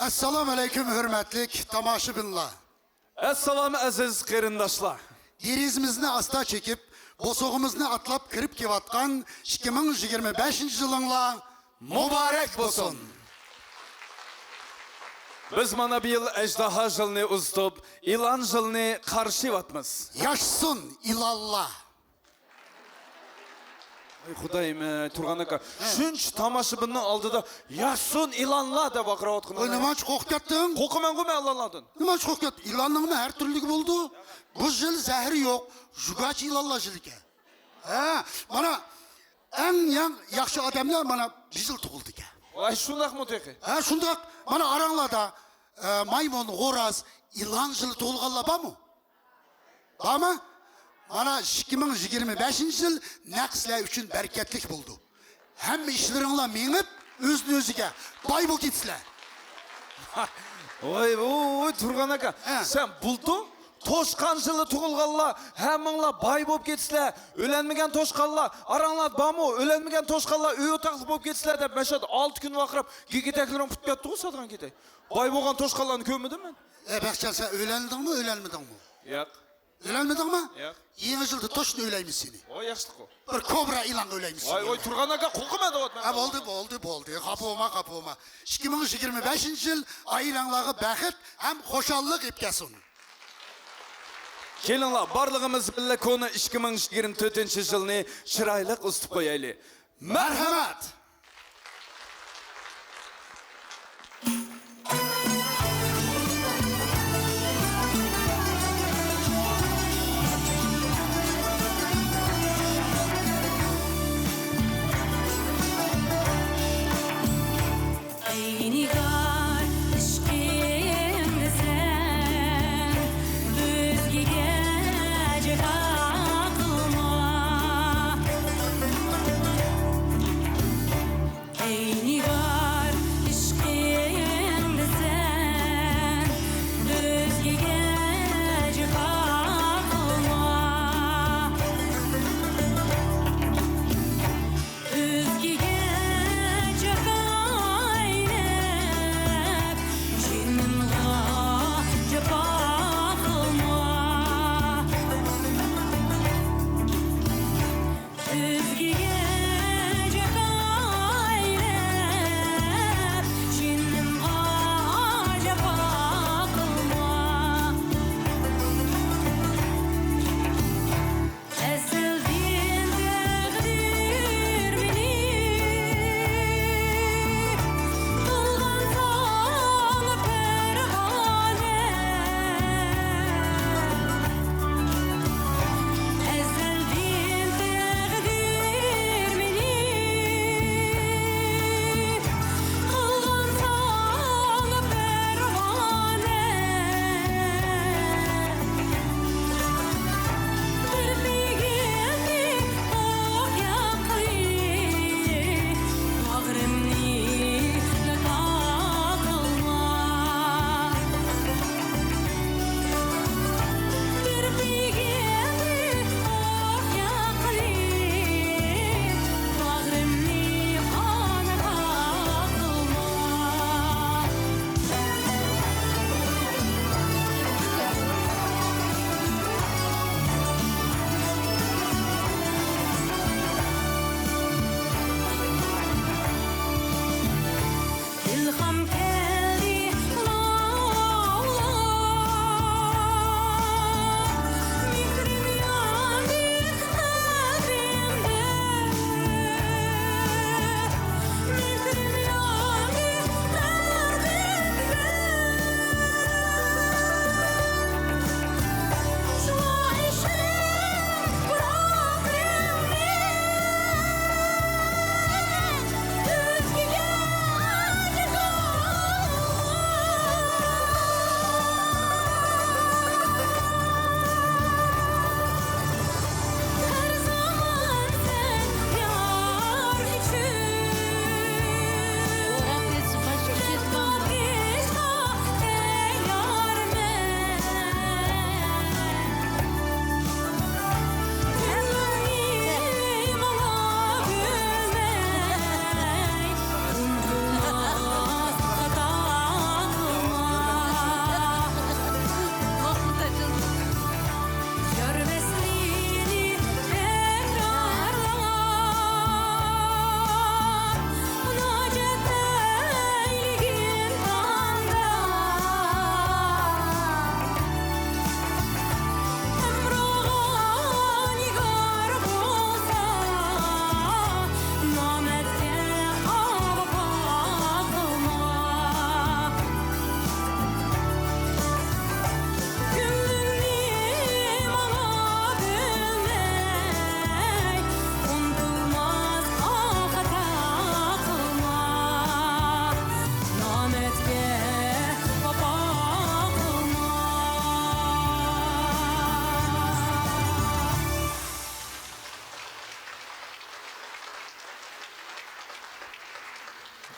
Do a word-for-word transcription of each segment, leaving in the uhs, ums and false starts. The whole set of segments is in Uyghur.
ئەسسالامۇ ئەلەيكۇم، ھۆرمەتلىك تاماشىبىنلار. ئەسسالام، ئەزىز قېرىنداشلار. دېرىزىمىزنى ئاستا چېكىپ، بوسۇغىمىزنى ئاتلاپ كىرىپ كېلىۋاتقان ئىككى مىڭ يىگىرمە بەشىنچى يىلىڭلار مۇبارەك بولسۇن. بىز مانا بۇ يىل ئەجدىھا يىلىنى ئۇزىتىپ، ئىلان يىلىنى قارشىلاۋاتىمىز. ياشىسۇن ئىلانلار! ئاي خۇدايىم، ئەي تۇرغان ئاكا، شۇنچە تاماشىبىننىڭ ئالدىدا «ياشىسۇن ئىلانلار» دەپ ۋارقىراۋاتقىنىڭ. ئاي نېمانچە قورقۇپ كەتتىڭ؟ قورقىمەنغۇ مەن ئىلانلاردىن. نېمانچە قورقۇپ كەتتىڭ؟ ئىلاننىڭمۇ ھەر تۈرلۈكى بولىدۇ. بۇ يىل زەھىرى يوق، ژۇگاچ ئىلانلار يىلىكەن. ھە، مانا ئەڭ ياخشى ئادەملەر مانا بۇ يىل تۇغۇلدىكەن. ۋاي شۇنداقمۇ تېخى؟ ھە شۇنداق. مانا ئاراڭلاردا ئە، مايمۇن، غوراز، ئىلان يىلى تۇغۇلغانلار بارمۇ؟ بارمۇ؟ مانا ئىككى مىڭ يىگىرمە بەشىنچى يىل نەق سىلەر ئۈچۈن بەرىكەتلىك بولىدۇ. ھەممە ئىشلىرىڭلار مېڭىپ، ئۆزىنى ئۆزىگە باي بولۇپ كېتىسىلەر. ۋاي ۋوي تۇرغان ئاكا، ھە. سەن بۇلتۇر توشقان يىلى تۇغۇلغانلار ھەممىڭلار باي بولۇپ كېتىسىلەر. ئۆلەلمىگەن توشقانلار ئاراڭلاردا بارمۇ؟ ئۆلەلمىگەن توشقانلار ئۆي ئوتاقلىق بولۇپ كېتىسىلەر دەپ مەشەدە ئالتە كۈن ۋارقىراپ، گىگىتەكلىرىڭ پۈتۈپ كەتتىغۇ ساتقان كېتەي. باي بولغان توشقانلارنى كۆرمىدىم مەن. ئە بەختىيار، سەن ئۆيلەندىڭمۇ، ئۆيلەنمىدىڭمۇ؟ ياق. ئۆيلەنمىدىڭمۇ؟ ياق. يېڭى يىلدا توشنا ئۆيلەيمىز سېنى. ۋاي ياخشىلىق ئۇ. بىر كوبرا ئىلانغا ئۆيلەيمىز سېنى. ۋاي ۋاي تۇرغان ئاكا، قورقىمەن دەۋاتىمەن. ھە بولدى بولدى بولدى، خاپا بولما خاپا بولما. ئىككى مىڭ يىگىرمە بەشىنچى يىل ئائىلەڭلارغا بەخت ھەم خۇشاللىق ئېلىپ كەلسۇن. كېلىڭلار، بارلىقىمىز بىللە كونا ئىككى مىڭ يىگىرمە تۆتىنچى يىلنى چىرايلىق ئۇزىتىپ قويايلى. مەرھەمەت! ئەي نىگار، ئىشقىمنى سەن ئۆزگىگە جاپا قىلما.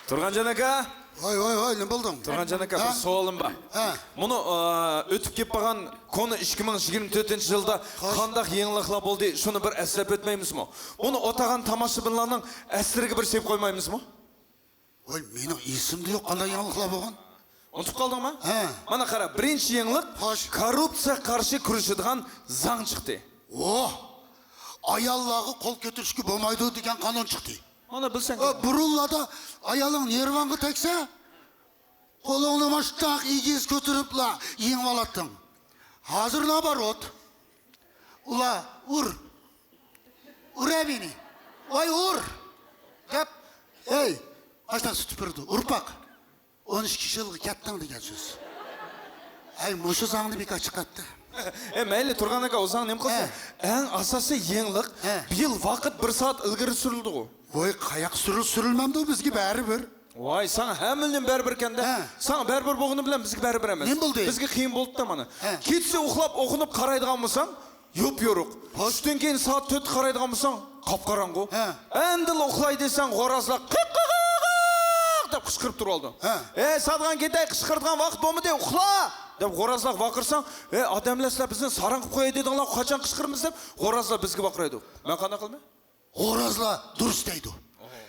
تۇرغانجان ئاكا! ۋاي، ۋاي، ۋاي، نېمە بولدۇڭ؟ تۇرغانجان ئاكا، ھە؟ بىر سوئالىم بار. ھە. مۇنۇ، ئا، ئۆتۈپ كېلىپ قالغان كونا ئىككى مىڭ يىگىرمە تۆتىنچى يىلدا خوش. قانداق يېڭىلىقلار بولدى، شۇنى بىر ئەسلەپ ئۆتمەيمىزمۇ؟ بۇنى ئولتۇرغان تاماشىبىنلارنىڭ ئەسلىرىگە بىر سېلىپ قويمايمىزمۇ؟ ۋاي، مېنىڭ ئېسىمدە يوق، قانداق يېڭىلىقلار بولغان؟ ئۇنتۇپ قالدىڭما؟ ھە. مانا قارا، بىرىنچى يېڭىلىق، خوش. كوررۇپسىيەگە قارشى كۈرىشىدىغان زاڭ چىقتى. ۋوھ! ئاياللارغا قول كۆتۈرۈشكە بولمايدۇ دېگەن قانۇن چىقتى. مانا بىلسەڭ. ئا، بۇرۇنلاردا ئايالىڭ نېرۋاڭغا تەگسە، قولۇڭنى مۇشتاق ئېگىز كۆتۈرۈپلا يېڭىۋالاتتىڭ. ھازىر نابارات. ئۇلار ئۇر. ئۇرە مېنى. ۋاي ئۇر! دەپ، ھەي، ماشتا سۈتۈپ بېرىدۇ. ئۇرپاق. ئون ئىككى يىلغا كەتتىڭ دېگەن سۆز. ھەي، مۇشۇ زاڭنى بىكار چىقارتتى. ئە، مەيلى، تۇرغان ئاكا، ئۇ زاڭ نېمە قىلسۇن؟ ھە. ئەڭ ئاساسىي يېڭىلىق، ھە. بۇ يىل ۋاقىت بىر سائەت ئىلگىرى سۈرۈلدىغۇ. ۋاي، قاياق سۈرۈل-، سۈرۈلمەمدۇ، بىزگە بەرىبىر. ۋاي، ساڭا ھەممىنى بەرىبىركەندە. ھە. ساڭا بەرىبىر بولغىنى بىلەن بىزگە بەرىبىر ئەمەس. نېمە بولدى؟ بىزگە قىيىن بولدى-دە مانا. ھە. كېچىسى ئۇخلاپ ئوقۇنۇپ قارايدىغان بولساڭ، يوپيورۇق. خوش. چۈشتىن كېيىن سائەت تۆتتە قارايدىغان بولساڭ، قاپقاراڭغۇ. ھە. ئەمدىلا ئۇخلاي دېسەڭ، غورازلار قىق، قىق، قىق، قىق دەپ قىچقىرىپ تۇرۇۋالىدۇ. ھە. ئەي، سادىغان كېتەي، قىچقىرىدىغان ۋاقىت بولمىدى، ئۇخلا! دەپ غورازلارغا ۋارقىرىساڭ، ئەي، ئادەملەر، سىلەر بىزنى ساراڭ قىلىپ قوياي دېدىڭلار، قاچان قىچقىرىمىز دەپ غورازلار بىزگە ۋارقىرايدۇ. مەن قانداق قىلىمەن؟ غورازلار دۇرۇس دەيدۇ.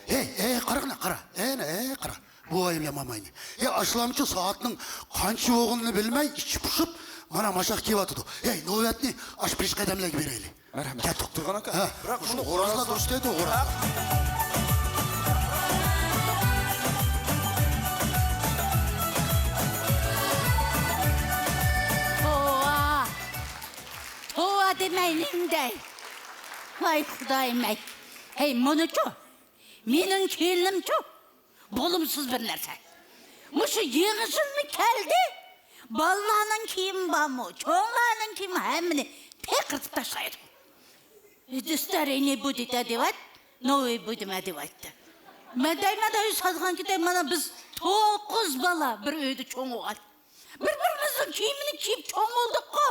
ھەي، ھەي، قاراڭلار، قارا. ھەي، ھەي، قارا. بوۋاي بىلەن ماماينى. ھەي، ئاشۇلارمۇچۇ سائەتنىڭ قانچە بولغىنىنى بىلمەي، ئىچى پۇشۇپ، مانا ماشاق كېلىۋاتىدۇ. ھەي، نوۋەتنى ئاشۇ پېشقەدەملەرگە بېرەيلى. مەرھەمەت. كەتتۇق. تۇرغان ئاكا، ھە، بىراق مۇشۇ غورازلار دۇرۇس دەيدۇ، غورازلار. توۋا! توۋا دېمەي نېمە دەي؟ ۋاي خۇدايىم ئەي! ھەي، مۇنۇچۇ؟ مېنىڭ كېلىنىمچۇ؟ بولۇمسىز بىر نەرسە. مۇشۇ يېڭى يىلمۇ كەلدى. بالىلارنىڭ كىيىمى بارمۇ، چوڭلارنىڭ كىيىمى، ھەممىنى پىقىرتىپ تاشلايدۇ. دىستەرىنى بۇدىتە دېۋەت، نوۋى بۇدىمە دېۋەتتى. مەن دەيمەن، ئۆي سازغان كېتەي، مانا بىز توققۇز بالا بىر ئۆيدە چوڭ بولغان. بىر-بىرىمىزنىڭ كىيىمىنى كىيىپ چوڭ بولدۇققۇ.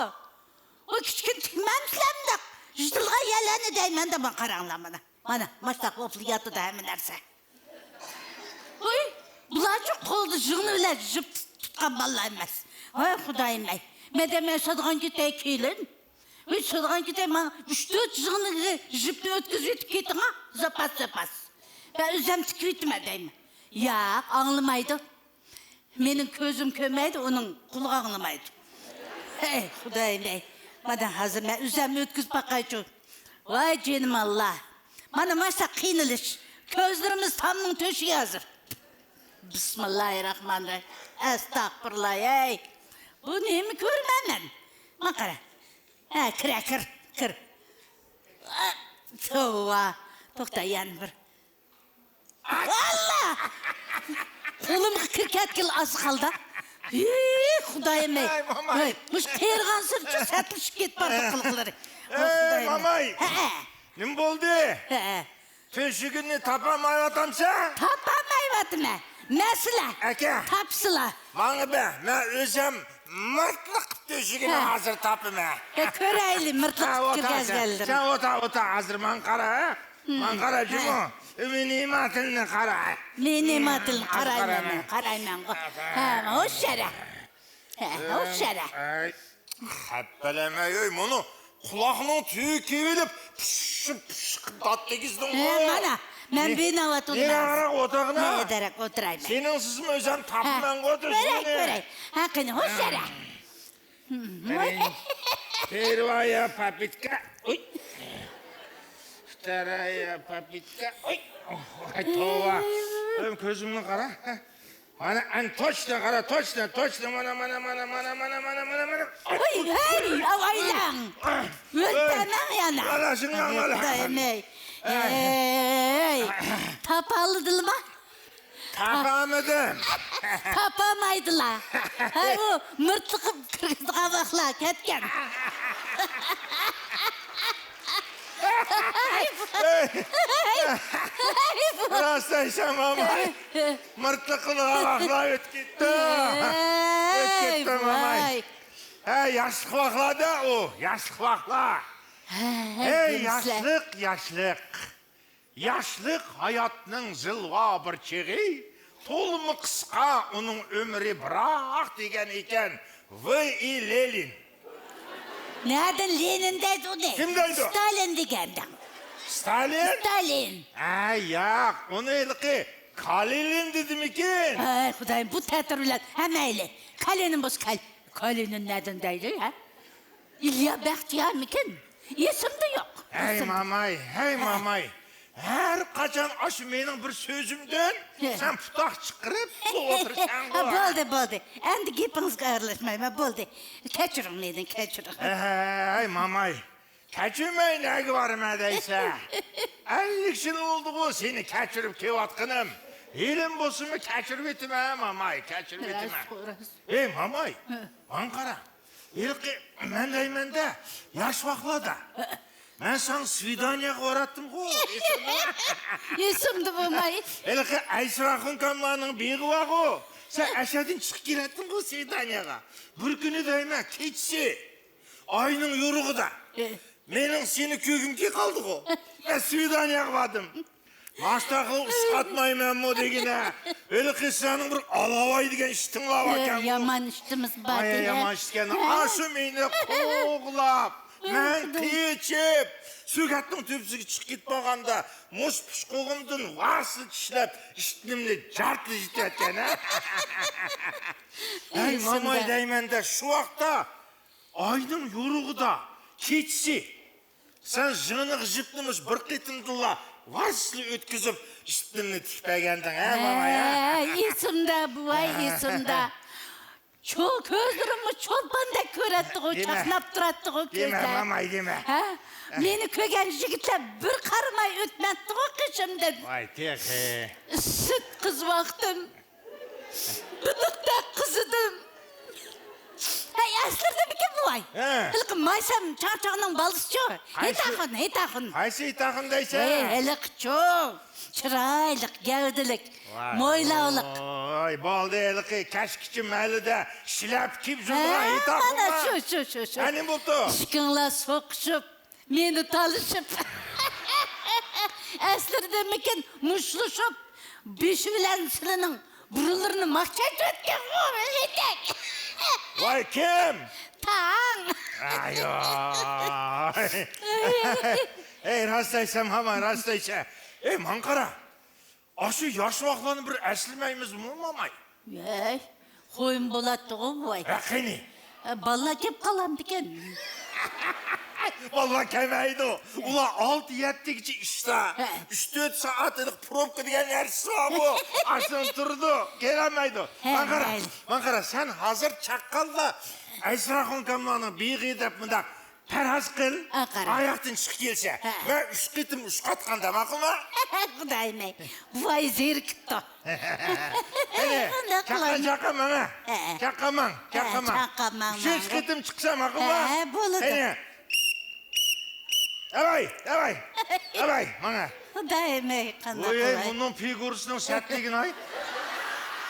ئۇ كىچىكىنى تىكمەمسىلەر مۇنداق يىرتىلغان يەرلەرنى دەيمەن دە، مانا قاراڭلار مانا. مانا ماشۇنداق بولۇپلا ياتىدۇ ھەممە نەرسە. ۋۇي، بۇلارچۇ قولدا يىغنى بىلەن يىپ تۇتقان بالىلار ئەمەس. ۋاي خۇدايىم ئەي. مەن دەيمەن سادىغان كېتەي كېلىن. ۋۇي سادىغان كېتەي، مانا ئۈچ تۆت يىغنىغا يىپنى ئۆتكۈزۈۋېتىپ كېتىڭا، زاپاس زاپاس. مەن ئۆزەم تىكىۋېتىمەن دەيمەن. ياق، ئاڭلىمايدۇ. مېنىڭ كۆزۈم كۆرمەيدۇ، ئۇنىڭ قۇلىقى ئاڭلىمايدۇ. ھەي خۇدايىم ئەي، مانا ھازىر مەن ئۆزۈمنى ئۆتكۈزۈپ باقايچۇ. ۋاي جېنىم ئاللا، مانا ماشۇنداق قىينىلىش. كۆزلىرىمىز تامنىڭ تۆشۈكى ھازىر. بىسمىللاھىرراھمانىرراھىم. ئەستەغپۇرۇللا ھەي. بۇ نېمە كۆرىمەن مەن؟ مانا قارا. ھە، كىرە، كىر، كىر. توۋا. توختا، يەنە بىر. ئاللا! قولۇمغا كىر كەتكىلى ئاز قالدى. ھى، خۇدايىم ئەي. ھەي، ماماي. ھەي، مۇشۇ قېرىغانسېرىچۇ سەتلىشىپ كېتىپ بارىدۇ قىلىقلىرى. ھەي، ماماي. ھەئە. نېمە بولدى؟ ھەئە. تۆشۈكۈڭنى تاپالمايۋاتامسەن؟ تاپالمايۋاتىمەن. مەسىلە. ئاكا. تاپسىلا. ماڭا بەر، مەن ئۆزۈم مىرتلىق تۆشۈكىنى ھازىر تاپىمەن. ھە، كۆرەيلى، مىرتلىق كىرگۈزگەنلىرىنى. سەن ئولتۇر، ئولتۇر، ھازىر ماڭا قارا، ھە؟ ماڭا قارا، جۇمۇ. مېنىڭ نېماتىلىنى قارا. مېنىڭ نېماتىلىنى قارايمەن، قارايمەن. ھە، ھوش يەرە. ھە، ھوش يەرە. ئەي، خەپپەلەمەي، ئۆي، مۇنۇ قۇلاقنىڭ تۈۋىگە كېلىپ، پىششىق، پىششىق دات دېگۈزدۈڭغۇ. ھە، مانا، مەن بىناۋات ئولتۇرىمەن. نېرىراق ئولتۇرغىنا. نېرىراق ئولتۇرايمەن. سېنىڭسىزمۇ ئۆزۈم تاپىمەنغۇ تۆشۈكنى. كۆرەي، كۆرەي. ھە، قېنى، ھوش يەرە. Первая попытка. ئۇي. Вторая попытка. ئۇي. ۋاي توۋا. ئۆي، كۆزۈمنى قارا. مانا، ئەن توچنا قارا، توچنا، توچنا، مانا، مانا، مانا. ھەي، ھەي، ئاۋايلاڭ. ئۆلتۈرمەڭ يەنە. قارا، شۇنداق، قارا. خۇدايىم ئەي. ئەي، تاپالىدىلىما؟ تاپالمىدىم. تاپالمايدىلا. ھەي، ئۇ مىرتلىقىپ كىرگۈزىدىغان ۋاقىتلار كەتكەن. راست ئېيتسام، ماماي. مىرتلىق قىلىدىغان ۋاقىتلار ئۆتۈپ كەتتى. ئۆتۈپ كەتتى، ماماي. ھەي، ياشلىق ۋاقىتلار-دە ئۇ، ياشلىق ۋاقىتلار. ھەي، ياشلىق، ياشلىق. ياشلىق ھاياتنىڭ زىلۋا بىر چېغى، تولىمۇ قىسقا، ئۇنىڭ ئۆمرى بىراق دېگەن ئىكەن. ۋ ئى لېنىن. نەدىن لېنىن دەيدۇ ئۇنى؟ كىم دەيدۇ؟ ستالىن دېگەندىڭ. ستالىن؟ ستالىن. ھە، ياق، ئۇنى ھېلىقى كالىنىن دېدىمىكىن؟ ھەي، خۇدايىم، بۇ تەتۈر بىلەن. ھە، مەيلى. كالىنىن بولسا كال-، كالىنىن نەدىن دەيدۇ، ھە؟ ئىليا بەختىيارمىكىن؟ ئېسىمدە يوق. ھەي، ئېسىمدە. ماماي، ھەي، ھە. ماماي. ھەر قاچان ئاشۇ مېنىڭ بىر سۆزۈمدىن ھە. سەن پۇتاق چىقىرىپ تۇرۇۋاتىسەنغۇ. ھە، بولدى، بولدى. ئەمدى گېپىڭىزگە ئارىلاشمايمەن، بولدى. كەچۈرۈڭ مېنى، كەچۈرۈڭ. ھەي، ماماي. كەچۈرمەي نەگە بارىمەن دەيسە؟ ئەللىك يىل بولدىغۇ سېنى كەچۈرۈپ كېلىۋاتقىنىم. ھېلىم بولسىمۇ كەچۈرۈۋېتىمەن، ماماي، كەچۈرۈۋېتىمەن. راست، راست. ھەي، ماماي، ھە. ماڭا قارا. ھېلىقى مەن دەيمەن-دە، ياش ۋاقىتلاردا. ھە. مەن ساڭا سۋىدانىيەگە باراتتىمغۇ، ئېسىڭدىمۇ؟ ئېسىمدە بولماي. ھېلىقى ئەيسىر ئاخۇنكاملارنىڭ بېيىغى بارغۇ. سەن ئەشەدىن چىقىپ كېلەتتىڭغۇ سۋىدانىيەگە. بىر كۈنى دەيمەن، كېچىسى. ئاينىڭ يورۇقىدا. ئە. مېنىڭ سېنى كۆرگۈم كېلىپ قالدىغۇ. مەن سۋىدانىيەگە باردىم. ماشتاقلا ئۇسقاتمايمەنمۇ دېگىنە. ھېلىقى سېنىڭ بىر ئالاۋاي دېگەن ئىشتىڭلار باركەنغۇ. يامان ئىشتىمىز بار ئاي، دېگەن. يامان ئىشكەن. ئاشۇ مېنى قوغلاپ، مەن قېچىپ، سۆگەتنىڭ تۆپىسىگە چىقىپ كېتىپ بارغاندا، مۇشۇ پۇشقۇغۇمدىن ۋارسىلا چىشلەپ، ئىشتىنىمنى جارتلىشىپ كەتكەن، ھە؟ ھەي، ماماي دەيمەن-دە، شۇ ۋاقىتتا ئاينىڭ يورۇقىدا كېچىسى سەن ژىڭنىغا ژىپنى مۇشۇ بىر قېتىمدىلا ۋارسلا ئۆتكۈزۈپ، ئىشتىنىمنى تىكىپ بەرگەندىڭ، ھە، ماماي، ھە؟ ھە، ئېسىمدە، بوۋاي، ئېسىمدە. چول-، كۆزلىرىممۇ چولپاندەك كۆرەتتىغۇ، دېمە. چاقناپ تۇراتتىغۇ دېمە، كۆزلەر. ماماي، دېمە. ھە؟ مېنى كۆرگەن يىگىتلەر بىر قارىماي ئۆتمەتتىغۇ قېشىمدىن. ۋاي، تېخى. ئىسسىق قىز ۋاقتىم. بىلىقتەك قىزىدىم. ھەي، ئەسلىدىمىكىن بوۋاي؟ ھە. ھېلىقى مايسەم چاڭچاڭنىڭ بالىسىچۇ؟ قايسى؟ ھېيتاخۇن، ھېيتاخۇن. قايسى ھېيتاخۇن دەيسەن؟ ھەي، ھېلىقىچۇ. چىرايلىق، گەۋدىلىك، ۋاي، مويلاۋلىق. ۋاي، بولدى، ھېلىقى كەچكىچە مەھەللىدە شىلەپە كىيىپ يۈرىدىغان ھە، ھېيتاخۇنما؟ مانا شۇ، شۇ، شۇ، شۇ. ھە، نېمە بوپتۇ؟ ئىككىڭلار سوقۇشۇپ، مېنى تالىشىپ. ئەسلىدىمىكىن مۇشتلىشىپ، بېشى بىلەن سىلىنىڭ بۇرۇنلىرىنى ماخچايتىۋەتكەنغۇ، ھېيتەك. ۋاي، كىم؟ تاڭ. ئاياي. ئەي، راست دەيسەن، ماماي، راست دەيسەن. ئەي، ماڭا قارا. ئاشۇ ياش ۋاقىتلارنى بىر ئەسلىمەيمىزمۇ، ماماي؟ ھەي، خويمۇ بولاتتىغۇ، بوۋاي. ھە، قېنى؟ ئە، بالىلار كېلىپ قالامدىكەن؟ بالىلار كەلمەيدۇ. ئۇلار ئالتە يەتتىگىچە ئىشتا. ھە. ئۈچ تۆت سائەت ھېلىقى پروبكا دېگەن نەرسىسى بارغۇ. ئاشۇنى تۇرىدۇ. كېلەلمەيدۇ. ھە، ماڭا قارا، ماڭا قارا، سەن ھازىر چاققانلا ئەيسىر ئاخۇنكاملارنىڭ بېيىغى دەپ مۇنداق پەرھاز قىل، ئاقارا. ئاياقتىن چىقىپ كەلسە، ھە. مەن ئۈچ قېتىم ئۇسقاتقاندا، ماقۇلمۇ؟ خۇدايىم ئەي، بۇ ئاي زېرىكىپتۇ. قېنى، قانداق چاققان، قىلاي؟ چاققان ماڭا. ھە. چاققان ماڭ، ھە، چاققان ماڭ. چاققان ماڭ، ئۈچىنچى ماڭ. قېتىم چىقسا، ماقۇلمۇ؟ ھە، بولىدۇ. قېنى. ئەۋاي، ئەۋاي، ئەۋاي، ماڭا. خۇدايىم ئەي، قانداق ۋوي، قىلاي؟ بۇنىڭ پىگۇرىسىنىڭ سەتلىكىنى ئاي.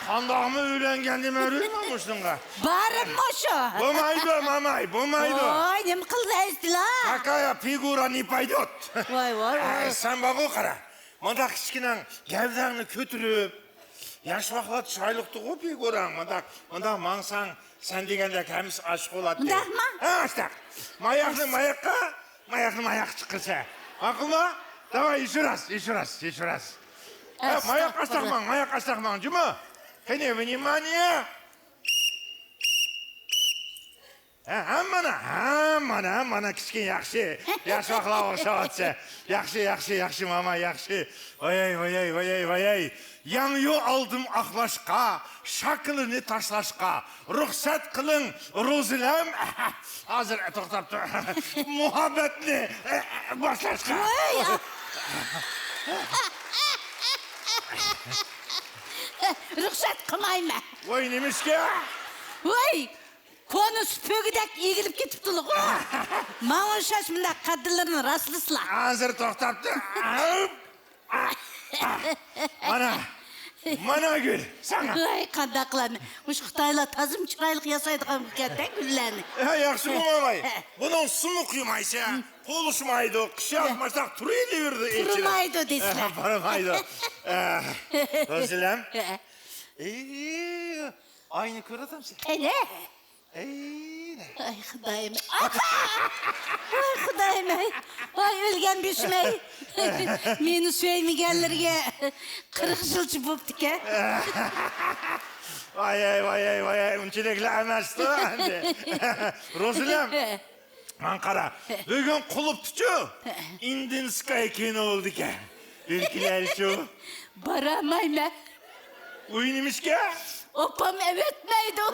قانداقمۇ ئۆيلەنگەن دېمە، ئۆيلەنمە مۇشۇنىڭغا. بارىممۇ شۇ؟ بولمايدۇ، ماماي، بولمايدۇ. ۋاي، نېمە قىلدى ئەزدىلا؟ Какая фигура не пойдёт. ۋاي، ۋاي، ۋاي. ئەي، سەن بارغۇ قارا. مۇنداق كىچىككىنە گەۋدەڭنى كۆتۈرۈپ، ياش ۋاقىتلار چىرايلىقتىغۇ پىگۇراڭ. مۇنداق، مۇنداق ماڭساڭ، سەن دېگەندەك ھەممىسى ئاشىق بولاتتى. مۇنداقمۇ؟ ھە، ئاشتاق. ماياقنى ماياققا، ماياقنى ماياققا چىقىرسا. ماقۇلمۇ؟ داۋاي، يۈرۈرەس، يۈرۈرەس، يۈرۈرەس. ھە، ماياق ئاشتاق ماڭ، ماياق ئاشتاق ماڭ، جۇمۇ. قېنى، ۋنىمانىيە. ھە، ھە، مانا، ھە، مانا، مانا، كىچىككىنە ياخشى. ياش ۋاقىتلار ئوخشاۋاتسا. ياخشى، ياخشى، ياخشى، ماما، ياخشى. ۋاياي، ۋاياي، ۋاياي، ۋاياي. ياڭيۇ ئالدىم ئاقلاشقا، شاكىلىنى تاشلاشقا. رۇخسەت قىلىڭ، روزىلەم. ھازىر، توختاپ تۇر. مۇھەببەتنى باشلاشقا. ۋاي! رۇخسەت قىلمايمەن. ۋاي، نېمىشقا؟ ۋاي! كونا سۈپۈرگىدەك ئېگىلىپ كېتىپتىلىغۇ. ماڭا ئوخشاش مۇنداق قەددىلىرىنى راسلىسىلا. ھازىر توختاپ تۇر. مانا، مانا گۈل، ساڭا. ۋاي، قانداق قىلارمەن؟ مۇشۇ خىتايلار تازىمۇ چىرايلىق ياسايدىغان بولغانتە گۈللەرنى. ھە، ياخشى بولماي. ھە. بۇنىڭ سۇمۇ قۇيمايسەن، ھە. تولۇشمايدۇ، قىش ھە. يازماستاق تۇرۇۋېرىدۇ ئىچىدە. تۇرمايدۇ دېسىلە. ھە، بارمايدۇ. ئە، روزىلەم. ھە. ئەي، ئاينى كۆرۈۋاتامسەن؟ قېنى؟ ئەي، ئاي خۇدايىم. ئاپا! ۋاي خۇدايىم ئەي. ۋاي ئۆلگەن بېشىم ئەي. مېنى سۆيمىگەنلىرىگە قىرىق يىلچە بوپتىكەن. ۋاي ئەي، ۋاي ئەي، ۋاي ئەي، ئۇنچىلىكلا ئەمەستۇ ئەمدى. روزىلەم، ماڭا قارا. بۈگۈن قۇلۇپتىچۇ، ئىندىنسكاي كىنو بولىدىكەن. بىر كېلەيلىچۇ. بارالمايمەن. ئۇ نېمىشقا؟ ئاپام ئەۋەتمەيدۇ.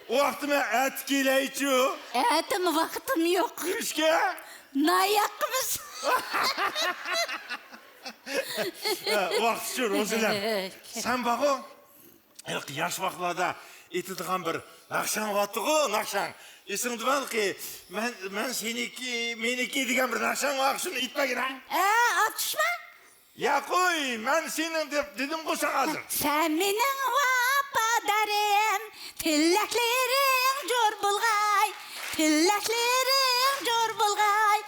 ئۇ ۋاقتىمۇ ئەتە كېلەيچۇ. ئەتىمۇ ۋاقتىم يوق. نېمىشقا؟ ناياققىمىز. ۋاقتىچۇ روزىلەم. سەن بارغۇ، ھېلىقى ياش ۋاقىتلاردا ئېيتىدىغان بىر ناخشاڭ بارتىغۇ، ناخشاڭ. ئېسىڭدە باركى، مەن، مەن سېنىڭكى، مېنىڭكى دېگەن بىر ناخشاڭ بار، شۇنى ئېيتمىغىن ھە. ئە، ئاتۇشما. يا قوي، مەن سېنىڭ دەپ دېدىمغۇ ساڭا ھازىر. سەن مېنىڭ ۋاپادارىم، تىلەكلىرىڭ جور بولغاي، تىلەكلىرىڭ جور بولغاي.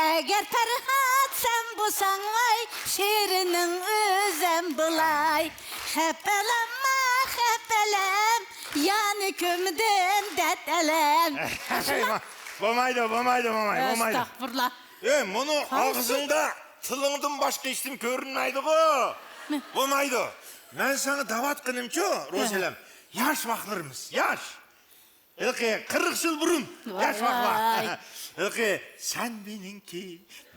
ئەگەر پەرھات سەن بولساڭ ۋاي، شېرىنىڭ ئۆزەم بولاي. خەپەلەنمە، خەپەلەن، يانى كۆمدۈم دەرد ئەلەم. بولمايدۇ، بولمايدۇ، موماي، بولمايدۇ. ئەستەغپۇرۇللا. ئەي، مۇنۇ قايسى؟ ئاغزىڭدا تىلىڭدىن باشقا ھېچنېمە كۆرۈنمەيدىغۇ. مە. بولمايدۇ. مەن ساڭا دەۋاتقىنىمچۇ، روزىلەم. ياش ۋاقىتلىرىمىز، ياش. ھېلىقى قىرىق يىل بۇرۇن، ياش ۋاقىتلار. ۋاي. ھېلىقى سەن مېنىڭكى،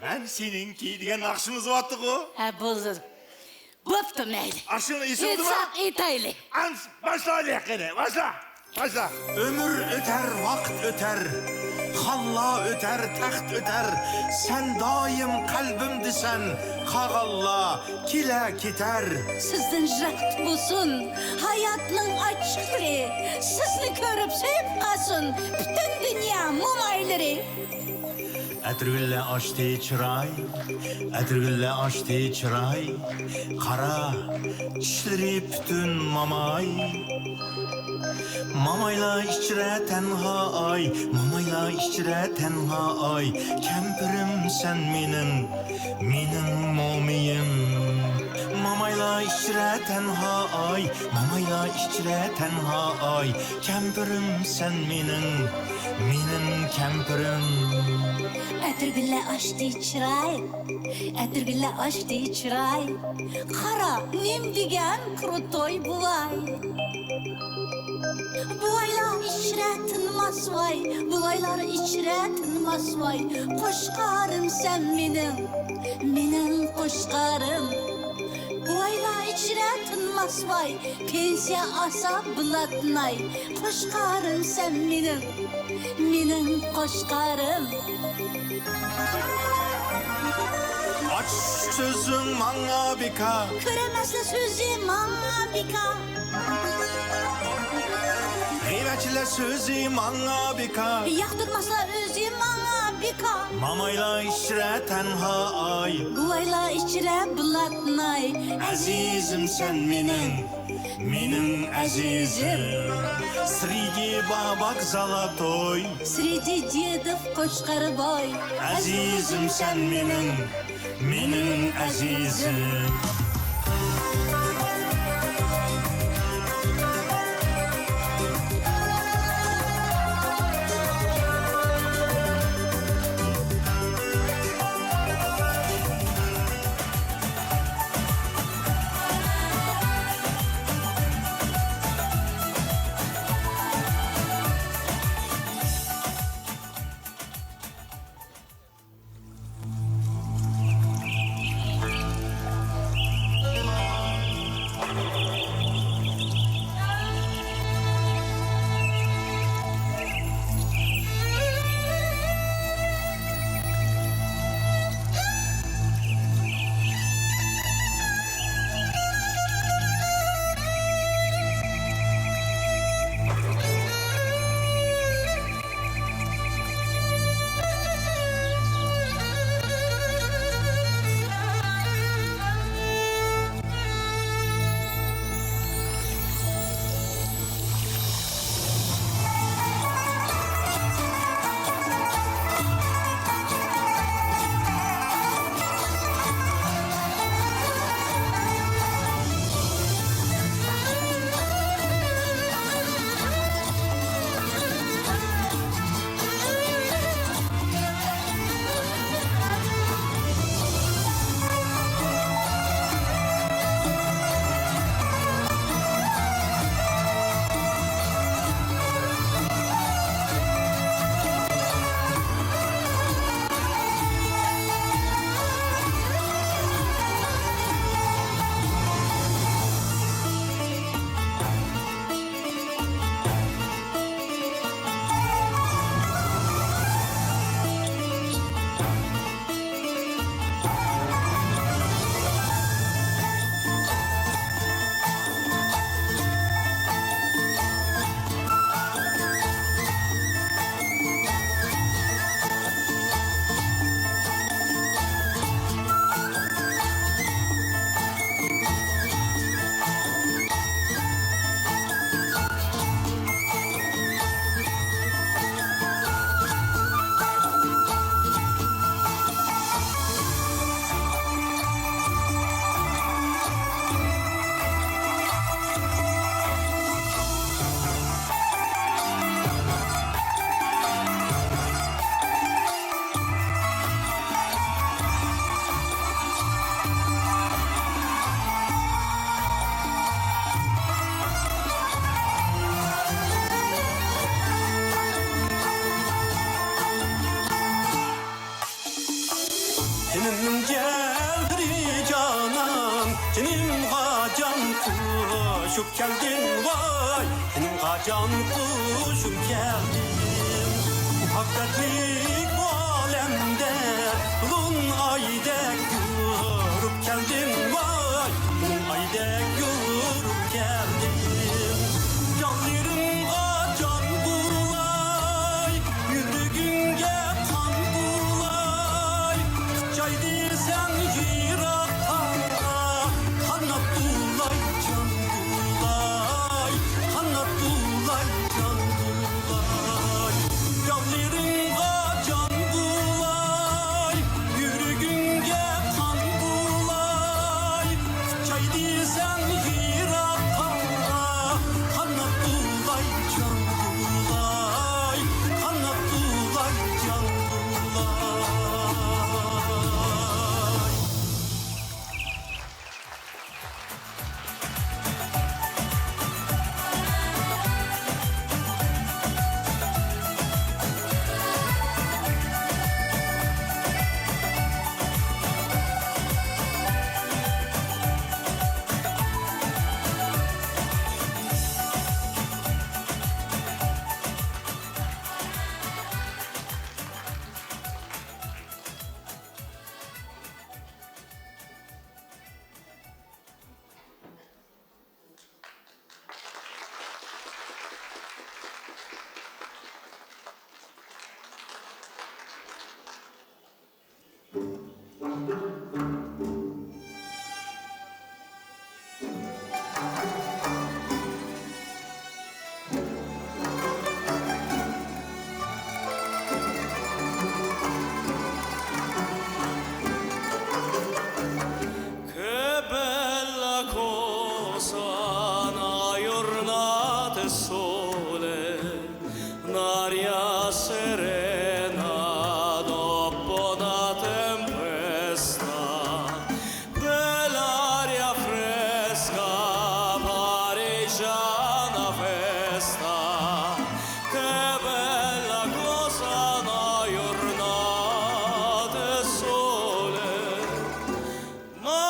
مەن سېنىڭكى دېگەن ناخشىمىز بارتىغۇ. ھە، بولدى. بوپتۇ، مەيلى. ئاشۇنى ئېسىڭدىمۇ؟ ئېيتساق ئېيتايلى. ئەمس-، باشلايلى، قېنى، باشلا، باشلا. ئۆمۈر ئۆتەر، ۋاقىت ئۆتەر، خانلار ئۆتەر، تەخت ئۆتەر، سەن دائىم قەلبىمدىسەن، قالغانلار كېلە كېتەر. سىزدىن يىراق بولسۇن ھاياتنىڭ ئاچچىقلىرى، سىزنى كۆرۈپ سۆيۈپ قالسۇن پۈتۈن دۇنيا مومايلىرى. ئەتىرگۈللەر ئاچتى چىراي، ئەتىرگۈللەر ئاچتى چىراي، قارا چىشلىرى پۈتۈن ماماي. مامايلار ئىچرە تەنھا ئاي، مامايلار ئىچرە تەنھا ئاي، كەمپىرىم سەن مېنىڭ، مېنىڭ مومىيىم. مامايلار ئىچرە تەنھا ئاي، مامايلار ئىچرە تەنھا ئاي، كەمپىرىم سەن مېنىڭ، مېنىڭ كەمپىرىم. ئەتىرگۈللەر ئاچتى چىراي، ئەتىرگۈللەر ئاچتى چىراي، قارا، نېمە دېگەن كروتوي بوۋاي. بوۋايلار ئىچرە تىنماس ۋاي، بوۋايلار ئىچرە تىنماس ۋاي، قوچقارىم سەن مېنىڭ، مېنىڭ قوچقارىم. بوۋايلار ئىچرە تىنماس ۋاي، پېنسىيە ئالسا بىلاتناي، قوچقارىم سەن مېنىڭ، مېنىڭ قوچقارىم. ئاچ سۆزۈڭ ماڭا بىكار. كۆرەلمەسلەر سۆزى ماڭا بىكار. غەيۋەتچىلەر سۆزى ماڭا بىكار. ياقتۇرماسلار ئۆزى ماڭا بىكار. مامايلار ئىچرە تەنھا ئاي. بوۋايلار ئىچرە بىلاتناي. ئەزىزىم سەن مېنىڭ، مېنىڭ ئەزىزىم. سرېدى باباك زالاتوي. سرېدى دېدوف قوچقار باي. ئەزىزىم سەن مېنىڭ، مېنىڭ ئەزىزىم. تېنىمنىڭ جەۋھىرى جانان، جېنىمغا جان قوشۇپ كەلدىڭ ۋاي، جېنىمغا جان قوشۇپ كەلدىڭ. مۇھەببەتلىك ئالەمدە لۇن ئايدەك يورۇپ كەلدىڭ ۋاي، لۇن ئايدەك يورۇپ كەلدىڭ. جانلىرىمغا جان بولاي، يۈرىكىڭگە قان بولاي، ئۇچاي دېسەڭ يىراققا، قانات بولاي، جان بولاي، قانات بولاي، جان بولاي. جانلىرىڭغا جان بولاي، يۈرىكىڭگە قان بولاي، ئۇچاي دېسەڭ يىراققا، قانات بولاي، جان بولاي، قانات بولاي، جان بولاي. Che bella cosa una giornata sola, un'aria serena dopo una tempesta, bell'aria fresca, pare già una festa. Che bella cosa una giornata sola. Ma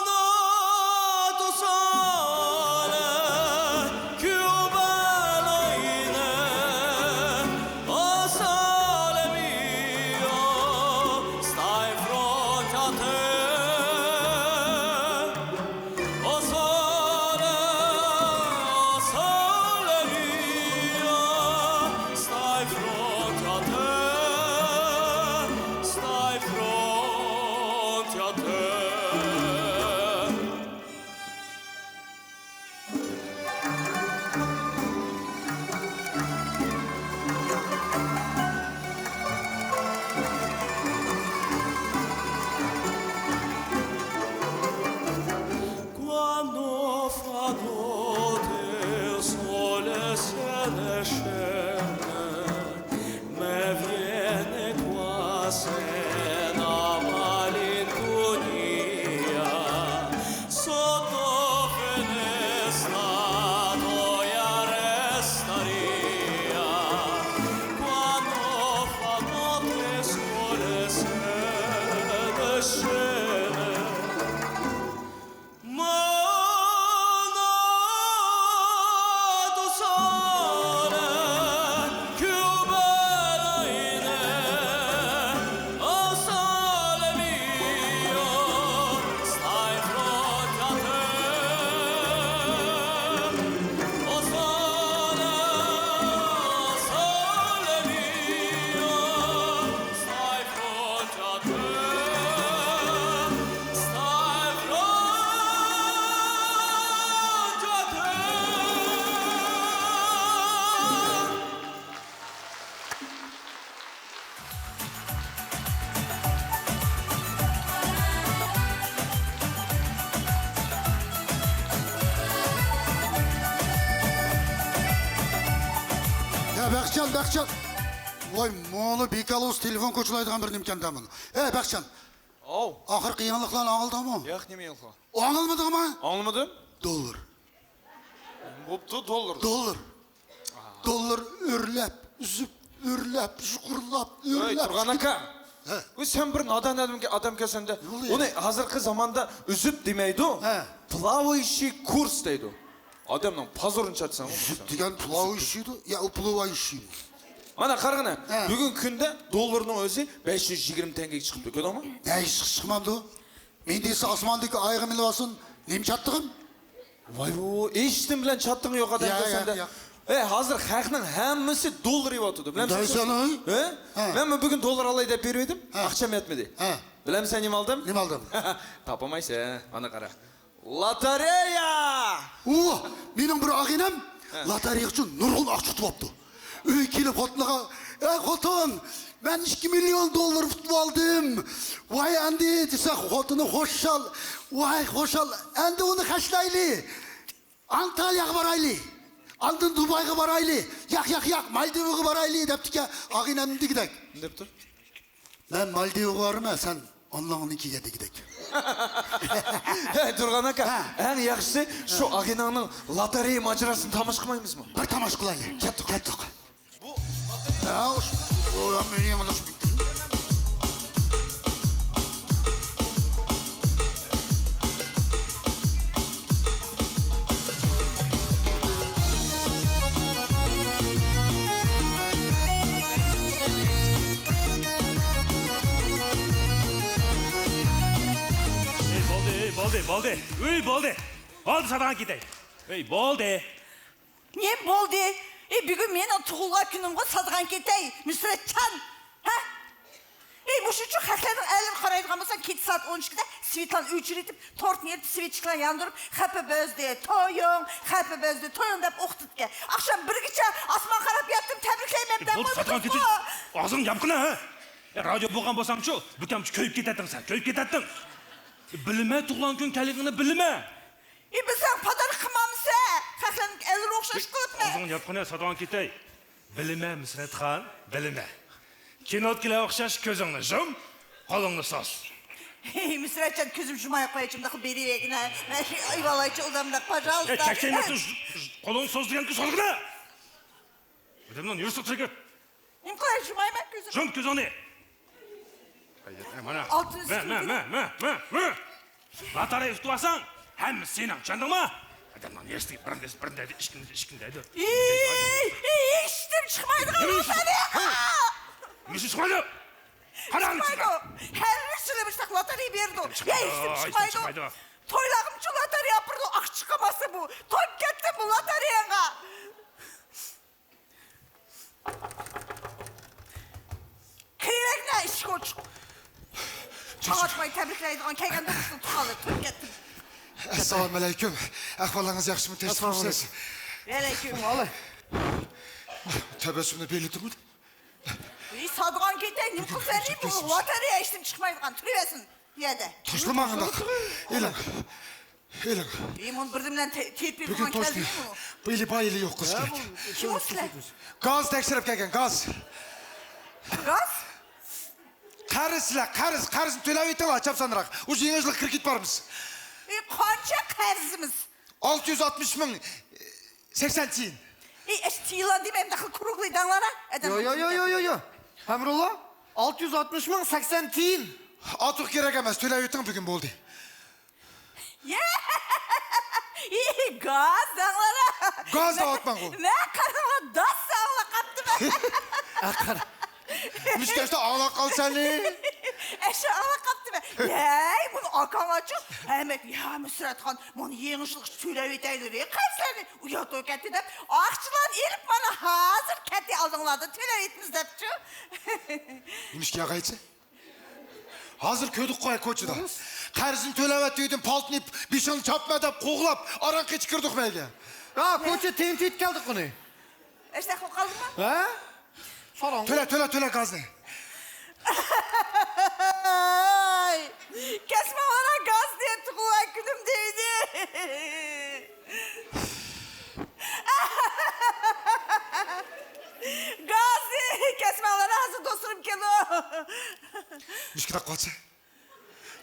nato sole, più bello in me, o sole mio, stai fronte a te. O sole, o sole mio, stai fronte a te, stai fronte a te. Quando fa notte, il sole se ne scende, me viene quasi una malinconia, sotto finestra tua restaria. Quando fa notte, il sole se ne scende, ma nato sole, più bello in me, o sole mio, stai fronte a te. O sole, o sole mio, stai fronte a te, stai fronte a te. يا بەخشەن، بەخشەن. ۋاي، موللا بىكالۇس تېلېفون كوچىلايدىغان بىر نېمىكەن دە بۇنى. ئەي بەخشەن. ئاۋ. ئاخىرقى يېڭىلىقلارنى ئاڭلىدىڭمۇ؟ ياق، نېمە يېڭىلىقلار؟ ئاڭلىمىدىڭمۇ؟ ئاڭلىمىدىم. دوللار. بوپتۇ، دوللار. دوللار. دوللار ئۆرلەپ، ئۈزۈپ، ئۆرلەپ، يۇقىرىلاپ، ئۆي، ئۆرلەپ. تۇرغان ئاكا. ھە. ۋاي، سەن بىر نادان ئادەمكەن، ئادەمكەنسەن-دە. نېمە دېگەن؟ ئۇنى ھازىرقى زاماندا ئۈزۈپ دېمەيدۇ. ھە. پلاۋايشىي كۇرس دەيدۇ. ئادەمنىڭ پازۇرىنى چاچساڭ. ئۈزۈپ دېگەن پلاۋايشىيدۇ. يا، ئۇ پلاۋايشىي. مانا قارىغىنا، ھە. بۈگۈنكى كۈندە دوللارنىڭ ئۆزى بەش يۈز يىگىرمە تەڭگىگە چىقىپتۇ، كۆردۈڭمۇ؟ ھېچ چىقمامدۇ. مېنى دېسە ئاسماندىكى ئايغا مېنىۋالسۇن، نېمە چاتتىغىم؟ ۋاي، ۋو، ھېچنېمە بىلەن چاتتىقىڭ يوق ئادەمكەنسەن-دە. ياق، ياق. ئەي، ھازىر خەقنىڭ ھەممىسى دوللار يەۋاتىدۇ. بىلەمسەن؟ دەيسەن، ھە؟ ھە. مەنمۇ بۈگۈن دوللار ئالاي دەپ بېرىۋىدىم، ھە. ئاقچام يەتمىدى. ھە. بىلەمسەن نېمە ئالدىم؟ نېمە ئالدىڭ؟ تاپالمايسەن، ئانا قارا. لاتارېيا! ئۇ، مېنىڭ بىر ئاغىنەم ھە. لاتارېيا ئۈچۈن نۇرغۇن ئاقچا ئۇتۇۋاپتۇ. ئۆيگە كېلىپ خوتۇنىغا، ئەي خوتۇن، مەن ئىككى مىليون دوللار ئۇتۇپ ئالدىم. ۋاي ئەمدى دېسە خوتۇنى خۇشال، ۋاي خۇشال، ئەمدى ئۇنى خەجلەيلى. ئانتالىياغا بارايلى. ئاندىن دۇبايغا بارايلى. ياق، ياق، ياق، مالدىۋغا بارايلى دەپتىكەن ئاغىنەم دېگۈدەك. نېمە دەپتۇ؟ مەن مالدىۋغا بارىمەن، سەن ئانىڭنىڭكىگە دېگۈدەك. ھەي، تۇرغان ئاكا، ھە. ئەڭ ياخشىسى شۇ ئاغىنەڭنىڭ لاتارېيا ماجىراسىنى تاماشا قىلمايمىزمۇ؟ بىر تاماشا قىلايلى. كەتتۇق. كەتتۇق. بۇ ھە، ئۇش-، ئۇ، مېنى يېڭىلىق. ئەي، بولدى، بولدى، بولدى. ئۆي، بولدى. بولدى، ساتقان كېتەي. ئۆي، بولدى. نېمە بولدى؟ ئى، بۈگۈن مېنىڭ تۇغۇلغان كۈنۈمغۇ، ساتقان كېتەي، نۇسرەتجان. ھە؟ ئى، مۇشۇنچە خەقلەرنىڭ ئەللىرى قارايدىغان بولساڭ، كېچە سائەت ئون ئىككىدە سۋېتلارنى ئۆچۈرۈۋېتىپ، تورتنى يېرىپ، سۋېچكىلار ياندۇرۇپ، «خەپە بەزدى تويۇڭ، خەپە بەزدى تويۇڭ» دەپ ئوقۇتىدىكەن. ئاخشام بىرگىچە ئاسمانغا قاراپ ياتتىم، تەبرىكلەيمەن دەپ بولدى، بولدى، ساتقان كېتەي. ئاغزىڭنى ياپقىنا، ھە؟ ئە، رادىيو بولغان بولساڭچۇ، بۇ كەمچە كۆيۈپ كېتەتتىڭ سەن، كۆيۈپ كېتەتتىڭ. بىلىمە، تۇغۇلغان كۈن كەلگىنىنى بىلىمە. ئى، بىلسەڭ پادارك قىلمامسەن؟ خەقلەرنىڭ ئەللىرى ئوخشاش قىلىپمەن. ئاغزىڭنى ياپقىنا، ساتقان كېتەي. بىلىمە، مىسرەتخان، بىلىمە. كىنوتكىلار ئوخشاش كۆزۈڭنى يۇم، قولۇڭنى سوز. ھەي، مىسرەتجان، كۆزۈم يۇماي قوياي، شۇنداق بېرىۋەرگىنە. مەن شۇ ئېۋالايچۇ ئۇلارنى، پاجاۋۇزتا. ئەي، چەكچەيمە، تۇر، قولۇڭنى سوز دېگەنكى سوزغىنە. ئۆزۈمنىڭ يۈرۈشلۈك تېگىپ. نېمە قىلاي، يۇمايمەن كۆزۈمنى. يۇم كۆزۈڭنى. ئەي، مانا. ئالتىنچى مە، مە، مە، مە، مە، مە. لاتارېيا ئۇتۇۋالساڭ، ھەممىسى سېنىڭ، چۈشەندىڭمۇ؟ ئادەمنىڭ نېرىسى بىرىنى دەيدۇ، بىرىنى دەيدۇ، ئىككىنچى، ئىككىنى دەيدۇ. ئىي، ئىي، ئىشتىن چىقمايدىغان لاتارېيا. نېمە ئىشتىن چىقمايدۇ؟ قاراڭ چىقمايدۇ. ھەر بىر يىلى مۇشۇنداق لاتارېيا بېرىدۇ. ئىشتىن چىقمايدۇ. تويلارغىمۇ لاتارېيا ئاپىرىدۇ، ئاقچا چىقمىسا بۇ. تويۇپ كەتتىم بۇ لاتارېياغا. كېرەكنە ئىشىك ئوچۇق. چاڭ ئاچماي تەبرىكلەيدىغان كەلگەندە مۇشۇنى تۇغالى تۇرۇپ كەتتىم. ئەسسالامۇئەلەيكۇم. ئەھۋالىڭىز ياخشىمۇ؟ تىنچمۇسىز؟ ۋەئەلەيكۇم. تەبەسسۇمنى بېلىتىمۇ؟ ئى، سادىغان كېتەي، نېمە قىلسا، بۇ لاتارېيا ئىشتىن چىقمايدىغان، تۇرۇۋەرسۇن. يەدە. تاشلىماڭ ئۇنداق. ئېلىڭ. ئېلىڭ. ئى، مۇنى بىردىن بىلەن تېپىپ بۈگۈن توشتى. بۇ ئىلى بار ئىلى يوق قىز كېرەك. كىم ئۇ سىلەر؟ گاز تەكشۈرۈپ كەلگەن، گاز. گاز؟ قەرز سىلەر، قەرز، قەرزنى تۆلەۋېتىڭلار، چاپسانراق. ئۇ يېڭى يىلغا كىرىپ كېتىپ بارىمىز. ئى، قانچە قەرزىمىز؟ ئالتە يۈز ئاتمىش مىڭ سەكسەن تىيىن. ئى، ئەش تىيىن دېمەي، مۇنداق كۇرۇگلىي دەڭلار، ھە؟ ئادەم يو، يو، يو، يو، يو، يو. ھەمرۇللا، ئالتە يۈز ئاتمىش مىڭ سەكسەن تىيىن. ئارتۇق كېرەك ئەمەس، تۆلەۋېتىڭ، بۈگۈن بولدى. يە! ئى، گاز دەڭلار. گاز دەۋاتماڭغۇ. مەن قاراڭلار، داس ئاڭلاپ قاپتىمەن. ئە، قارا. مۇشكەشتە ئاڭلاپ قالسەن. ئەشۇ ئاڭلاپ قاپتىمەن. يەي، بۇنى ئاكاڭلارچۇ؟ ھەممە، يا مۇسرەتخان، مانا يېڭىچىلىق تۆلەۋېتەيلى، قەرزلەرنى. ئۇياتۇ كەتتى دەپ، ئاقچىلارنى ئېلىپ، مانا ھازىر كەتتى، ئالدىڭلاردا تۆلەۋېتىمىز دەپچۇ. نېمىشقا ياغايچى؟ ھازىر كۆردۇق قوي كوچىدا. قەرزنى تۆلەۋەت دېدىم، پالتىنى بېشىڭنى چاپما دەپ قوغلاپ، ئاران قېچىپ كىردۇق مەيگە. ھا، كوچا تىنچ كەلدۇق بۇنى. ئەشتە قىلىپ قالدىڭمۇ؟ ھە؟ ساراڭ. تۆلە، تۆلە، تۆلە گازنى. كەسمەڭلار گازنى، تۇغۇلغان كۈنۈم دەيدۇ. گازنى كەسمەڭلار، ھازىر دوستلىرىم كېلىدۇ. مۇشكىداق قالسا.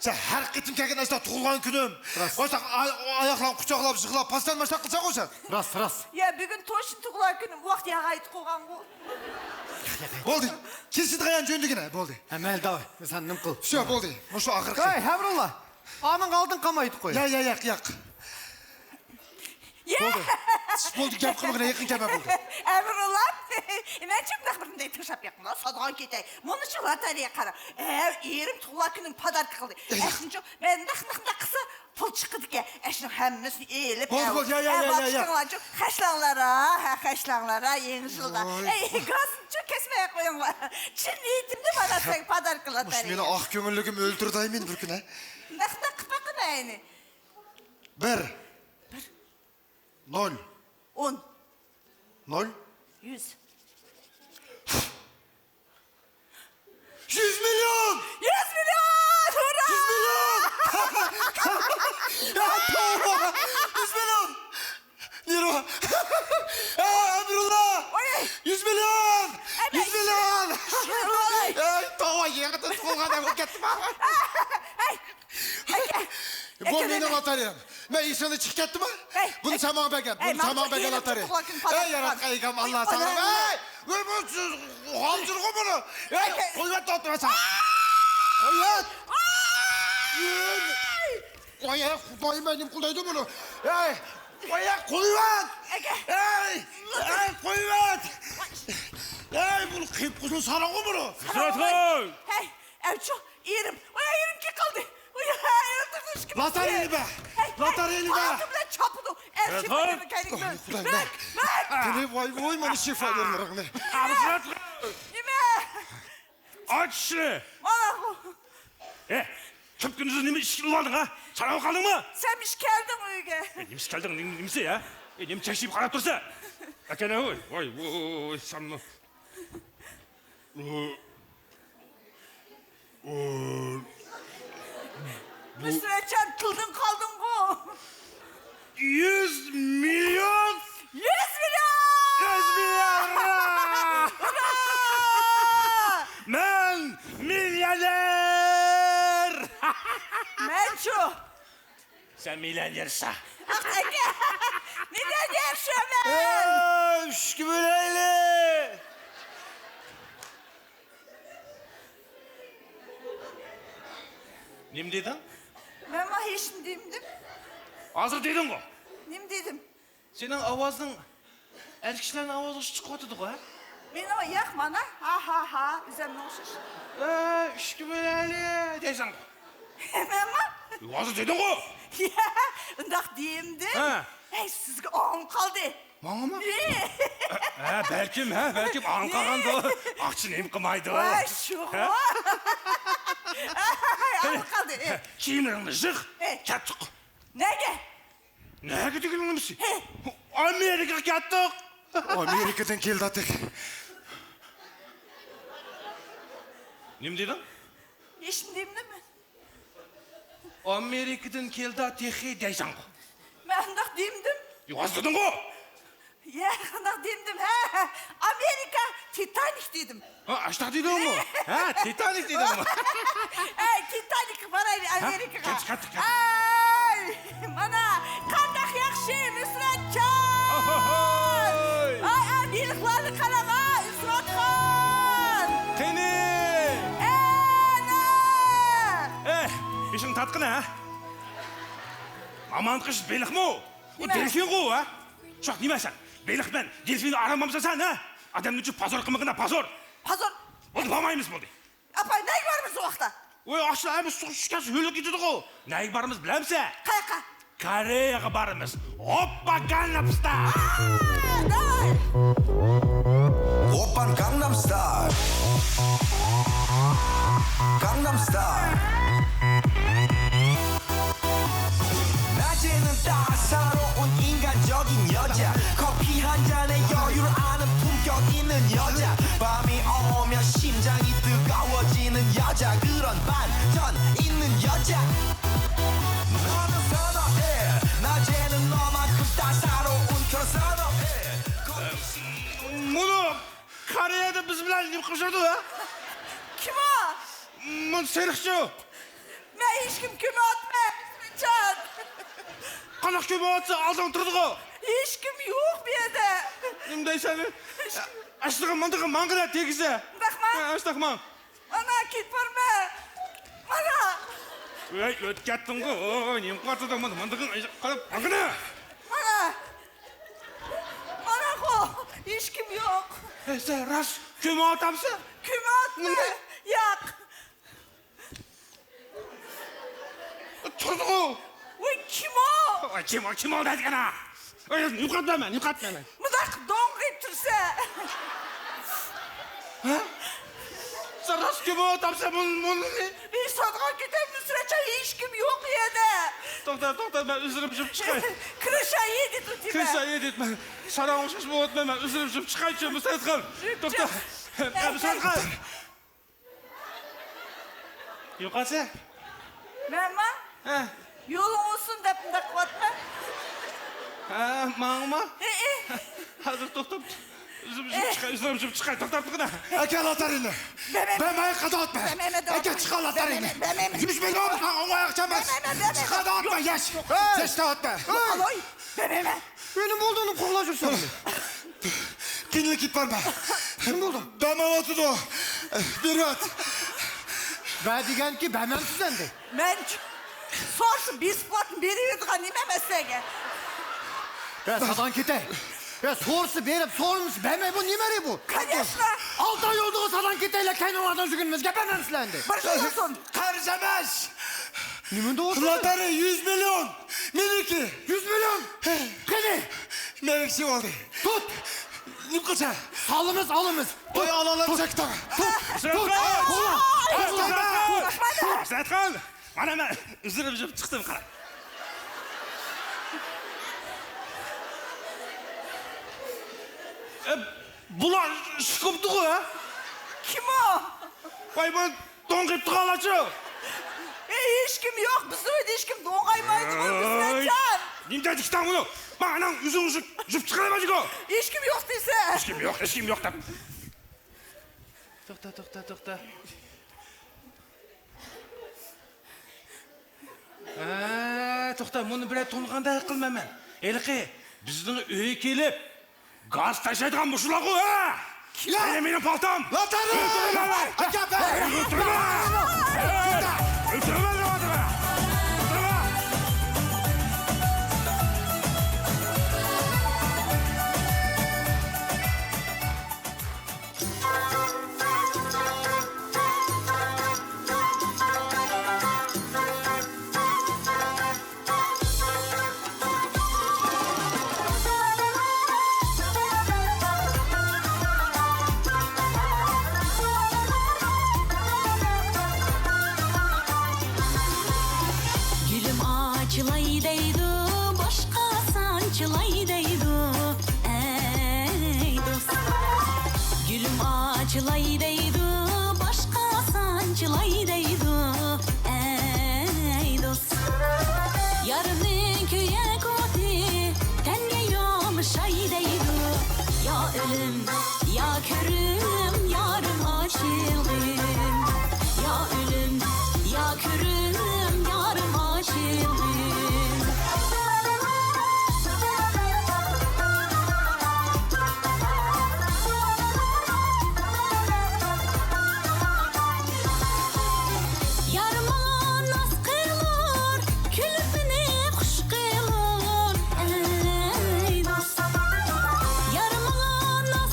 سەن ھەر قېتىم كەلگەن ئاشتا تۇغۇلغان كۈنۈم، راست. ئاشتا ئاي-، ئاياقلارنى قۇچاقلاپ، يىغلاپ، پاستان ماشتان قىلساڭغۇ سەن. راست، راست. يا، بۈگۈن توشۇن تۇغۇلغان كۈنۈم، ۋاقتى ياغايتى قوغانغۇ. بولدى. كېسىدىغان جۆندىگىنە، بولدى. ھە، مەيلى، داۋاي. سەن نېمە قىل؟ شۇ، بولدى. مۇشۇ ئاخىرقى. ھەي، ھەبرۇللا. ئانىڭ ئالدىن قالمايدۇ قوي. ياق، ياق، ياق، ياق. يە! بولدى. بولدى، گەپ قىلمىغىن، يېقىن كەلمە، بولدى. ئەمرۇللا، مەن شۇنداق بىر مۇنداق تىڭشاپ ياقمىلا سادىغان كېتەي. مۇنۇ شۇ لاتارىيە قارا. ئەي، ئېرىم تۇغۇلغان كۈنۈم پاداركا قىلدى. ئەي. ئەشۇنچۇ مەن نەق، نەق، نەق قىلسا پۇل چىقىدىكەن. ئەشۇنىڭ ھەممىسىنى ئېلىپ، بولدى، بولدى، يا، يا، يا، يا، يا. خەجلەڭلار، ھە، خەجلەڭلار، ھە، يېڭى يىلدا. ۋاي. ئەي، گازنى چۇ كەسمەي قويۇڭلار. چىن نىيىتىمنى مانا سەن پاداركا قىلىۋاتاي. مۇشۇ مېنىڭ ئاق كۆڭۈللۈكۈم ئۆلتۈرداي مېنى بىر كۈنى. نەق، نەق قىلىپ باققىنا ئەينى. بىر. بىر. نول. ئون. نول. يۈز. يۈز مىليون! يۈز مىليون! ھۇررا! يۈز مىليون! يا توۋا! يۈز مىليون! نېرۋا! ئەي، ئەمرۇللا! ۋاي! يۈز مىليون! ئەي، يۈز مىليون! ۋاي! ئەي، توۋا، يېڭىدىن تۇغۇلغان ئەمەل كەتتىم. ئەي! بۇ مېنىڭ لاتارىيەم. مەن ئېسىڭدىن چىقىپ كەتتىمۇ؟ ھەي، بۇنى ساڭا بەرگەن، بۇنى ساڭا بەرگەن لاتارىيە. ئەي، ياراتقان ئىگەم، ئاللا ساڭا. ھەي، ۋاي، بۇ غالجىرغۇ بۇنى. ھەي، قويۇۋەت، توختىماساڭ. قويۇۋەت. ۋاي، ھەي، خۇدايىم، مەن نېمە قىلايدۇ بۇنى؟ ھەي، ۋاي، ھەي، قويۇۋەت. ھەي، ھەي، قويۇۋەت. ھەي، بۇنى قىيىپ قويسۇن، ساراڭغۇ بۇنى. ھەي، ئەۋچۇ. ئېرىم، ۋاي، ئېرىم كېلىپ قالدى. ۋاي، ئېرىم تۇرمۇشقا لاتارىيىنى بەر. ھەي، لاتارىيىنى بەر. ئالدى بىلەن چاپىدۇ. ئەرشىپ بېرىمەن كەينىڭدىن. ۋاي، خۇداي، مەك، مەك. قېنى، ۋاي، ۋاي، مانا شىفايەرلىرىڭنى. نېمە؟ ئاچ ئىشنى. مانا بۇ. ئە، كۈپ كۈندۈز نېمە ئىش قىلىۋالدىڭ، ھە؟ ساراڭ قالدىڭمۇ؟ سەن ئىش كەلدىڭ ئۆيگە. ئە، نېمە ئىش كەلدىڭ، نېمە، نېمىسى، ھە؟ ئە، نېمە چەكشىيىپ قاراپ تۇرسا؟ ئەكەنە، ۋاي، ۋاي، ۋاي، سەنمۇ. نۇسرەتجان، تىلدىن قالدىڭغۇ. يۈز مىليون! يۈز مىليون! يۈز مىليون! ئۇرا! ئۇرا! مەن مىليونېر! مەنچۇ؟ سەن مىليونېرسەن. ئاق ئاكا، مىليونېر شۇ مەن. ئەي، ئۈچكە بۆلەيلى. نېمە دېدىڭ؟ مەنمۇ ھېچنېمە دېمىدىم. ھازىر دېدىڭغۇ. نېمە دېدىم؟ سېنىڭ ئاۋازىڭ ئەر كىشىلەرنىڭ ئاۋازىغا ئوخشاش چىقىۋاتىدىغۇ، ھە؟ مېنىڭ ياق، مانا، ھا، ھا، ھا، ئۆزۈمنىڭ ئوخشاش. ئە، ئۈچكە بۆلەيلى دەيسەن. مەنمۇ؟ ھازىر دېدىڭغۇ. يا، ئۇنداق دېمىدىم. ھە. ھەي، سىزگە ئاڭ قالدى. ماڭىمۇ؟ ھە، بەلكىم، ھە، بەلكىم ئاڭ قالغاندۇ. ئاقچىنى ھېم قىلمايدۇ. ۋاي، شۇ. ھە؟ ئاڭ قالدى. كىيىملىرىڭنى يىغ. كەتتۇق. نەگە؟ نەگە دېگىنىڭ نېمىسى؟ ھە. ئامېرىكىغا كەتتۇق. ئامېرىكىدىن كېلدى تېخى. نېمە دېدىڭ؟ ھېچنېمە دېمىدىم مەن. ئامېرىكىدىن كېلدى تېخى دەيسەنغۇ. مەن ئۇنداق دېمىدىم. يوغان دېدىڭغۇ. ياق، ئۇنداق دېمىدىم. ھە، ھە. ئامېرىكا، تىتانىك دېدىم. ھە، ئاشتاق دېدىڭمۇ؟ ھە، تىتانىك دېدىڭمۇ؟ ئەي، تىتانىكقا بارايلى، ھە؟ ئامېرىكىغا. كەت، كەت، كەت. ئەي، مانا، قانداق ياخشى، نۇسرەتجان! ئاھاھاي! ئاي، ئاي، بېلىقلارنى قاراڭ، ئا، ئۈزۈۋاتقان! قېنى؟ ئەنە! ئەي، بېشىڭنى تارتقىنا، ھە؟ ئامان قىش بېلىقمۇ؟ ئۇ نېمە؟ دېلفىنغۇ، ھە؟ شۇنداق نېمە سەن؟ بېلىق بىلەن دېلفىننى ئايرالمامسەن سەن، ھە؟ ئادەمنى ئۈچۈن پازار قىلمىغىنا، پازار! پازار! بولدى، بارمايمىز، بولدى. ئاپا، نەگە بارىمىز ئۇ ۋاقىتتا؟ ۋاي، ئاشۇ ئەمىسە سۇغا چۈشۈپ كەتسە ھۆلگە كېتىدىغۇ. نەگە بارىمىز بىلەمسەن؟ قاياققا؟ كورېيەگە بارىمىز. ئوپپا، گانگنام ستايل! ئا، داۋاي! ئوپپا، گانگنام ستايل! گانگنام ستايل! 낮에는 따사로운 인간적인 여자 커피 한 잔에 여유를 아는 품격 있는 여자 밤이 오면 심장이 뜨거워지는 여자 그런 반전 있는 여자 너는 선어해 낮에는 너만큼 따사로운 그런 선어해 커피 시- مۇنۇ كورېيەدە بىز بىلەن نېمە قىلىشىدۇ، ھە؟ كىم ئۇ؟ مۇنۇ سېرىقچۇ. مەن ھېچكىم كۆمۈۋاتماي، ئىسمەتجان. قانداق كۆمۈۋاتسا، ئالدىڭدا تۇرىدىغۇ. ھېچكىم يوق بۇ يەردە. نېمە دەيسەن؟ ھېچكىم. ئاشتىغا ماندىغا ماڭغىلى تېگىسە. مۇنداقما؟ ھە، ئاشتاق ماڭ. ئانا، كېتىپ بارىمەن. مانا. ۋەي، ئۆتۈپ كەتتىڭغۇ. ئوي، نېمە قىلىۋاتىدىڭ مانا؟ ماندىغا قاراپ ماڭغىنە. مانا. مانا خو، ھېچكىم يوق. ئە، سەن راست كۆمۈۋاتامسەن؟ كۆمۈۋاتىمەن. ياق. تۇردىغۇ. ۋاي، كىم ئۇ؟ ۋاي، كىم ئۇ، كىم ئۇ دەيدىغىنە؟ ۋاي، يوقاتمايمەن، يوقاتمايمەن. مۇنداق دوڭغىيىپ تۇرسا. ھە؟ سەن راست كۆمۈۋاتامسەن بۇنى، بۇنى؟ ئى، سادىغان كېتەي، مۇسرەچە ھېچكىم يوق يەردە. توختا، توختا، مەن ئۆزلىرىم يۇيۇپ چىقاي. كىرىشە يېدى تۇتىمەن. كىرىشە يېدى، مەن ساراڭ ئوخشاش بولۇپتىمەن، مەن ئۆزلىرىم يۇيۇپ چىقايچۇ، مۇسرەت خان. توختا. مۇسرەت خان. يوقالسا؟ مەنما؟ ھە. يولۇڭ ئۇزۇن دەپ مۇنداق قىلىۋاتىمەن. ھە، ماڭىمۇ؟ ھە، ھە. ھازىر توختاپ، ئۆزۈم يۇيۇپ چىقاي، ئۆزۈم يۇيۇپ چىقاي، توختاپ تۇرغىنا. ئەكەل لاتارىنى. بەرمەيمەن. بەرمەي قاداۋاتما. بەرمەيمەن، ئەكەل چىقار لاتارىنى. بەرمەيمەن. يۈز مىليون ماڭا ئوڭاي ئاقچا ئەمەس. بەرمەيمەن، بەرمەيمەن. چىقار دەۋاتما، ياش. ھەي. ياش دەۋاتما. يوقالغاي. بەرمەيمەن. نېمە بولدى، ئۇنى قوغلاپ يۈرسەڭ؟ قىينىلىپ كېتىپ بارما؟ نېمە بولدى؟ بەرمەيۋاتىدۇ. بېرىۋەت. بەر دېگەنكى بەرمەمسىز ئەمدى. مەن سورىسا بېسىپ قويۇپ بېرىۋېرىدىغان نېمە ئەمەس سەگە. يا، ساداڭ كېتەي. يا، سورىسا بېرىپ، سورىمىسا بەرمەي، بۇ نېمە بۇ؟ كونيېچنو. ئالتە ئاي بولدىغۇ ساداڭ كېتەيلە، كەينىڭلاردىن يۈرگىنىمىزگە بەرمەمسىلەر ئەمدى. بىر سورىسۇن. قەرز ئەمەس. نېمە دەۋاتىسىز؟ لاتارى يۈز مىليون. مېنىكى. يۈز مىليون. قېنى؟ مېنىڭكىسى بولدى. تۇت. نېمە قىلسا؟ سالىمىز، ئالىمىز. قوي، ئالالار چەكتىڭ. تۇت. تۇت. قوغلا. قوغلا. مانا مەن ئۆزلىرىم يۇيۇپ چىقتىم، قارا. ئە، بۇلار ئىشقىپتىغۇ، ھە؟ كىم ئۇ؟ ۋاي، بۇ دوڭغىيىپ تۇرغانلارچۇ؟ ئەي، ھېچكىم يوق، بىزنىڭ ئۆيدە ھېچكىم دوڭغايمايدىغۇ، بىزنىڭ جان. نېمە دەيدىكىن بۇنى؟ مانا ئۆزۈڭ يۇيۇپ، يۇيۇپ چىقىرىۋەتكىن. ھېچكىم يوق دېسە. ھېچكىم يوق، ھېچكىم يوق دەپ. توختا، توختا، توختا. ھە، توختا، مۇنى بىرەر تونۇغاندەك قىلىمەن مەن. ھېلىقى بىزنىڭ ئۆيگە كېلىپ، گاز تاشلايدىغان مۇشۇلارغۇ، ھە؟ يا! قېنى مېنىڭ پالتام؟ لاتارى! ئۆلتۈرىمەن مەن! ئاكا، بەر! ئۆلتۈرىمەن! ئۆلتۈرىمەن دەۋاتىمەن! ئۆلتۈرىمەن! گۈلۈم ئاچىلاي دەيدۇ، باشقا سانچىلاي دەيدۇ، ئەي دوست. گۈلۈم ئاچىلاي دەيدۇ، باشقا سانچىلاي دەيدۇ، ئەي دوست. يارنىڭ كۆيەك ئوتى تەنگە يولىشاي دەيدۇ. يا ئۆلۈم، يا كۆرۈم، يارىم ئاچىلغىن. يا ئۆلۈم، يا كۆرۈم، يارىم ئاچىلغىن. يار ماڭا ناز قىلۇر، كۈلۈپ مېنى خۇش قىلۇر، ئەي دوست. يار ماڭا ناز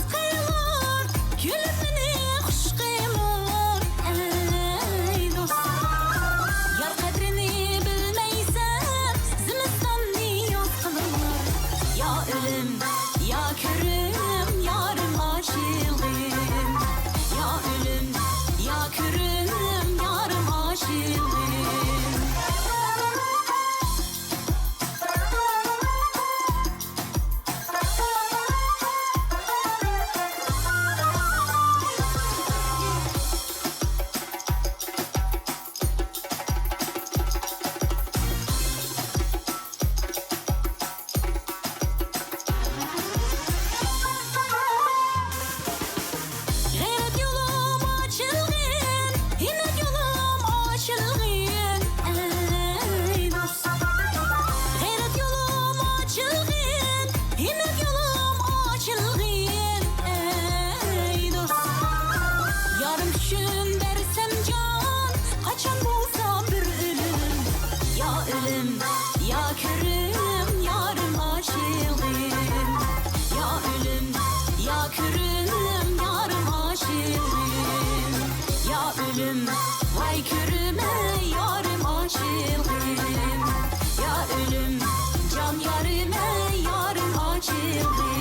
ۋاي كۆرۈمەي يارىم ئاچىلغىم، يا ئۆلۈم، جان يارىمەي يارىم ئاچىلغىم.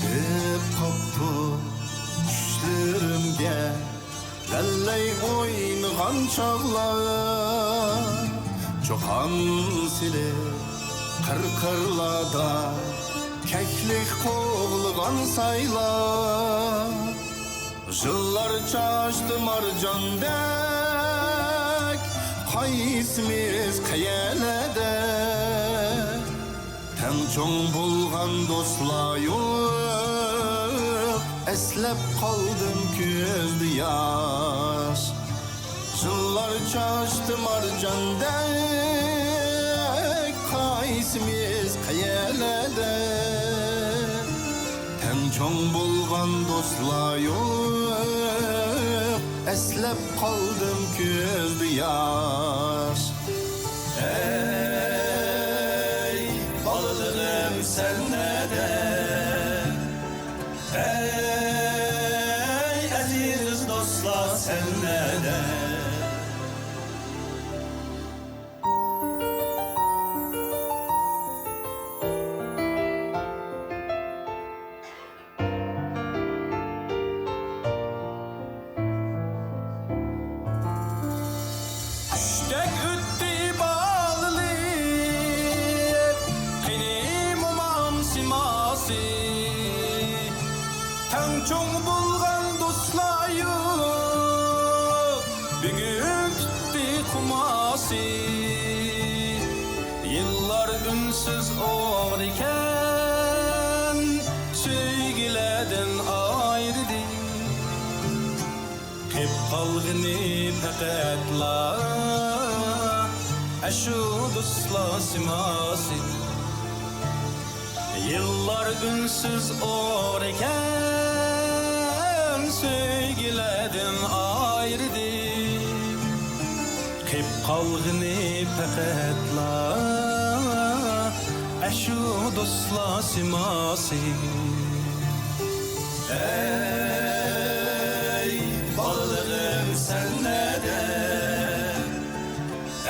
كىرىپ قاپتۇ چۈشلىرىمگە ۋەللەي ئوينىغان چاغلار. چۇقان سېلىپ قىر-قىرلاردا كەكلىك قوغلىغان سايلار. يىللار چاچتى مارجاندەك، قايسىمىز قەيەرلەردە؟ تەڭ چوڭ بولغان دوستلار يوق، ئەسلەپ قالدىم كۆزدە ياش. يىللار چاچتى مارجاندەك، قايسىمىز قەيەرلەردە؟ تەڭ چوڭ بولغان دوستلار يوق، ئەسلەپ قالدىم كۆزدە ياش. ئەي بالىلىرىم، سەن نەدە؟ ئەي ئەزىز دوستلار، سەن نەدە؟ چۈشتەك ئۆتتى بالىلىق، قېنى مومام سىيماسى؟ تەڭ چوڭ بولغان دوستلار يوق، بۈگۈن پۈتتى قۇماسى. يىللار ئۈنسىز ئوغرىكەن، سۆيگۈلەردىن ئايرىدى. قېپ قالغىنى پەقەتلا ئەشۇ دوستلار سىيماسى. يىللار ئۈنسىز ئوغرىكەن، سۆيگۈلەردىن ئايرىدى. قېپ قالغىنى پەقەتلا ئەشۇ دوستلار سىيماسى. ئەي بالىلىرىم، سەن نەدە؟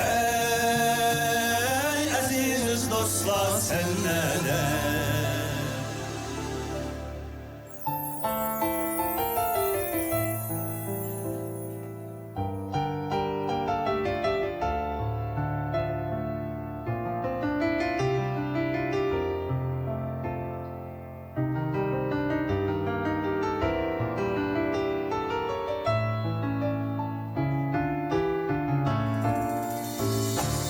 ئەي ئەزىز دوستلار، سەن نەدە؟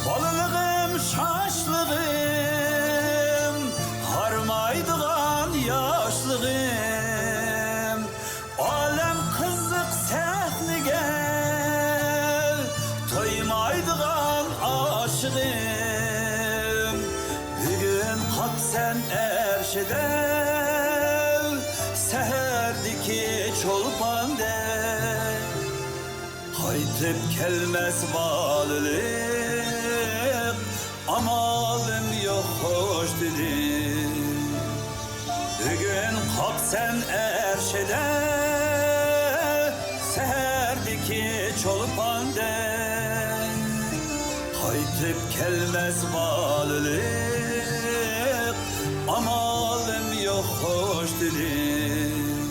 بالىلىقىم، شاشلىقىم، ھارمايدىغان ياشلىقىم، ئالەم قىزىق سەھنىگە تويمايدىغان ئاشىقىم. بۈگۈن قاپسەن ئەرشىدە، سەھەردىكى چولپاندەك. قايتىپ كەلمەس بالىلىق، ئامالىم يوق خوش دېدىم. بۈگۈن قاپسەن ئەرشىدە، سەھەردىكى چولپاندەك. قايتىپ كەلمەس بالىلىق، ئامالىم يوق خوش دېدىم.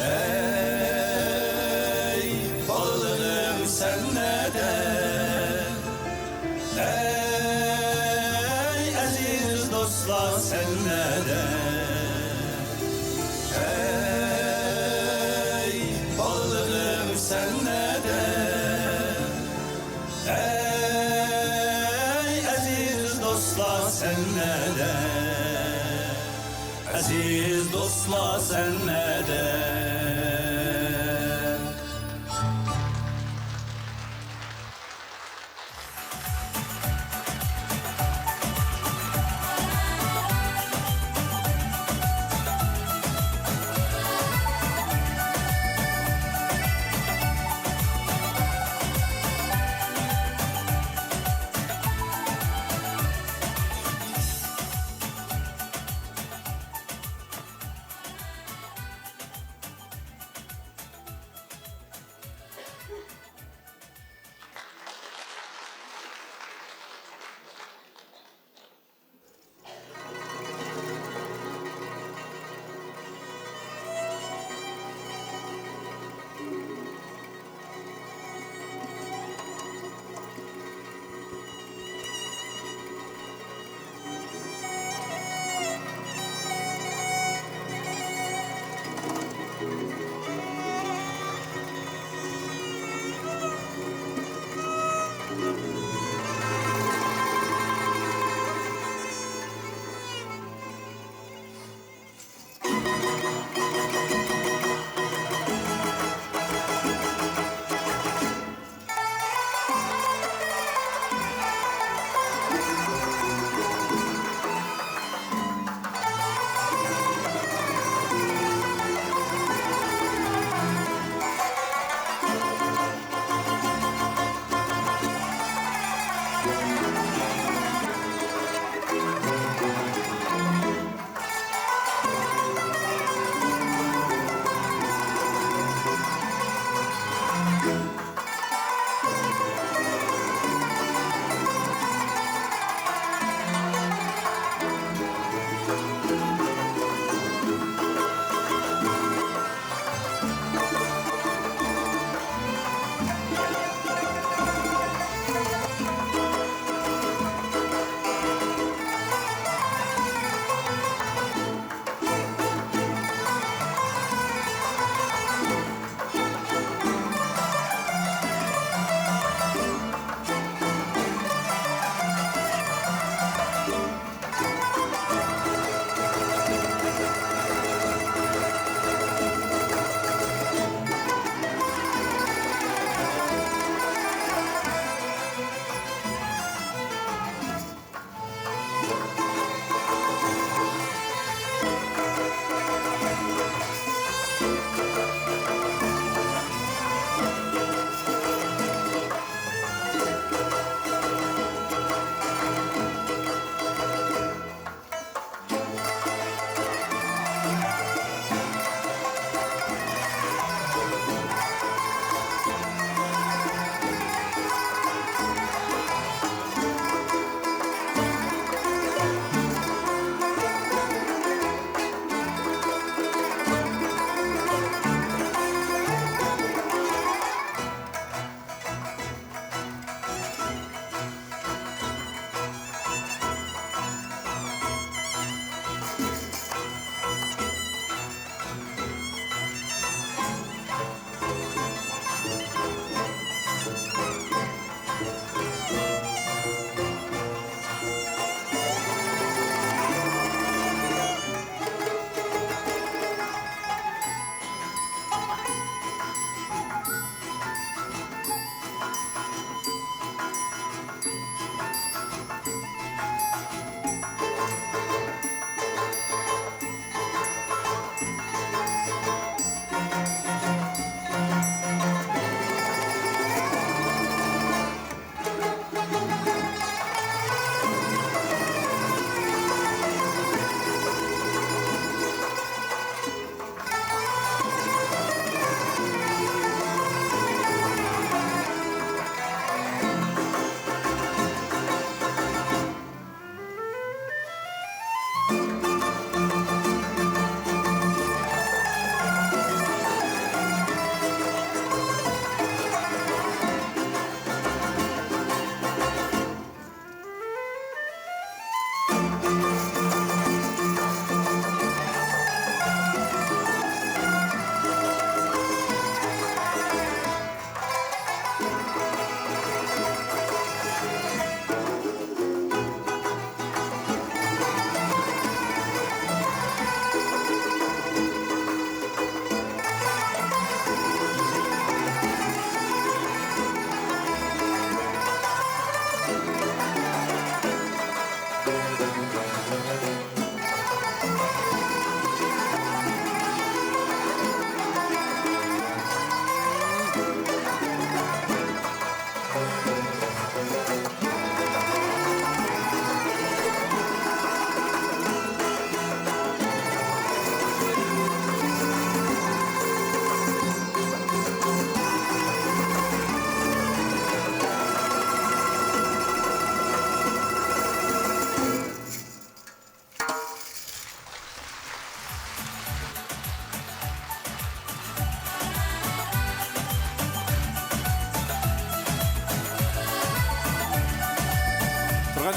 ئەي بالىلىرىم، سەن نەدە؟ ئەي ئەزىز دوستلار، سەن نەدە؟ ئەزىز دوستلار، سەن نەدە؟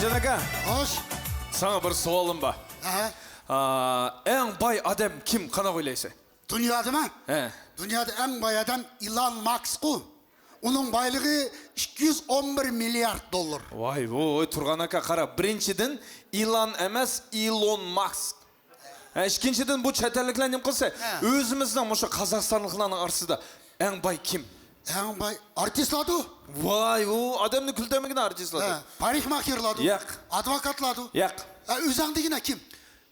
جان ئاكا. خوش. ساڭا بىر سوئالىم بار. ئەھە. ئا، ئەڭ باي ئادەم كىم؟ قانداق ئويلايسەن؟ دۇنيادىمۇ؟ ھە. دۇنيادا ئەڭ باي ئادەم ئىلان ماسكقۇ. ئۇنىڭ بايلىقى ئىككى يۈز ئون بىر مىليارد دوللار. ۋاي ۋۇي، تۇرغان ئاكا، قارا، بىرىنچىدىن، ئىلان ئەمەس، ئىلون ماسك. ھە، ئىككىنچىدىن، بۇ چەت ئەللىكلەر نېمە قىلسا، ھە، ئۆزىمىزنىڭ مۇشۇ قازاقىستانلىقلارنىڭ ئارىسىدا ئەڭ باي كىم؟ ئەڭ باي ئارتىسلاردۇ. ۋاي ۋۇ، ئادەمنى كۈلدۈرمىگىن ئارتىسلار. ھە، پارىخماخېرلاردۇ. ياق. ئادۋوكاتلاردۇ. ياق. ھە، ئۆزۈڭ دېگىنە كىم؟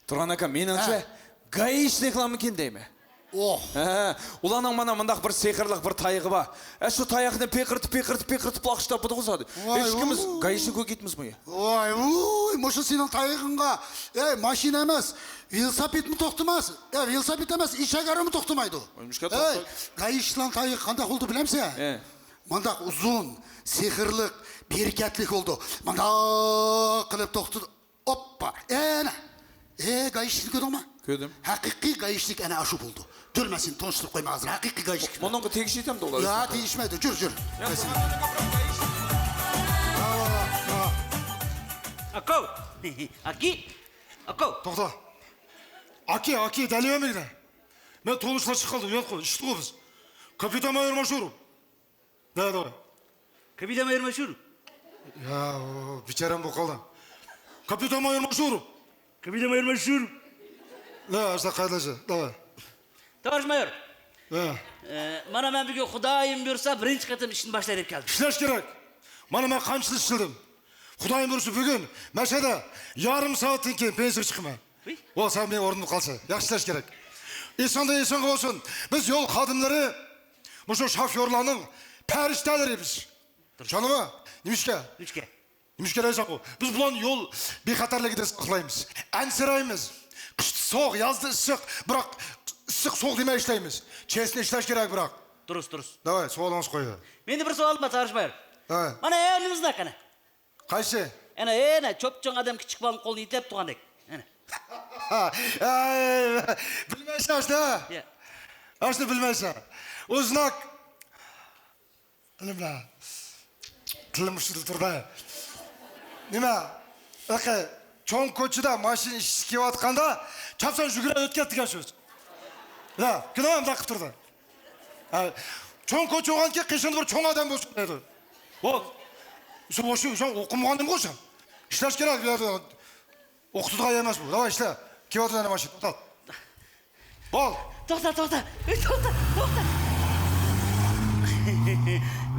تۇرغان ئاكا، مېنىڭچە، ھە، گايىشنىكلارمىكىن دەيمەن. ئوھ. ھە، ئۇلارنىڭ مانا مۇنداق بىر سېھىرلىق بىر تايىقى بار. ئە، شۇ تاياقنى پىقىرتىپ، پىقىرتىپ، پىقىرتىپ، لاقىش تاپىدىغۇ زادى. ۋاي، ھېچكىمىز ۋاي. گايىشنىك بولۇپ كەتمىز بۇ يا. ۋاي ۋۇي، مۇشۇ سېنىڭ تايىقىڭغا، ئەي، ماشىنا ئەمەس، ۋېلىسىپىتمۇ توختىماس. ئەي، ۋېلىسىپىت ئەمەس، ئېشەك ئارىمۇ توختىمايدۇ. ئوي، مۇشۇ ئەي، توختاي. گايىشنىڭ تايىقى قانداق بولىدۇ بىلەمسەن؟ ئە. مۇنداق ئۇزۇن، سېھىرلىق، بەرىكەتلىك بولىدۇ. مۇنداق قىلىپ توختىدى. ئوپپا! ئەنە! ئە، گايىشنى كۆردۈڭمۇ؟ كۆردۈم. ھەقىقىي گايىشلىك ئەنە ئاشۇ بولىدۇ. تۇر، مەن سېنى تونۇشتۇرۇپ قويماي ھازىر. ھەقىقىي گايىشلىك. بۇنىڭغا تېگىشلىك ئەمدى ئۇلار. يا، تېگىشمەيدۇ. جۈر، جۈر. يا، مەن سېنى. ئاكاۋ! ئاكى! ئاكاۋ! توختا. ئاكى، ئاكى، دەلىۋەرمىگىنە. مەن تونۇشلار چىقىپ قالدى. يوق، ئىشتىغۇ بىز. كاپىتان مايور ماشۇرۇپ. دەۋە، دەۋە. كاپىتان مايور ماشۇرۇپ. يا، ئۇ بىچارەم بولۇپ قالدى. كاپىتان مايور ماشۇرۇپ. كاپىتان مايور ماشۇرۇپ. لا، ئاشۇنداق قايدىلاشى. دەۋە. تاۋارىش مايور. ھە. ئە، مانا مەن بۈگۈن خۇدايىم بۇيرۇسا بىرىنچى قېتىم ئىشنى باشلاي دەپ كەلدىم. ئىشلەش كېرەك. مانا مەن قانچىلىك ئىشلىدىم. خۇدايىم بۇيرۇسا بۈگۈن مەشەدە يېرىم سائەتتىن كېيىن پېنسىيەگە چىقىمەن. ۋىي. ۋا، سەن مېنىڭ ئورنۇمدا قالسا. ياخشى ئىشلەش كېرەك. ئېسىڭدىن ئېسىڭگە بولسۇن. بىز يول خادىملىرى، مۇشۇ شوفيورلارنىڭ پەرىشتەلىرى بىز. دۇرۇس. چۈشەندىڭمۇ؟ نېمىشقا؟ نېمىشقا؟ نېمىشقا دەيسەن بۇ؟ بىز بۇلارنى يول بىخەتەرلىكىدە ساقلايمىز. ئەنسىرەيمىز. قىشتا سوغۇق، يازدا ئىسسىق، بىراق ئىسسىق سوغۇق دېمەي ئىشلەيمىز. چېسىنى ئىشلەش كېرەك، بىراق. دۇرۇس، دۇرۇس. داۋاي، سوئالىڭىزنى قويۇڭ. مېنىڭ بىر سوئالىم بار، تاۋارىش مايور. داۋاي. مانا ئەۋلىمىزدە قېنى. قايسى؟ ئەنە، ئەنە، چوپچوڭ ئادەم كىچىك بالىنىڭ قولىنى يېتىلەپ تۇرغاندەك. ئەنە. ئەي، بىلمەيسەن ئاشۇنى. يا. ئاشۇنى بىلمەيسەن. ئۇ زىناك. بىلىملا. تىلىم ئۇشتۇمدا تۇردا. نېمە؟ ئەقە، چوڭ كوچىدا ماشىنا ئىشىكى كېلىۋاتقاندا، چاپسان يۈگۈرۈپ ئۆتۈپ كەت دېگەن سۆز. لا، كۈنى مۇنداق قىلىپ تۇردا. ھە، چوڭ كوچا بولغاندىكىن قېشىڭدا بىر چوڭ ئادەم بولسۇن دەيدۇ. بول. شۇ، شۇ، شۇ ئوقۇمىغان نېمە قىلساڭ؟ ئىشلەش كېرەك بۇ يەردە. ئوقۇتىدىغان يەر ئەمەس بۇ. داۋاي ئىشلە. كېلىۋاتىدۇ ئەنە ماشىنا. توختات. بول. توختا، توختا. ئۆي، توختا، توختا.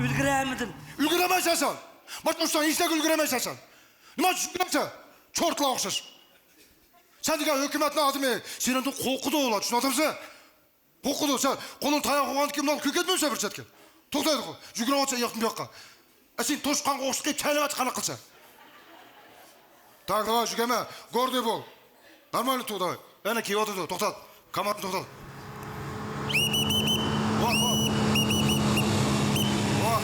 ئۈلگۈرەلمىدىم. ئۈلگۈرەلمەيسەن سەن. ماشىنا ئۇرساڭ ھېچنەگە ئۈلگۈرەلمەيسەن سەن. نېمە ئۈچۈن ئۈلگۈرەمسەن؟ چورتلار ئوخشاش. سەن دېگەن ھۆكۈمەتنىڭ ئادىمى سېنىڭدىن قورقىدۇ ئۇلار، چۈشىنىۋاتامسەن؟ قورقىدۇ، سەن قولۇڭ تاياق ئۇرغاندىكىن مۇنداق كۆركەتمەيسەن بىر چەتكە. توختايدىغۇ، يۈگۈرۈۋاتسا ئۇياقتىن بۇياققا. ئە، سېنى توشقانغا ئوخشىتىپ كەينىگە قاراپ قالسا. Так, давай, يۈگۈرمە، гордый бол. Нормально тур, давай. ئەنە كېلىۋاتىدۇ، توختات. كامازنى توختات. ۋاھ، ۋاھ. ۋاھ.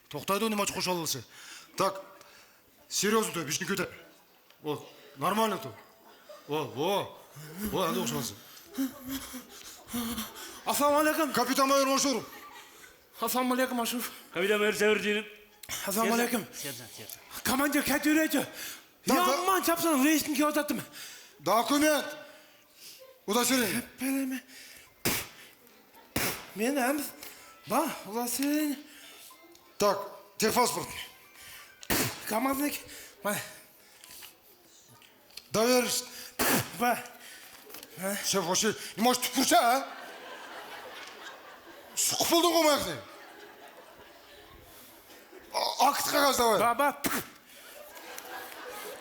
توختايدۇ، نېمە ئۈچۈن قوشۇۋالغۇسى؟ Так, серьёзно тур، бишни كۆتەر. ۋاھ، نورمالنى تۇر. ۋاھ، ۋاھ. ۋاھ، ئەمدى ئوخشىماسسىڭ. ئەسسالامۇ ئەلەيكۇم. كاپىتان مايور ماشۇرۇپ. ئەسسالامۇ ئەلەيكۇم، ماشۇرۇپ. كاپىتان مايور سەۋرىدىنىم. ئەسسالامۇ ئەلەيكۇم. كوماندىر، كەتىۋېرەيچۇ. يامان چاپسان رېيسنى كېلىۋاتاتتىم. دوكۇمېنت. Удостоверение. بىلىمەن. مېنىڭ ھەم بار، ئۇلاسىن. Так, техпаспорт. كامازنىكى. مانا. Доверенность. بار. سەن خوشى، نېمە ئىش تۇتۇپ تۇرسەن، ھە؟ سۇقۇپ بولدۇڭغۇ ماياقنى. ئاكت قەغەز داۋاي. بار، بار.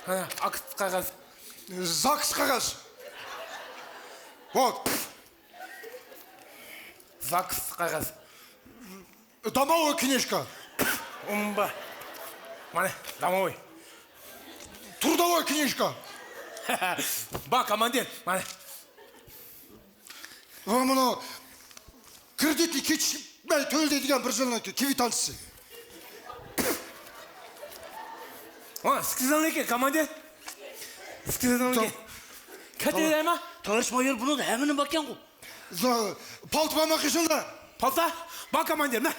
ھە، ئاكت قەغەز. زاكس قەغەز. Вот. زاكس قەغەز. Домовой книжка. ئۇمبا. مانا، домовой. Трудовой книжка. بار، كوماندىر. مانا. ۋە مۇنۇ كرېدىتنى كېچىكمەي تۆلىدى دېگەن بىر يىلنىڭ كۋىتانسىيىسى. ۋا، سىكىزىڭنىڭكى، كوماندىر. سىكىزىڭنىڭكى. كەتتى دەيمەن. تاۋارىش مايور، بۇنىڭدا ھەممىنى باركەنغۇ. پالتا بارمۇ قېشىڭدا؟ پالتا؟ بار، كوماندىر، مە.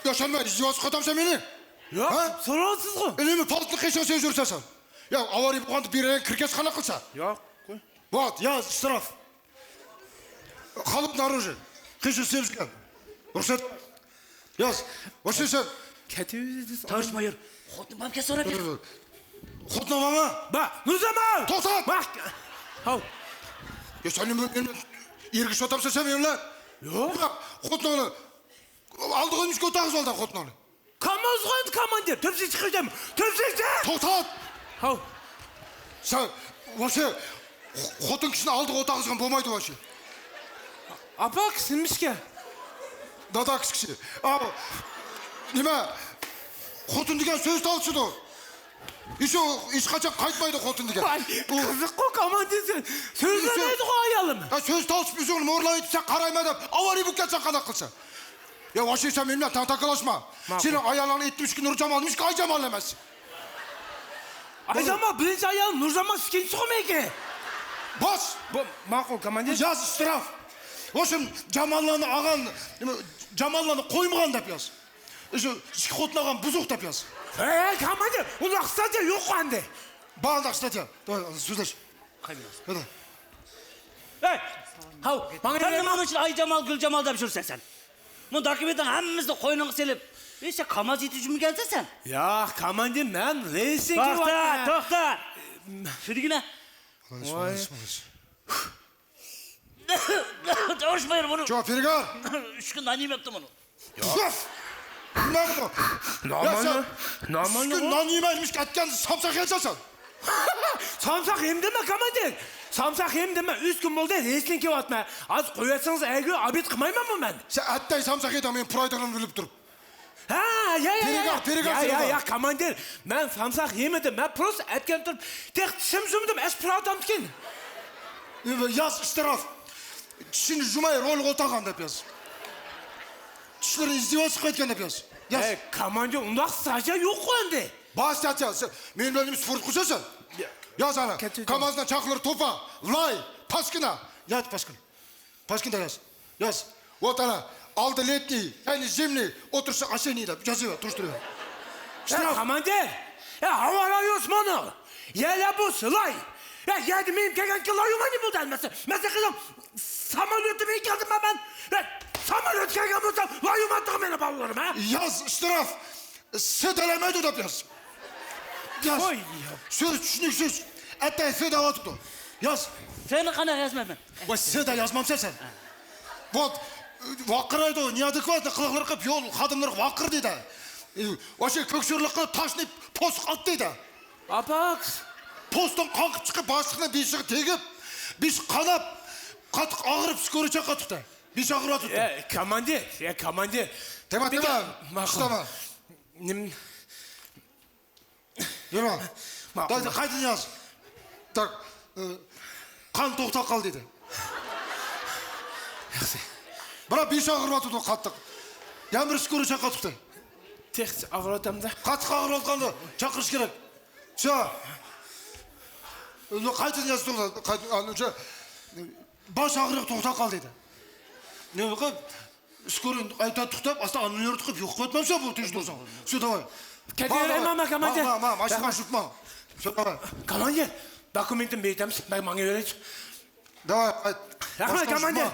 ياشانما، ئىزدىۋاتسا قاتامسەن مېنى. ياق، ھە؟ سوراۋاتسىزغۇ. ئىلمىي پالتىنى قېشىڭ سېلىپ يۈرسەن سەن. يا، ئاۋارىيە بولغاندا بىر يەرگە كىرگەچ قانداق قىلسا؟ ياق، قوي. بوت، ياز، ئىستىراف. خالىپ نارۇژى. قېشىڭ سېلىپ يۈرگەن. رۇخسەت. ياز. ۋاشىنسەن. كەتىۋېرىسىز. تاۋۇش مايور، خوتۇن بارمىكەن سوراپ بېرىڭ. خوتۇن بارمۇ؟ بار. نۇرجامال! توختات! بار. ھاۋ. يا، سەن نېمە، مېنى ئېرگىشىۋاتامسەن سەن مېنىڭ بىلەن؟ ياق. خوتۇنۇڭنى ئالدىغا ئۈنۈشكە ئولتۇرغۇزۇۋالدىڭ خوتۇنۇڭنى. كامازغا ئەمدى كاماندىر، تۈرسە چىقىش دەيمەن. تۈرسە چىق! توختات! ھاۋ. سەن ۋاچە خوتۇن كىشىنى ئالدىغا ئولتۇرغۇزغان بولمايدۇ ۋاچە. ئاپا كىشى نېمىشكە؟ دادا كىشى. ئاۋۇ نېمە؟ خوتۇن دېگەن سۆز تالىشىدۇ. ھېچ، ھېچقاچان قايتمايدۇ خوتۇن دېگەن. ۋاي، قىزىققۇ كاماندىر سەن. سۆزلىمەيدىغۇ ئايالىم. ھە، سۆز تالىشىپ ئۆزۈڭنى مورلاۋېتىپ سەن قارايمەن دەپ ئاۋارە بولۇپ كەتسەڭ قانداق قىلىسەن؟ يا، ۋاچە سەن مېنىڭ بىلەن تەڭ تاكىلاشما. ماقۇل. سېنىڭ ئايالىڭنى ئېيتتىم ئىككى نۇرجامال، نېمىشقا ئايجامال ئەمەس؟ ئايجامال بىرىنچى ئايال، نۇرجامال ئىككىنچىسىغۇ مېنىڭكى. بوس! بۇ، ماقۇل، كاماندىر. ياز، ئىستىراف. ۋاچە جاماللارنى ئالغان، نېمە، جاماللارنى قويمىغان دەپ ياز. شۇ ئىككى خوتۇن ئالغان بۇزۇق دەپ ياز. ھەي، كاماندىر، ئۇنداق ستاتيا يوققۇ ئەمدى. بار ئۇنداق ستاتيا. داۋاي، سۆزلەش. قايماس. ھەدە. ھەي! ھاۋ، ماڭا سەن نېمە ئۈچۈن ئايجامال، گۈلجامال دەپ يۈرسەن سەن؟ بۇ دوكۇمېنتنىڭ ھەممىسىنى قوينۇڭغا سېلىپ، ھېي، سەن كاماز يېتىشىمۇ كەلسەن سەن؟ ياق، كاماندىر، مەن رېيسىڭ توختا، كېلىۋاتىمەن. توختا! شۇ دېگىنە. ۋاي. تاۋۇش مايور بۇنى. چوڭ پىرىگار. ئۈچ كۈن نان يېمەپتۇ بۇنى. پۇف! نېمە بۇ؟ نورمالمۇ؟ يا سەن نورمالمۇ ئۈچ كۈن بۇ؟ نان يېمەي نېمىشقا ئەتكەن سامساق يەيسەن سەن؟ سامساق يېمىدىممەن كاماندىر. سامساق يېمىدىممەن، ئۈچ كۈن بولدى، رېيسىڭ كېلىۋاتىمەن. ھازىر قويۇۋەتسىڭىز ئەگىلى ئوبېد قىلمايمەنمۇ مەن؟ سەن ئەتتەي سامساق يېدىڭ، مېنىڭ پرايدىغىنىمنى بىلىپ تۇرۇپ. ھە، يا، يا، يا، پىرىگار، يا. پىرىگار، يا، يا، پىرىگار. يا، كاماندىر، مەن سامساق يېمىدىم، مەن پروستا ئەتكەن تۇرۇپ، تېخى چىشىمنى جۇمدۇم، ئەس پىراۋدامتىكىن. ياز، ئىستىراف. چىشىنى جۇماي رولغا ئولتۇرغان دەپ ياز. چىشلىرى ئىزدىۋاز چىقىۋەتكەن دەپ ياز. ياز. ھەي، كاماندىر، ئۇنداق ستاتيا يوققۇ ئەمدى. بار ستاتيا، سەن مېنىڭ بىلەن نېمە سپورت قىلىسەن سەن؟ يا. ياز ئانا. كەتتى. كامازنىڭ چاقلىرى توپا، لاي، پاسكىنا. يات پاسكىنا. پاسكىنا ياز. ياز. ۋوت ئانا. ئالدى لېتنىي، كەينى زىمنىي، ئوتتۇرىسى ئاسېننىي دەپ يازىۋەر، تۇرۇشتۇرۇۋەر. يا كاماندىر! يا ھاۋا رايوسمانو! يەرلەر بۇ سىلاي! يا يەردە مېنىڭ كەلگەن كىللايوما نېمە بولدى ئەمەسە؟ مەسىلەن قىلسام ساماليوتتا مېنىڭ كەلدىم مەن. يا ساماليوت كەلگەن بولسا لايوما ئاتتىغۇ مېنىڭ بالىلىرىم ھە؟ ياز، ئىستىراف. سېدەلەمەيدۇ دەپ ياز. ياز. ۋاي. سۆز چۈشىنىكسىز. ئەتەي سېدەۋاتىدۇ. ياز. سېنى قانداق يازمايمەن؟ ۋاي، سېدە يازمامسەن سەن؟ بوت، ۋاقىرايدۇ، نېئادېكۋاتنى قىلىقلىرى قىلىپ يول خادىملىرىغا ۋاقىر دەيدۇ. ۋاچە كۆكسۈرلۈك قىلىپ تاشنى پوستقا ئات دەيدۇ. ئاپاكس. پوستتىن قاڭقىپ چىقىپ باشلىقنىڭ بېشىغا تېگىپ، بېشى قاناپ، قاتتىق ئاغرىپ سكورىي چاقىرتىپتۇ. بېشى ئاغرىۋاتىپتۇ. ئە، كاماندىر، يا كاماندىر. تېما، تېما. ماقۇل. ئىشلەمە. نېمە؟ يۈرمە. ماقۇل. دادا، قايتىدىن ياز. تاك، ئى، قان توختاپ قالدى دېدى. ياخشى. بىراق بېشى ئاغرىۋاتىدۇ قاتتىق. يەنە بىر سكورىي چاقىرتىپتۇ. تېخىچە ئاغرىۋاتامدا. قاتتىق ئاغرىۋاتقاندا چاقىرىش كېرەك. شۇ. قايتىدىن ياز، توختا، قايت-، ئانىچە، باش ئاغرىق توختاپ قالدى دېدى. نېمە قىلىپ؟ ئىسكورىن قايتا توختاپ، ئاستا ئانىنى يورۇتۇپ يوق قىلىۋەتمەمسە بۇ تېژ تۇرساڭ. شۇ داۋاي. كەتىۋېرەي، ماما، كاماندىر. ماما، ماما، ئاشۇ شۇتما. شۇ داۋاي. كاماندىر، دوكۇمېنتىمنى بېرىتەمسىز؟ مەن ماڭا بېرەيچۇ. داۋاي، قايت. رەھمەت، كاماندىر.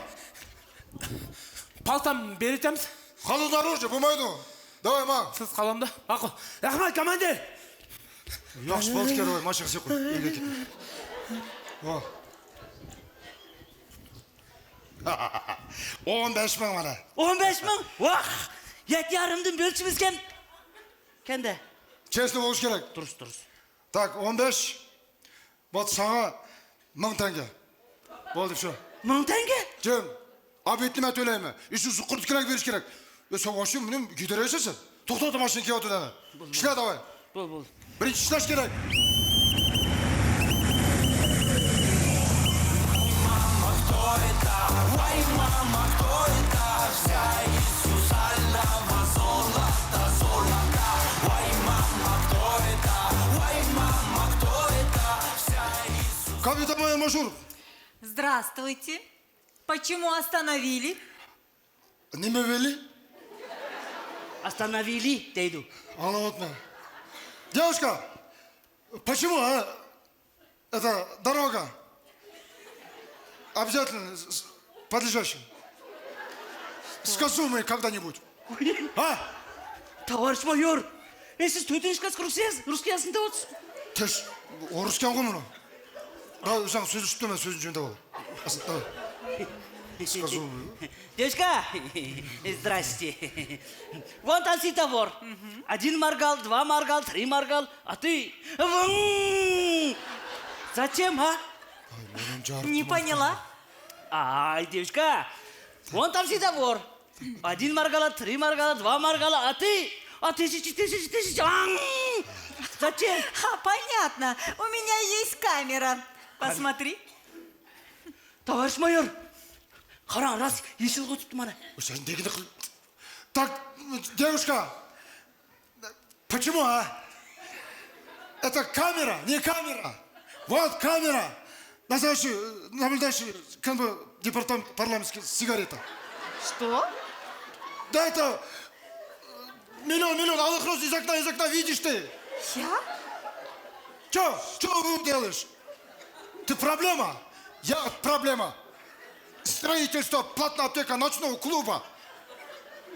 پالتام بېرىتەمسىز؟ قالىدۇ، روژا، بولمايدۇ. داۋاي، ماڭ. سىز قالامدا؟ ماقۇل. رەھمەت، كاماندىر. ياخشى بولدى، كەل، داۋاي، ماشىنىغا سېلىپ قوي. ئۆيگە كېتىڭ. ۋاھ. ئون بەش مىڭ مانا. ئون بەش مىڭ؟ ۋاھ! يەتتە يارىمدىن بۆلۈشىمىزكەن. كەندە. چېسنى بولۇش كېرەك. دۇرۇس، دۇرۇس. تاك، ئون بەش. بولدى، ساڭا مىڭ تەڭگە. بولدى شۇ. مىڭ تەڭگە؟ جىم. ئابىدنى مەن تۆلەيمەن. ئىشۇ سۇقۇرتى كېرەك، بېرىش كېرەك. يا، سەن ۋاھشىي مېنى يېدىرەيسەن سەن. توختا، توختا، ماشىنا كېلىۋاتىدۇ دەنە. بولدى. ئىشلە داۋاي. بولدى، بولدى. بىرىنچى ئىشلەش كېرەك. كاپىتان مايور ماشۇر. Здравствуйте. Почему остановили? نېمە ۋېلى؟ «Остановили» دەيدۇ. ئاڭلاۋاتىمەن. Девушка, почему, а? Это дорога. Обязательно с- с- подлежащим. Скажу мы когда-нибудь. А? Товарищ майор, э, сиз тۆтىنчى класс русский, русский языкны тыңлап Теш, орыс екен ғой мынау. Да, өзің сөз үстеме, сөзін жөндеп ал. Давай. Скажу. Девушка, здрасте. Вон там светофор. Один моргал, два моргал, три моргал, а ты вың! Зачем, а? Ай, мынам жарып Не поняла. Ай, девушка, вон там светофор. Один моргала, три моргала, два моргала, а ты, а ты, ты, ты, ты, ты, ты, ам! Зачем? А, понятно. У меня есть камера. Посмотри. Товарищ майор, қараң, рас, есіл ғой тіпті мана. Сен дегенді қыл. Так, девушка, почему, а? Это камера, не камера. Вот камера. Настоящий, наблюдающий, как бы, департамент парламентских сигарета. Что? Да это, э, миллион, миллион алых роз из окна, из окна видишь ты. Я? Чё? Чё вы делаешь? Ты проблема? Я проблема. Строительство платная аптека ночного клуба.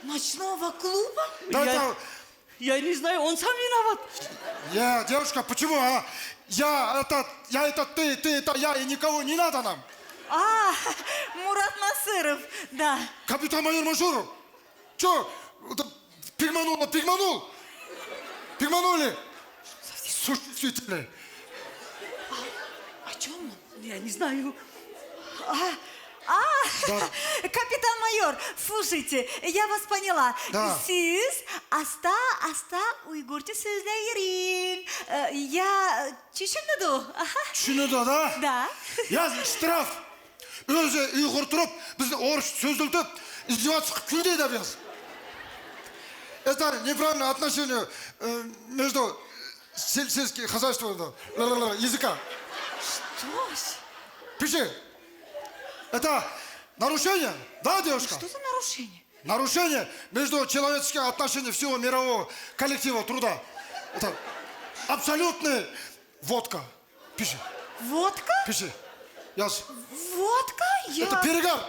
Ночного клуба? Да я, это я не знаю, он сам виноват. Я, девушка, почему, а? Я, это, я, это ты, ты, это я, и никого не надо нам. А, Мурат Насыров, да. Капитан майор Маншуров. Чё? Пигманула, пигманул? Пигманули? Слушай, действительно. О чем он? Я не знаю. А, а, да. Капитан майор, слушайте, я вас поняла. Да. Сиз аста, аста уйгурча созлейин. Э, я чишинду. Аха. Чишинду, да? Да. Я штраф. Өзі ұйғыр тұрып, бізді орыс сөзілтіп, издеваться қылып күлді деп яз. Это неправильное отношение, э, между сельским хозяйством, да, языка. Что? Пиши. Это нарушение, да, девушка? Что за нарушение? Нарушение между человеческих отношений всего мирового коллектива труда. Это абсолютная водка. Пиши. Водка? Пиши. Яз. Водка? Я... Это перегар.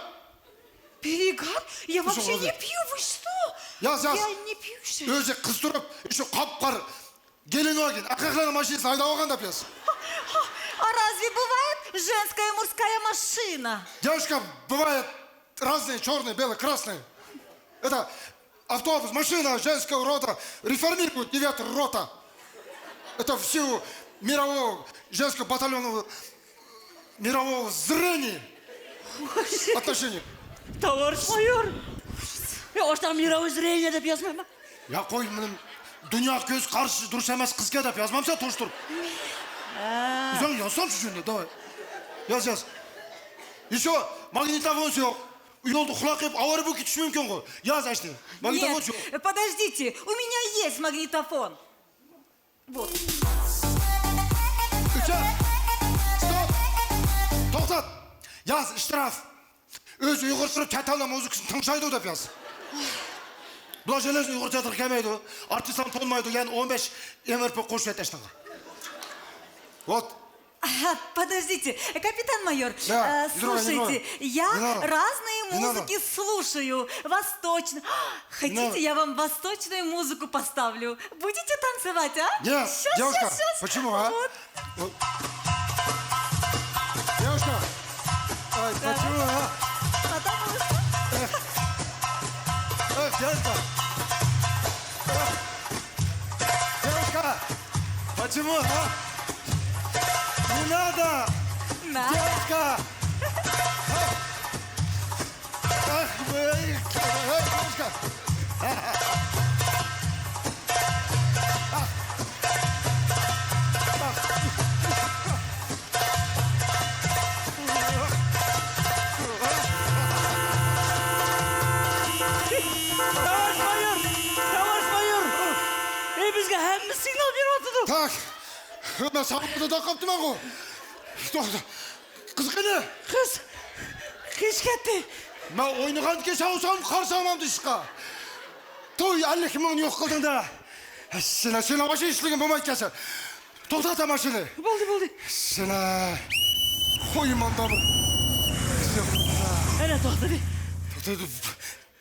Перегар? Я вообще не пью, вы что? Яз, яз. Я не пью же. Өзі қыз тұрып, еще қап-қар Гелендваген, ақсақалның машинасын айдап алған деп яз. А разве бывает женская мужская машина? Девушка, бывает разные, черные, белые, красные. Это автобус, машина женского рода реформирует девятая рота. Это в силу мирового женского батальона мирового зрения. Отношения. Товарищ майор. Я, ошта мировое зрение деп язмаймын ба? Я қой, мыным дүния көз қарсы дұрыс емес қыз екен деп язбамса, тоғыстырып. Ә. Өзің язсам жүзінде, давай. Яз, яз. Еще магнитофон жоқ. Жолда құлап қалып, авария болып кетуі мүмкін ғой. Яз, әште. Магнитофон жоқ. Нет, подождите, у меня есть магнитофон. Вот. Стоп! Тоқтат! Яз, штраф! Өзі ұйғыр тұрып, чәтәлі музыкасын тыңшайды деп яз. Бұлар железный ұйғыр театрға келмейді. Артистан толмайды, яғни он бес МРП қосып жат аштыңға. Вот. Ага, подождите, капитан майор, да, э, не трогай, не трогай. Слушайте, я разные музыки слушаю, восточные. Хотите, я вам восточную музыку поставлю? Будете танцевать, а? Нет, щас, девушка, щас, щас. Почему, а? Вот. Вот. Девушка, ай, почему, а? Потому что... Эх, эх, девушка. Эх. Девушка, почему, а? Не надо! Надо. Девушка! Ах, вы, эй, девушка! Товарищ майор! Товарищ майор! Эй, бізге һәммә сигнал беріп атыды. Так, мен сабақта да қаптым ғой. Тоқта. Қыз қане? Қыз қыз кетті. Мен ойнағанды кеше ауысам, қарсы алмамды шыққа. توي ئەللىك مىڭنى يوق قىلدىڭ دە. سېنى، سېنى ماشىنا ئىشلىگەن بولمايدىكەنسەن. توختات ماشىنىنى. بولدى، بولدى. سېنى قويمامدا بىر. ئەنە توختىدى. توختىدى.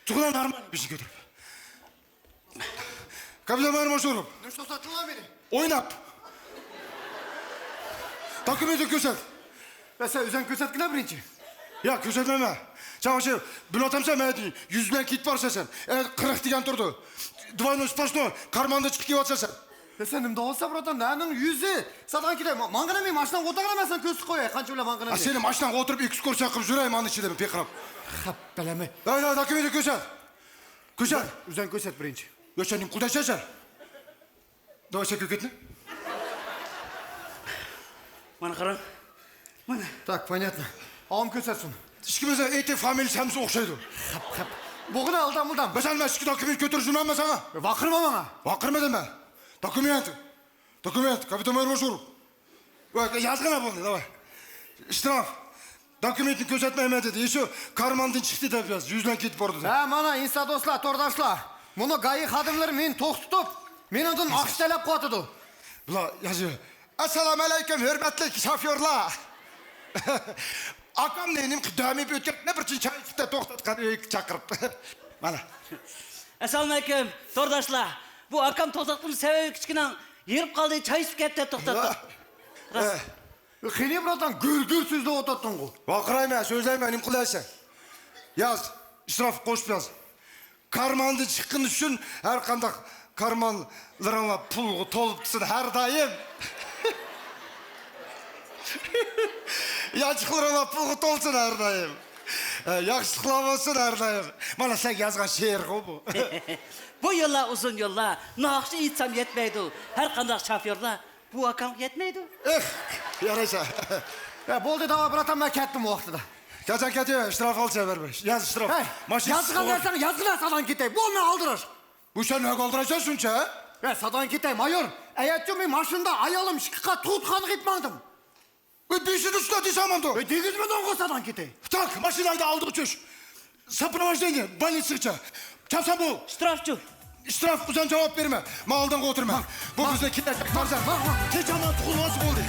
تۇغۇلان ھارمان بىزنى كۆتۈرۈپ. كابىتان مەرمۇشۇرۇپ. نېمە توختاتتىڭلار مېنى؟ ئويناپ. دوكۇمېنتىنى كۆرسەت. ۋە سەن ئۆزۈڭ كۆرسەتكىنە بىرىنچى. ياق، كۆرسەتمەيمەن. سەن ئاشۇ بىلىۋاتامسەن، مەن يۈز بىلەن كېتىپ بارسەن سەن. ئە، قىرىق دېگەن تۇرىدۇ. دوۋاينو سپاشنو، كارماندىن چىقىپ كېلىۋاتىسەن سەن. ۋە سەن نېمە دەۋاتسەن، براتان؟ نەنىڭ يۈزى؟ سادان كېتەي، ما-، ماڭغىنە مەن ماشىناغا ئولتۇرغىنە، مەن سەن كۆرسىتىپ قوياي، قانچە بىلەن ماڭغىنىنى. ئا، سېنى ماشىناغا ئولتۇرۇپ ئېكسكۇرسىيە قىلىپ يۈرەي، مانا ئىچىدە پېقىراپ. خەپ بىلەمەي. ھەي، ھەي، دوكۇمېنتنى كۆرسەت. كۆرسەت. ئۆزۈڭ كۆرسەت بىرىنچى. يا سەن نېمە قىلدايسەن سەن؟ داۋاي سەن كۆكەتنى. مانا قاراڭ. مانا. Так, понятно. ئاۋام كۆرسەتسۇن. ئىككىمىزنىڭ ئېتى، فامىلىسى ھەممىسى ئوخشايدۇ. خەپ، خەپ. بوغۇنى ئالدام، ئالدام. مەسىلەن، مەن ئىككى دوكۇمېنت كۆتۈرۈپ يۈرمەممۇ ساڭا؟ ۋاقىرما ماڭا. ۋاقىرما دېمە. دوكۇمېنت. دوكۇمېنت. كاپىتان مەرمۇشۇرۇپ. ۋاي، يازغىنا بولدى، داۋاي. ئىشتىراف. دوكۇمېنتنى كۆرسەتمەيمەن دېدى. يېشۇ كارماندىن چىقتى دەپ ياز. يۈزدىن كېتىپ بارىدۇ دەپ. ھە، مانا، ئىنسا دوستلار، تورداشلار. مۇنۇ گاي خادىملىرى مېنى توختىتىپ، مېنىڭدىن ئاقچا تەلەپ قىلىۋاتىدۇ. بۇلار يازىدۇ. ئەسسالامۇ ئەلەيكۇم، ھۆرمەتلىك شوفيورلار. ئاكامنى نېمە قىلىپ دەم ئېلىپ ئۆتكەن، بىر چىن چاي ئىچىپ توختاتقان ئۆيگە چاقىرىپ. مانا. ئەسسالامۇ ئەلەيكۇم، تورداشلار. بۇ ئاكام توختاتقىنىمىز سەۋەبى كىچىكىنىڭ ھېرىپ قالدى، چاي ئىچىپ كەتتى، توختاتتۇق. راست. ئە. قېنى، براتان، گۈر-گۈر سۆزلەۋاتاتتىڭغۇ. ۋارقىرايمەن، سۆزلەيمەن، نېمە قىلىسەن؟ ياز، ئىسراپ قوشۇپ ياز. كارماندىن چىققىنى ئۈچۈن ھەر قانداق كارمانلىرىڭلار پۇلغا تولۇپ تۇرسۇن ھەر دائىم. يانچۇقلىرىڭلار پۇلغا تولسۇن ھەر دائىم. ئە، ياخشىلىقلار بولسۇن ھەر دائىم. مانا سەن يازغان شېئىرغۇ بۇ. بۇ يوللار ئۇزۇن يوللار، ناخشا ئېيتسام يەتمەيدۇ. ھەر قانداق شوفيورلار بۇ ئاكامغا يەتمەيدۇ. ئېھ، يارايسا. يا، بولدى، داۋا، براتان، مەن كەتتىم ۋاقتىدا. كەتسەڭ كېتىۋەر، ئىشتىراف ئالسا بەرمەي. ياز ئىشتىراف. ھەي، ماشىنا يازغان سىزغۇ. بەرسەڭ يازغىنا، سادان كېتەي. بولماي ئالدىراش. بۇ سەن نەگە ئالدىرايسەن شۇنچە؟ ھە، سادان كېتەي، مايور. ئەيەتچۇ مەن ماشىنىدا ئايالىم ئىككى قات تۇغۇتخانىغا ئېلىپ ماڭدىم. ۋە بېشىنى ئۇستا دېسەم ئاندۇ. ۋە دېگۈزمىدىڭغۇ، سادان كېتەي. تاك، ماشىنا ھەيدە ئالدىغا چۈش. سوپروۋوجدېنىيە، больницىغىچە. چاپسان بول. ئىشتىراپچۇ؟ ئىشتىراپ، ئۇزان جاۋاب بېرىمەن. مەن ئالدىڭغا ئولتۇرىمەن. بۇ بىزنىڭ كېلەچەك پەرزەنت. تېجامان تۇغۇلغانسى بولدى.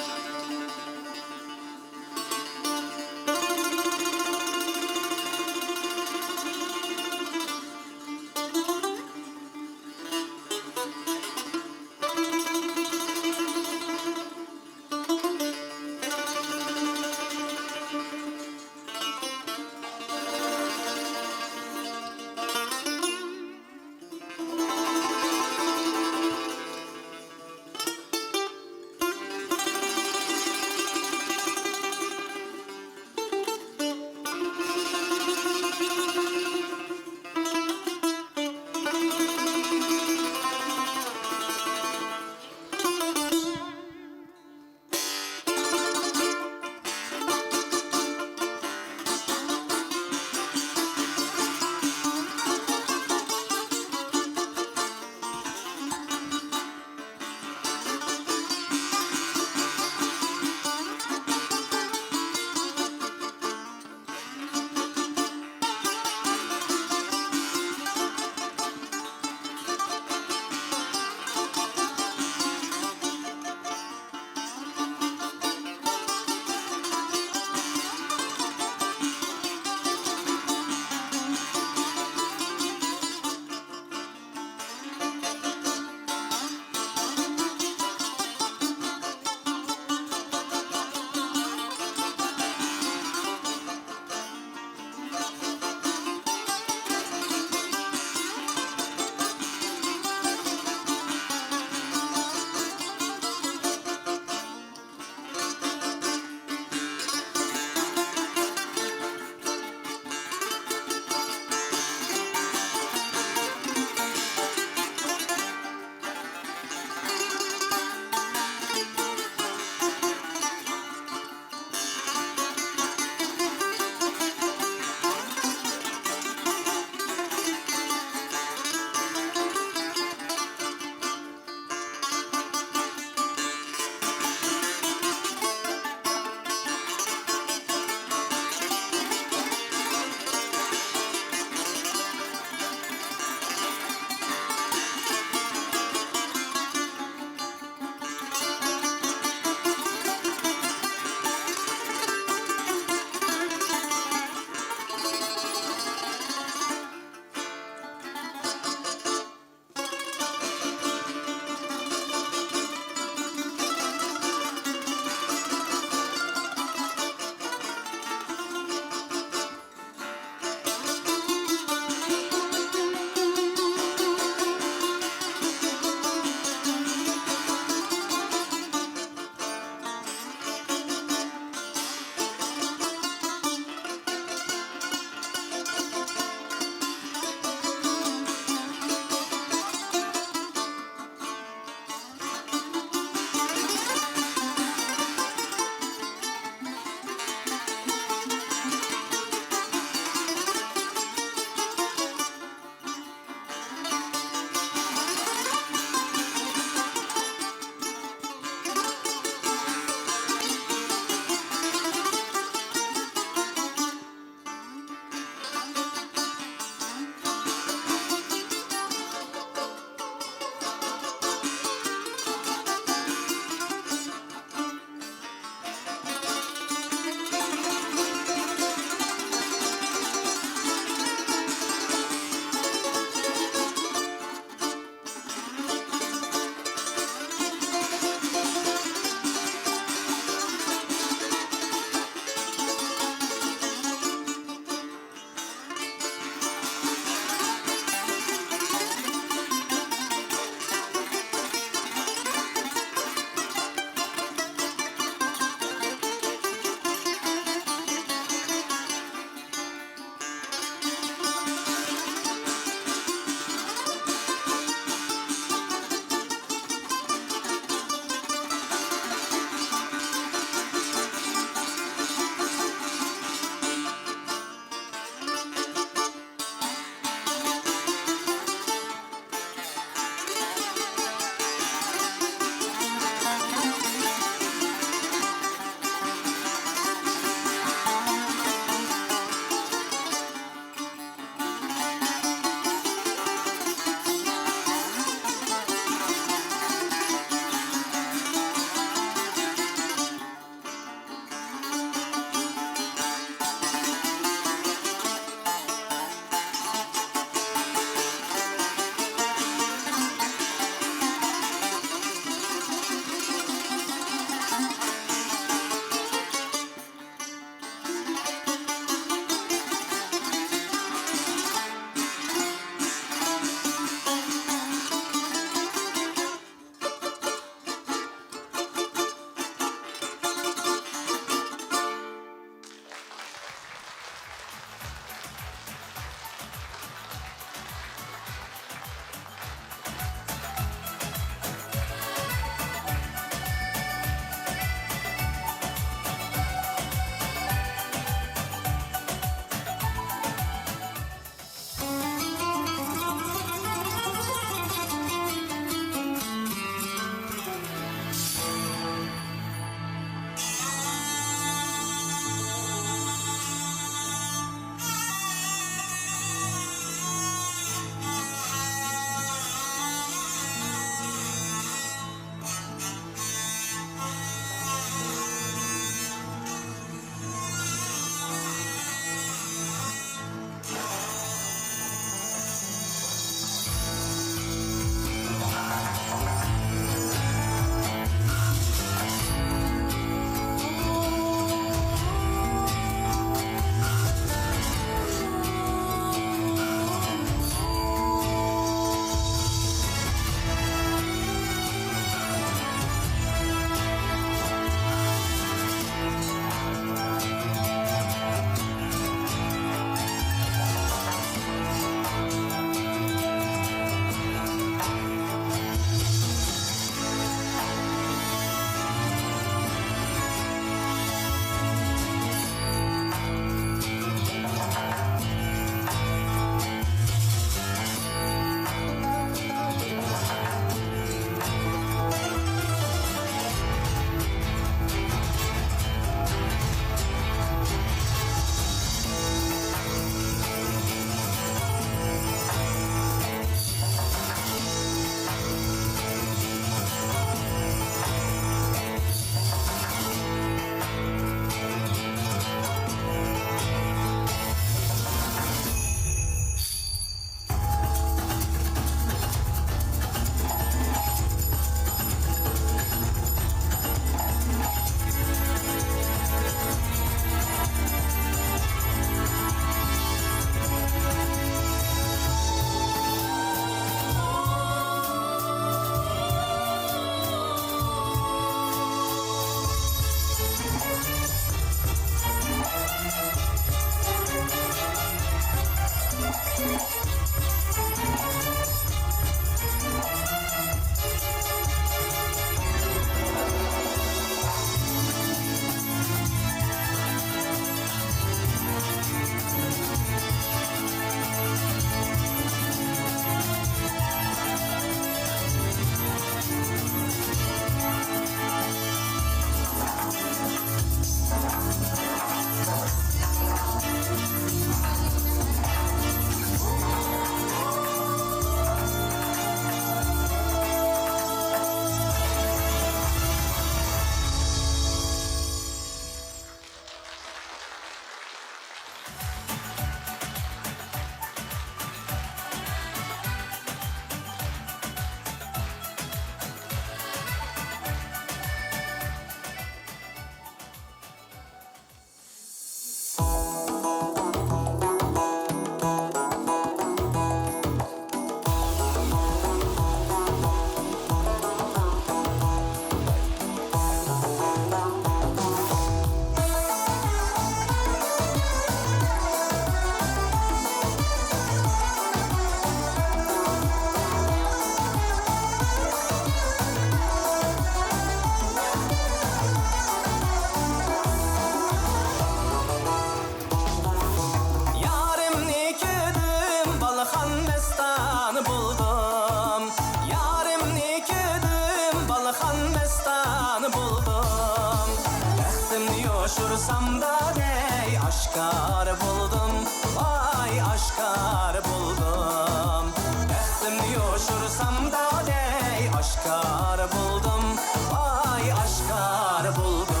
يوشۇرسام دادەي، ئاشكارا بولدۇم، ۋاي ئاشكارا بولدۇم. بەختىمنى يوشۇرسام دادەي، ئاشكارا بولدۇم، ۋاي ئاشكارا بولدۇم.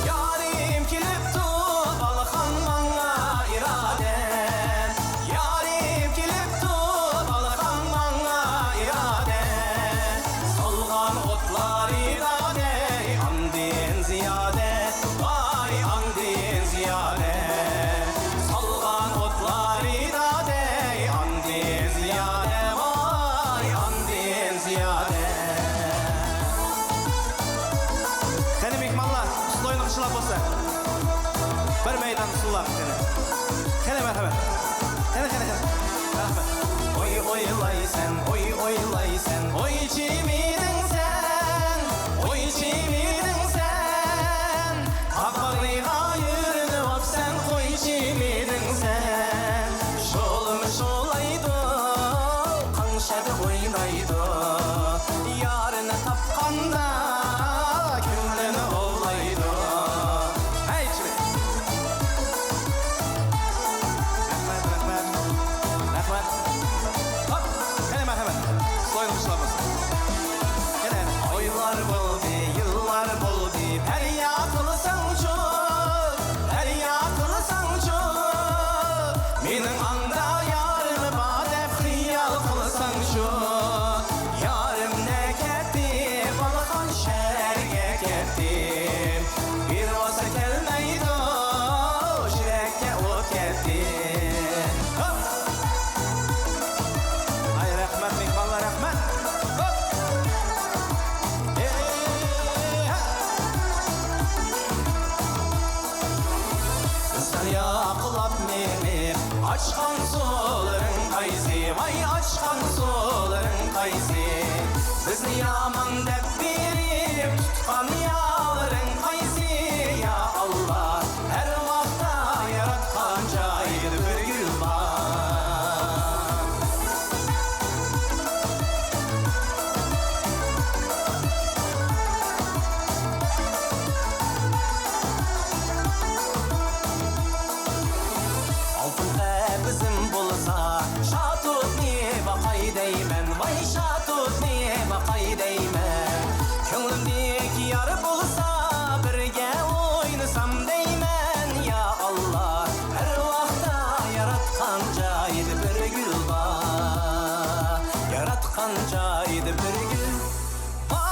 يارىم كېلىپتۇ بالىخان ماڭا ئىرادە، يارىم كېلىپتۇ بالىخان ماڭا ئىرادە. سالغان ئوتلارى دادەي ئاندىن زىيادە، ۋاي ئاندىن زىيادە. سالغان ئوتلارى دادەي ئاندىن زىيادە، ۋاي ئاندىن زىيادە. قېنى مېھمانلار، ئۇسسۇل ئوينىغۇچىلار بولسا، بىر مەيدان ئۇسسۇللار قېنى. قېنى، مەرھەمەت. قېنى، قېنى، قېنى. مەرھەمەت. ئوي ئويلايسەن، ئوي ئويلايسەن، ئوي چىمىدىڭ سەن، ئوي چىمىدىڭ سەن. قاپاقنى قايرىۋاپسەن، قوي چىمىدىڭ سەن. شولىمۇ شولايدۇ، قاڭشەردە ئوينايدۇ. يارىنى تاپقاندا كۆڭلىنى ئوۋلايدۇ. ھەي، چىرىك. رەھمەت، رەھمەت. رەھمەت. ھوپ، قېنى مەرھەمەت. ئۇسسۇل ئوينىغۇچىلار بولسا. قېنى، قېنى. ئايلار بولدى، يىللار بولدى، پەرياد قىلساڭچۇ، پەرياد قىلساڭچۇ. مېنىڭ ئاندا يارىم بار دەپ خىيال قىلساڭچۇ. يارىم نە كەتتى، بالىخان شەھەرگە كەتتى. بىر بولسا كەلمەيدۇ، يۈرەككە ئوت كەتتى. ھوپ! ئاي، رەھمەت، مېھمانلار، رەھمەت. ھوپ! ئېي، ھە! گۈزەل ياقلاپ مېنى، ئاچقان سۇلىرىڭ قايسى؟ ۋاي، ئاچقان سۇلىرىڭ قايسى؟ بىزنى يامان دەپ بېرىپ تۇتقان يارىڭ قايسى؟ يا ئاللا، ھەر ۋاقىتتا ياراتقان جايىدا بىر گۈل بار. ئالتۇن قەپىسىم بولسا، شاتۇتنى باقاي دەيمەن، ۋاي شاتۇتنى باقاي دەيمەن. كۆڭلۈمدىكى يار بولسا، بىرگە ئوينىسام دەيمەن، يا ئاللا. ھەر ۋاقىتتا ياراتقان جايىدا بىر گۈل بار، ياراتقان جايىدا بىر گۈل بار.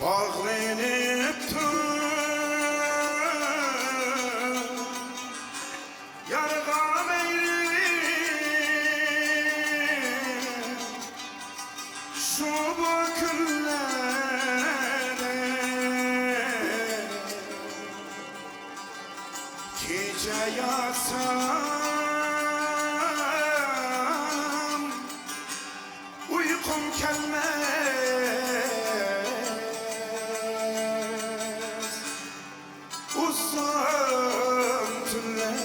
باغلىنىپتۇ يارغا مەيلىم شۇ بۇ كۈنلەردە. كېچە ياتسام ئۇيقۇم كەلمەس ئۇزۇن تۈنلەردە.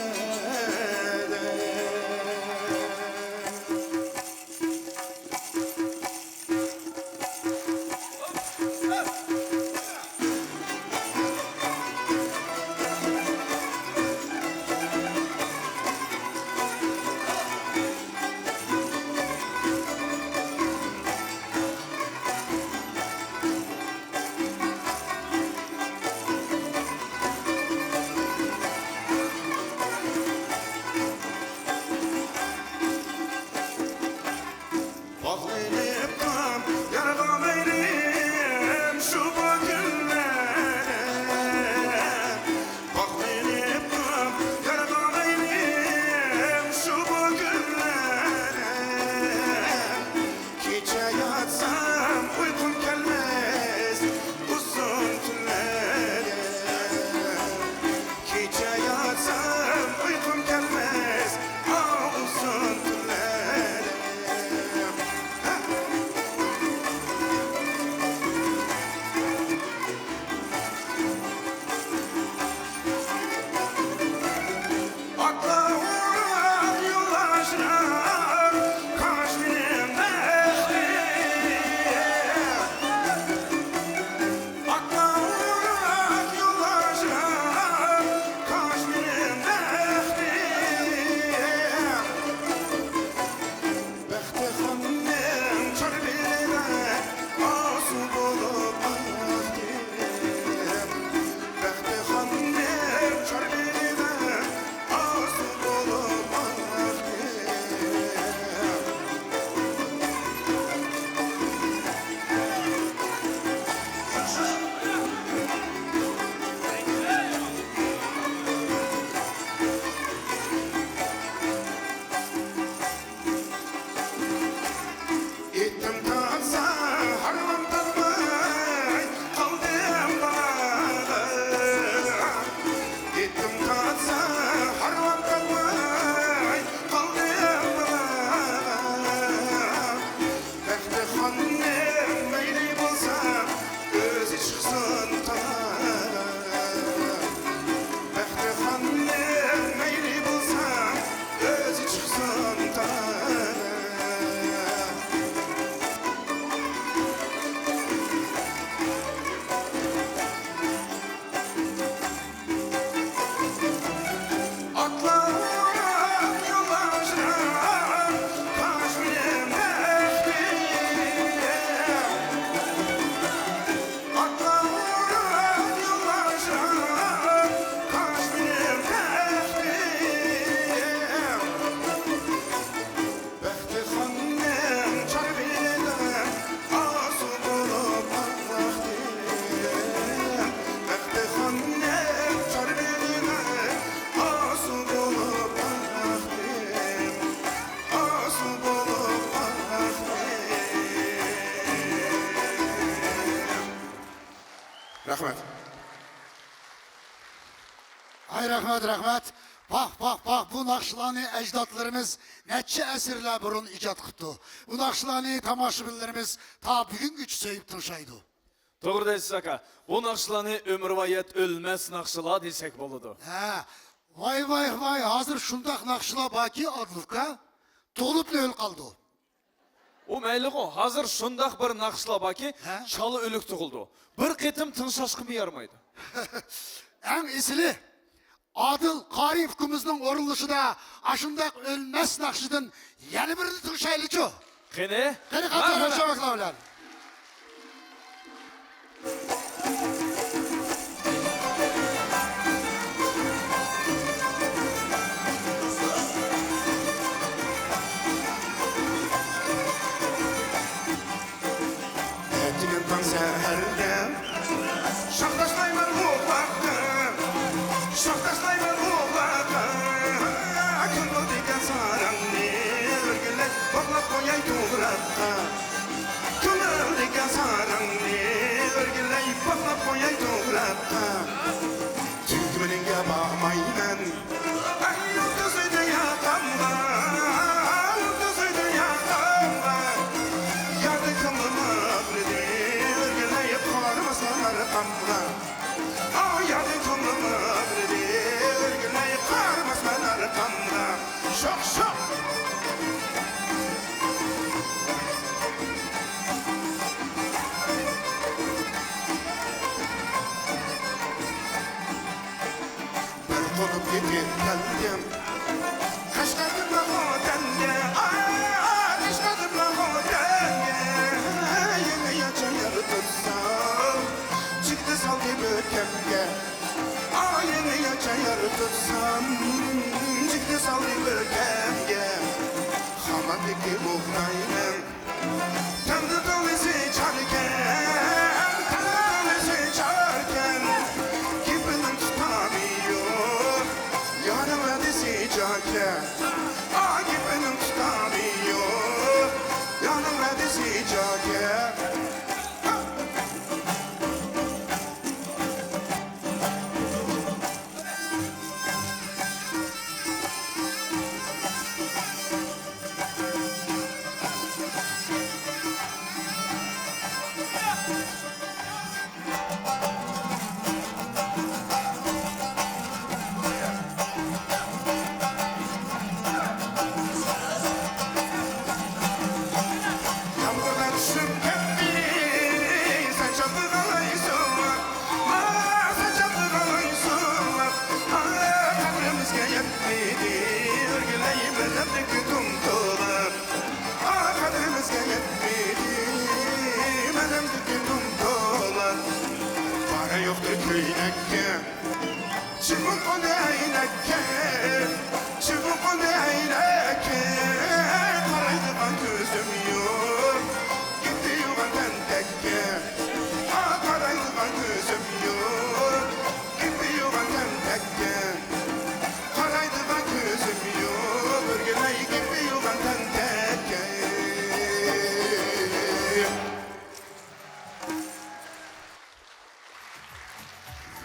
باغلىنىپتۇ يارغا مەيلىم شۇ بۇ كۈنلەردە. باغلىنىپتۇ يارغا مەيلىم شۇ بۇ كۈنلەردە. كېچە ياتسام ئۇيقۇم كەلمەس ئۇزۇن تۈنلەردە. كېچە ياتسام ئۇيقۇم كەلمەس ئۇزۇن تۈنلەردە. ئاتلاپ يولداشلار كاش مېنىڭ بەختىم. ئاتلاپ يولداشلار كاش مېنىڭ بەختىم. بەختىخاننىڭ چاربىلىرى ئاسۇ بولۇپ ئاقتى. بەختىخاننىڭ چاربىلىرى ئاسۇ بولۇپ ئاقتى. ئېتىم تارتسا، ھارۋام تارتماي قالدىم باغا. ئېتىم تارتسا، ھارۋام تارتماي قالدىم باغا. بەختىخاننىڭ مەيلى بولسا، ئۆزى چىقسۇن تاغا. بەختىخاننىڭ مەيلى بولسا، ئۆزى چىقسۇن تاغا. ئاتلاپ يولداشلار كاش مېنىڭ بەختىم. ئاتلاپ يولداشلار كاش مېنىڭ بەختىم. بەختىخاننىڭ چاربىلىرى ئاسۇ بولۇپ ئاقتى. بەختىخاننىڭ چاربىلىرى ئاسۇ بولۇپ ئاقتى. ئاسۇ بولۇپ ئاقتى. رەھمەت. ئاي، رەھمەت، رەھمەت. پاھ، پاھ، پاھ، بۇ ناخشىلارنى ئەجدادلىرىمىز نەچچە ئەسىرلەر بۇرۇن ئىجاد قىپتۇ. بۇ ناخشىلارنى تاماشىبىنلىرىمىز تا بۈگۈنگىچە سۆيۈپ تىڭشايدۇ. توغرا دەيسىز، ئاكا. بۇ ناخشىلارنى ئۆمۈرۋايەت ئۆلمەس ناخشىلار دېسەك بولىدۇ. ھە. ۋاي، ۋاي، ۋاي، ھازىر شۇنداق ناخشىلار باركى، ئادىل ئۇكا، تۇغۇلۇپلا ئۆلۈپ قالىدۇ. ئۇ مەيلىغۇ، ھازىر شۇنداق بىر ناخشىلار باركى، ھە؟ چالا ئۆلۈك تۇغۇلىدۇ. بىر قېتىم تىڭشاشقىمۇ يارىمايدۇ. ئەڭ ئېسىلى، ئادىل قارى ئۇكىمىزنىڭ ئورۇنلىشىدا ئاشۇنداق ئۆلمەس ناخشىدىن يەنە بىرنى تىڭشايلىچۇ؟ قېنى؟ قېنى، قاتتىق مەرھەبا. قوشاقلار بىلەن. ئەتىگەن تاڭ سەھەردە جاكە، ئاكىپنىڭ تۇتامى يوق، يارنىڭ ۋەدىسى جاكە. يامغۇرلار چۈشۈپ كەتتى، سەن چاپلىغايسىڭ، سەن چاپلىغايسىڭ، قەدرىمىزگە يەتمىدى، ئۆرگىلەي مەنەمدىكى تۇم تولا. قەدرىمىزگە يەتمىدى، مەنەمدىكى تۇم تولا. پارا يوقتۇر كۆينەككە، چىۋىققۇنى ئەينەككە، چىۋىققۇنى ئەينەككە. قارايدىغان كۆزۈم يوق، گېپى يوغان تەنتەككە. قارايدىغان كۆزۈم يوق، گېپى يوغان تەنتەككە. قارايدىغان كۆزۈم يوق، ئۆرگىلەي گېپى يوغان تەنتەككە.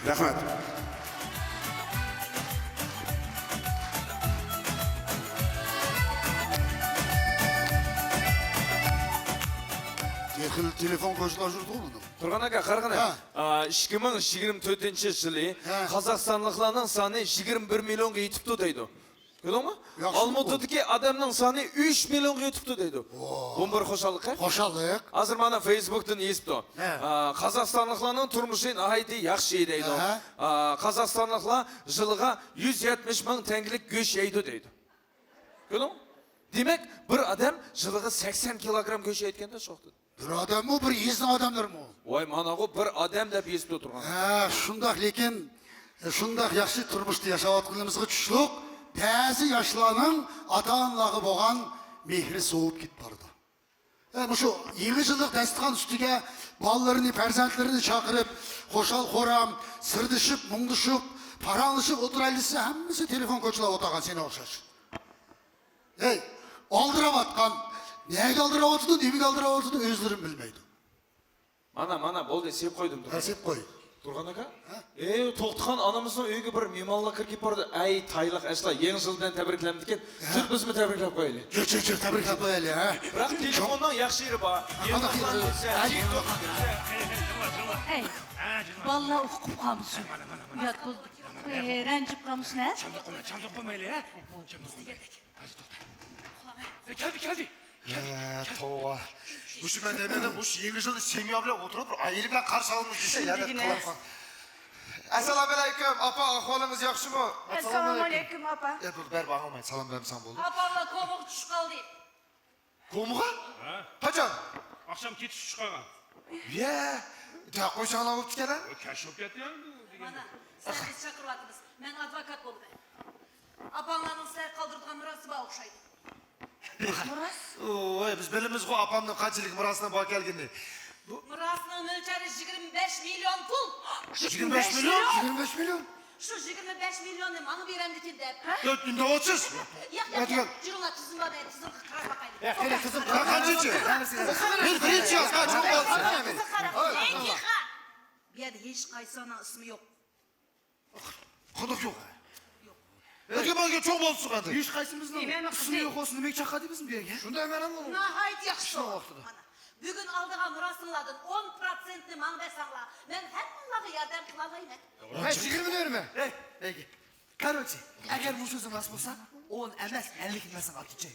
رەھمەت. تېخى تېلېفون قوشۇلۇپ تۇرغۇ بۇنىڭ. تۇرغان ئاكا، قارىغىنە. ھە. ئا، ئىككى مىڭ يىگىرمە تۆتىنچى يىلى ھە. قازاقىستانلىقلارنىڭ سانى يىگىرمە بىر مىليونغا يېتىپتۇ دەيدۇ. كۆردۈڭمۇ؟ ياخشى. ئالمۇتىدىكى ئادەمنىڭ سانى ئۈچ مىليونغا يېتىپتۇ دەيدۇ. ۋاي. بۇمۇ بىر خۇشاللىق، ھە؟ خۇشاللىق. ھازىر مانا فېيسبۇكتىن يېزىپتۇ. ھە. ئا، قازاقىستانلىقلارنىڭ تۇرمۇشى ناھايىتى ياخشى دەيدۇ. ئەھە. ئا، قازاقىستانلىقلار يىلىغا يۈز يەتمىش مىڭ تەڭگىلىك گۆش يەيدۇ دەيدۇ. كۆردۈڭمۇ؟ دېمەك، بىر ئادەم يىلىغا سەكسەن كىلوگرام گۆش يەيدىكەن-دە، شۇ ۋاقىتتا. بىر ئادەممۇ، بىر يېزىنىڭ ئادەملىرىمۇ؟ ۋاي، ماناغۇ بىر ئادەم دەپ يېزىپتۇ تۇرغان. ھە، شۇنداق، لېكىن شۇنداق ياخشى تۇرمۇشتا ياشاۋاتقىنىمىزغا چۈشلۈك، بەزى ياشلارنىڭ ئاتا-ئانىلارغا بولغان مېھرى سوۋۇپ كېتىپ بارىدۇ. ھە، مۇشۇ يېڭى يىللىق داستىخان ئۈستىگە بالىلىرىنى، پەرزەنتلىرىنى چاقىرىپ، خۇشال-خۇرام، سىردىشىپ، مۇڭدىشىپ، پاراڭلىشىپ ئولتۇرايلى دېسە، ھەممىسى تېلېفون كوچىلاپ ئولتۇرغان سېنىڭ ئوخشاش. ھەي، ئالدىراۋاتقان، نەگە ئالدىراۋاتىدۇ، نېمىگە ئالدىراۋاتىدۇ، ئۆزلىرىمۇ بىلمەيدۇ. مانا، مانا، بولدى، سېلىپ قويدۇم، ھە، تۇرغان. سېلىپ قوي. تۇرغان ئاكا؟ ھە؟ ئەي، توختىخان ئانىمىزنىڭ ئۆيىگە بىر مېھمانلار كىرىپ كېتىپ بارىدۇ. ئەي، تايلىق ئەسلا، يېڭى يىل بىلەن تەبرىكلەمدىكىن. ھە؟ تۈر بىزمۇ تەبرىكلەپ قويايلى. ياق، ياق، ياق، تەبرىكلەپ قويايلى، ھە. بىراق تېلېفوننىڭ ياخشى يېرى بار. ھە، قانداق يېرى؟ يېڭى ھە، يېڭى. ئەي، بالىلار ئۇقۇپ قالمىسۇن. ئۇيات بولدى. ئەي، رەنجىپ قالمىسۇن، ھە؟ چامدۇق قويماي، چامدۇق قويمايلى، ھە؟ چامدۇق قويمايلى. ھازىر توختا. ئە، كەلدى، كەلدى. كەلدى، ھە، كەلدى. توۋا. مۇشۇ مەن دەيمەن، مۇشۇ يېڭى يىلنى سېميا بىلەن ئولتۇرۇپ، بىر ئائىلە بىلەن قارشى ئالىمىز دېسە، يەنە شۇندىگىنە. قىلىۋاتقان. ئەسسالامۇئەلەيكۇم، ئاپا، ئەھۋالىڭىز ياخشىمۇ؟ ئەسسالامۇئەلەيكۇم، ئاپا. ئە، بۇ بەر، باغلىماي، سالام بەرمىسەڭ بولدى. ئاپاملا كومىغا چۈشۈپ قالدى. كومىغا؟ ھە. قاچان؟ ئاخشام كېچە چۈشۈپ قالغان. يە، دەپ قويساڭلار بوپتىكەن-ھە؟ ئۇ كەچ بولۇپ كەتتى يا بۇ دېگەن. مانا، سىلەرنى چاقىرىۋاتىمىز. مەن ئادۋوكات بولىمەن. ئاپاڭلارنىڭ سىلەرگە قالدۇرىدىغان مىراسى بار ئوخشايدۇ. مىراس؟ ۋاي، بىز بىلىمىزغۇ ئاپامنىڭ قانچىلىك مىراسىنىڭ بار ئىكەنلىكىنى. بۇ مىراسنىڭ مۆلچەرى يىگىرمە بەش مىليون پۇل. يىگىرمە بەش مىليون؟ يىگىرمە بەش مىليون. شۇ يىگىرمە بەش مىليوننى ماڭا بېرەمدىكىن دەپ. ھە؟ ياق، ياق، ياق، ياق. يۈرۈڭلار، تىزىم بار، مەن تىزىمغا قاراپ باقايلى. ياق، قېنى، تىزىم قانچىچە؟ بىر، بىرىنچى يازغا چوڭ بولسۇن. تىزىم قاراپ. ئەي، كىخا! بۇ يەردە ھېچقايسىڭنىڭ ئىسمى يوق. قانداق يوق؟ يوق. ئەگەر ماڭا چوڭ بولسۇن قانداق؟ ھېچقايسىمىزنىڭ ئىسمى يوق بولسۇن، نېمە چاقىردى بىزنى بۇ يەرگە؟ شۇنداق مانا بۇ. ناھايىتى ياخشى. شۇنداق ۋاقتىدا. مانا، بۈگۈن ئالىدىغان مىراسىڭلاردىن ئون پىروتسېنتنى ماڭا بەرسەڭلار، مەن ھەممىڭلارغا ياردەم قىلالايمەن. ھەي، يىگىرمىنى بېرىمەن. ھەي، ھەي. قارىچى، ئەگەر بۇ سۆزۈڭ راست بولسا، ئون ئەمەس، ئەللىكنى بەرسەڭ ئارتۇقچە.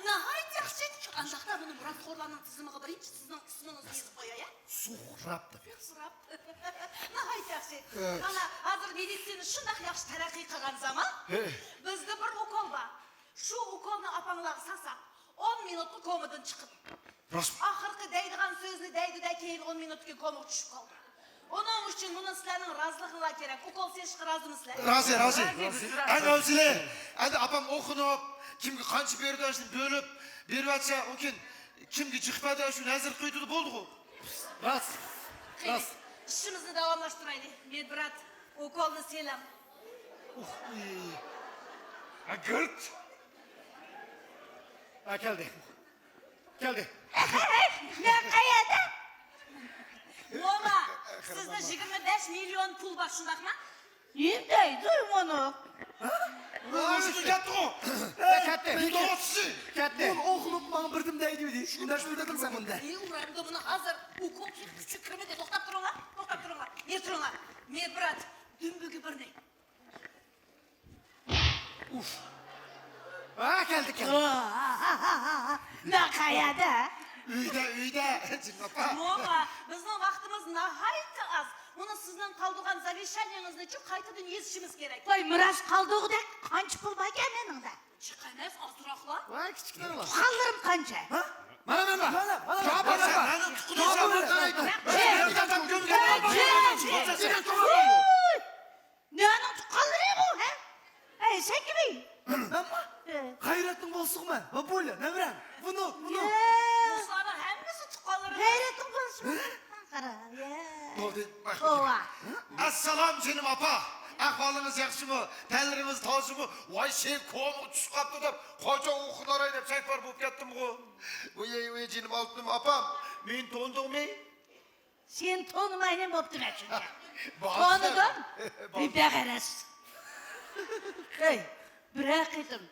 ناھايىتى ياخشى. ئانداقتا بۇنى مىراسخورلارنىڭ تىزىمىغا بىرىنچى سىزنىڭ ئىسمىڭىزنى يېزىپ قوياي، ھە؟ سۇھراپ دەپ ياز. سۇھراپ. ناھايىتى ياخشى. ئانا، ھازىر مېدىتسىنا شۇنداق ياخشى تەرەققىي قىلغان زامان. بىزدە بىر ئوكول بار. شۇ ئوكولنى ئاپاڭلارغا سالساق، ئون مىنۇتقا كومىدىن چىقىدۇ. راست. ئاخىرقى دەيدىغان سۆزنى دەيدۇ-دە، كېيىن ئون مىنۇتتىن كېيىن كومىغا چۈشۈپ قالىدۇ. ئۇنىڭ ئۈچۈن مۇنۇ سىلەرنىڭ رازىلىقىڭلار كېرەك. ئوكول سېلىشقا رازىمۇسىلەر؟ رازى، رازى. رازى، رازى. ئەڭ ئەۋزىلى، ئەمدى ئاپام ئوخۇنۇپ، كىمگە قانچە بېرىدۇ، شۇنى بۆلۈپ بېرىۋەتسە، ئۇ كېيىن كىمگە جىق بەردى، شۇنى ھەزىر قىلىۋېتىدۇ، بولدىغۇ. راست. قېنى، راست. ئىشىمىزنى داۋاملاشتۇرايلى. مېدىبرات، ئوكولنى سېلىڭ. ئۇھ، ئى. ئەگىرت. ھە، كەلدى. كەلدى. مەن قەيەردە؟ موما، سىزدە يىگىرمە بەش مىليون پۇل بار، شۇنداقمۇ؟ نېمە دەيدۇ مۇنۇ؟ مۇشۇ كەتتىغۇ. كەتتى. كەتتى. بۇ ئوخلۇپ ماڭا بىردىن دەيدۇ دېدى. شۇنداق شۇنداق دېدىڭ سەن بۇندا. ئى، ئۇرامدا بۇنى ھازىر ئوكۇل كۈچى كىرمىدى. توختاپ تۇرۇڭلار، توختاپ تۇرۇڭلار. نېرى تۇرۇڭلار. مېنى بىرات، دۈمبىگە بىرنى. ئۇف. ھە، كەلدى، كەلدى. مەن قەيەردە؟ ئۆيدە، ئۆيدە، جىنىم ئاپا. موما، بىزنىڭ ۋاقتىمىز ناھايىتى ئاز. مانا سىزنىڭ قالدۇرغان زاۋېشانىيىڭىزنىچۇ قايتىدىن يېزىشىمىز كېرەك. ۋاي، مىراس قالدۇرغۇدەك قانچە پۇل باركەن مېنىڭدە؟ جىق ئەمەس، ئازراقلا. ۋاي، كىچىكلەرلا. تۇغقانلىرىم قانچە؟ ھە؟ مانا مەن بار. مانا، مانا. جاۋاب بەر، سەن نەنىڭ تۇغقىنى؟ جاۋاب بەر. نەنىڭ تۇغقانلىرى بۇ، ھە؟ ئەي، سەن كىمىڭ؟ مەنمۇ؟ ھە. غەيرەتنىڭ بالىسىغۇ مەن. بابۇلى، نەۋرەم. بۇنۇ، بۇنۇ. يە. بۇلارنىڭ ھەممىسى تۇغقانلىرىم. غەيرەتنىڭ بالىسىغۇ. قارا، يە. بولدى، توۋا. ئەسسالام، جېنىم ئاپا. ئەھۋالىڭىز ياخشىمۇ؟ تەنلىرىڭىز تازىمۇ؟ ۋاي، سېنىڭ كومىغا چۈشۈپ قاپتۇ دەپ، قاچا ئوخۇناراي دەپ سەكپار بولۇپ كەتتىمغۇ. ۋاي، ۋاي، جېنىم ئالتۇنۇم ئاپام، مېنى تونۇدۇڭمۇ؟ سېنى تونۇماي نېمە بوپتۇ مەن شۇنچە؟ تونۇدۇم. بىبەغەرەس. ھەي، بىرەر قېتىم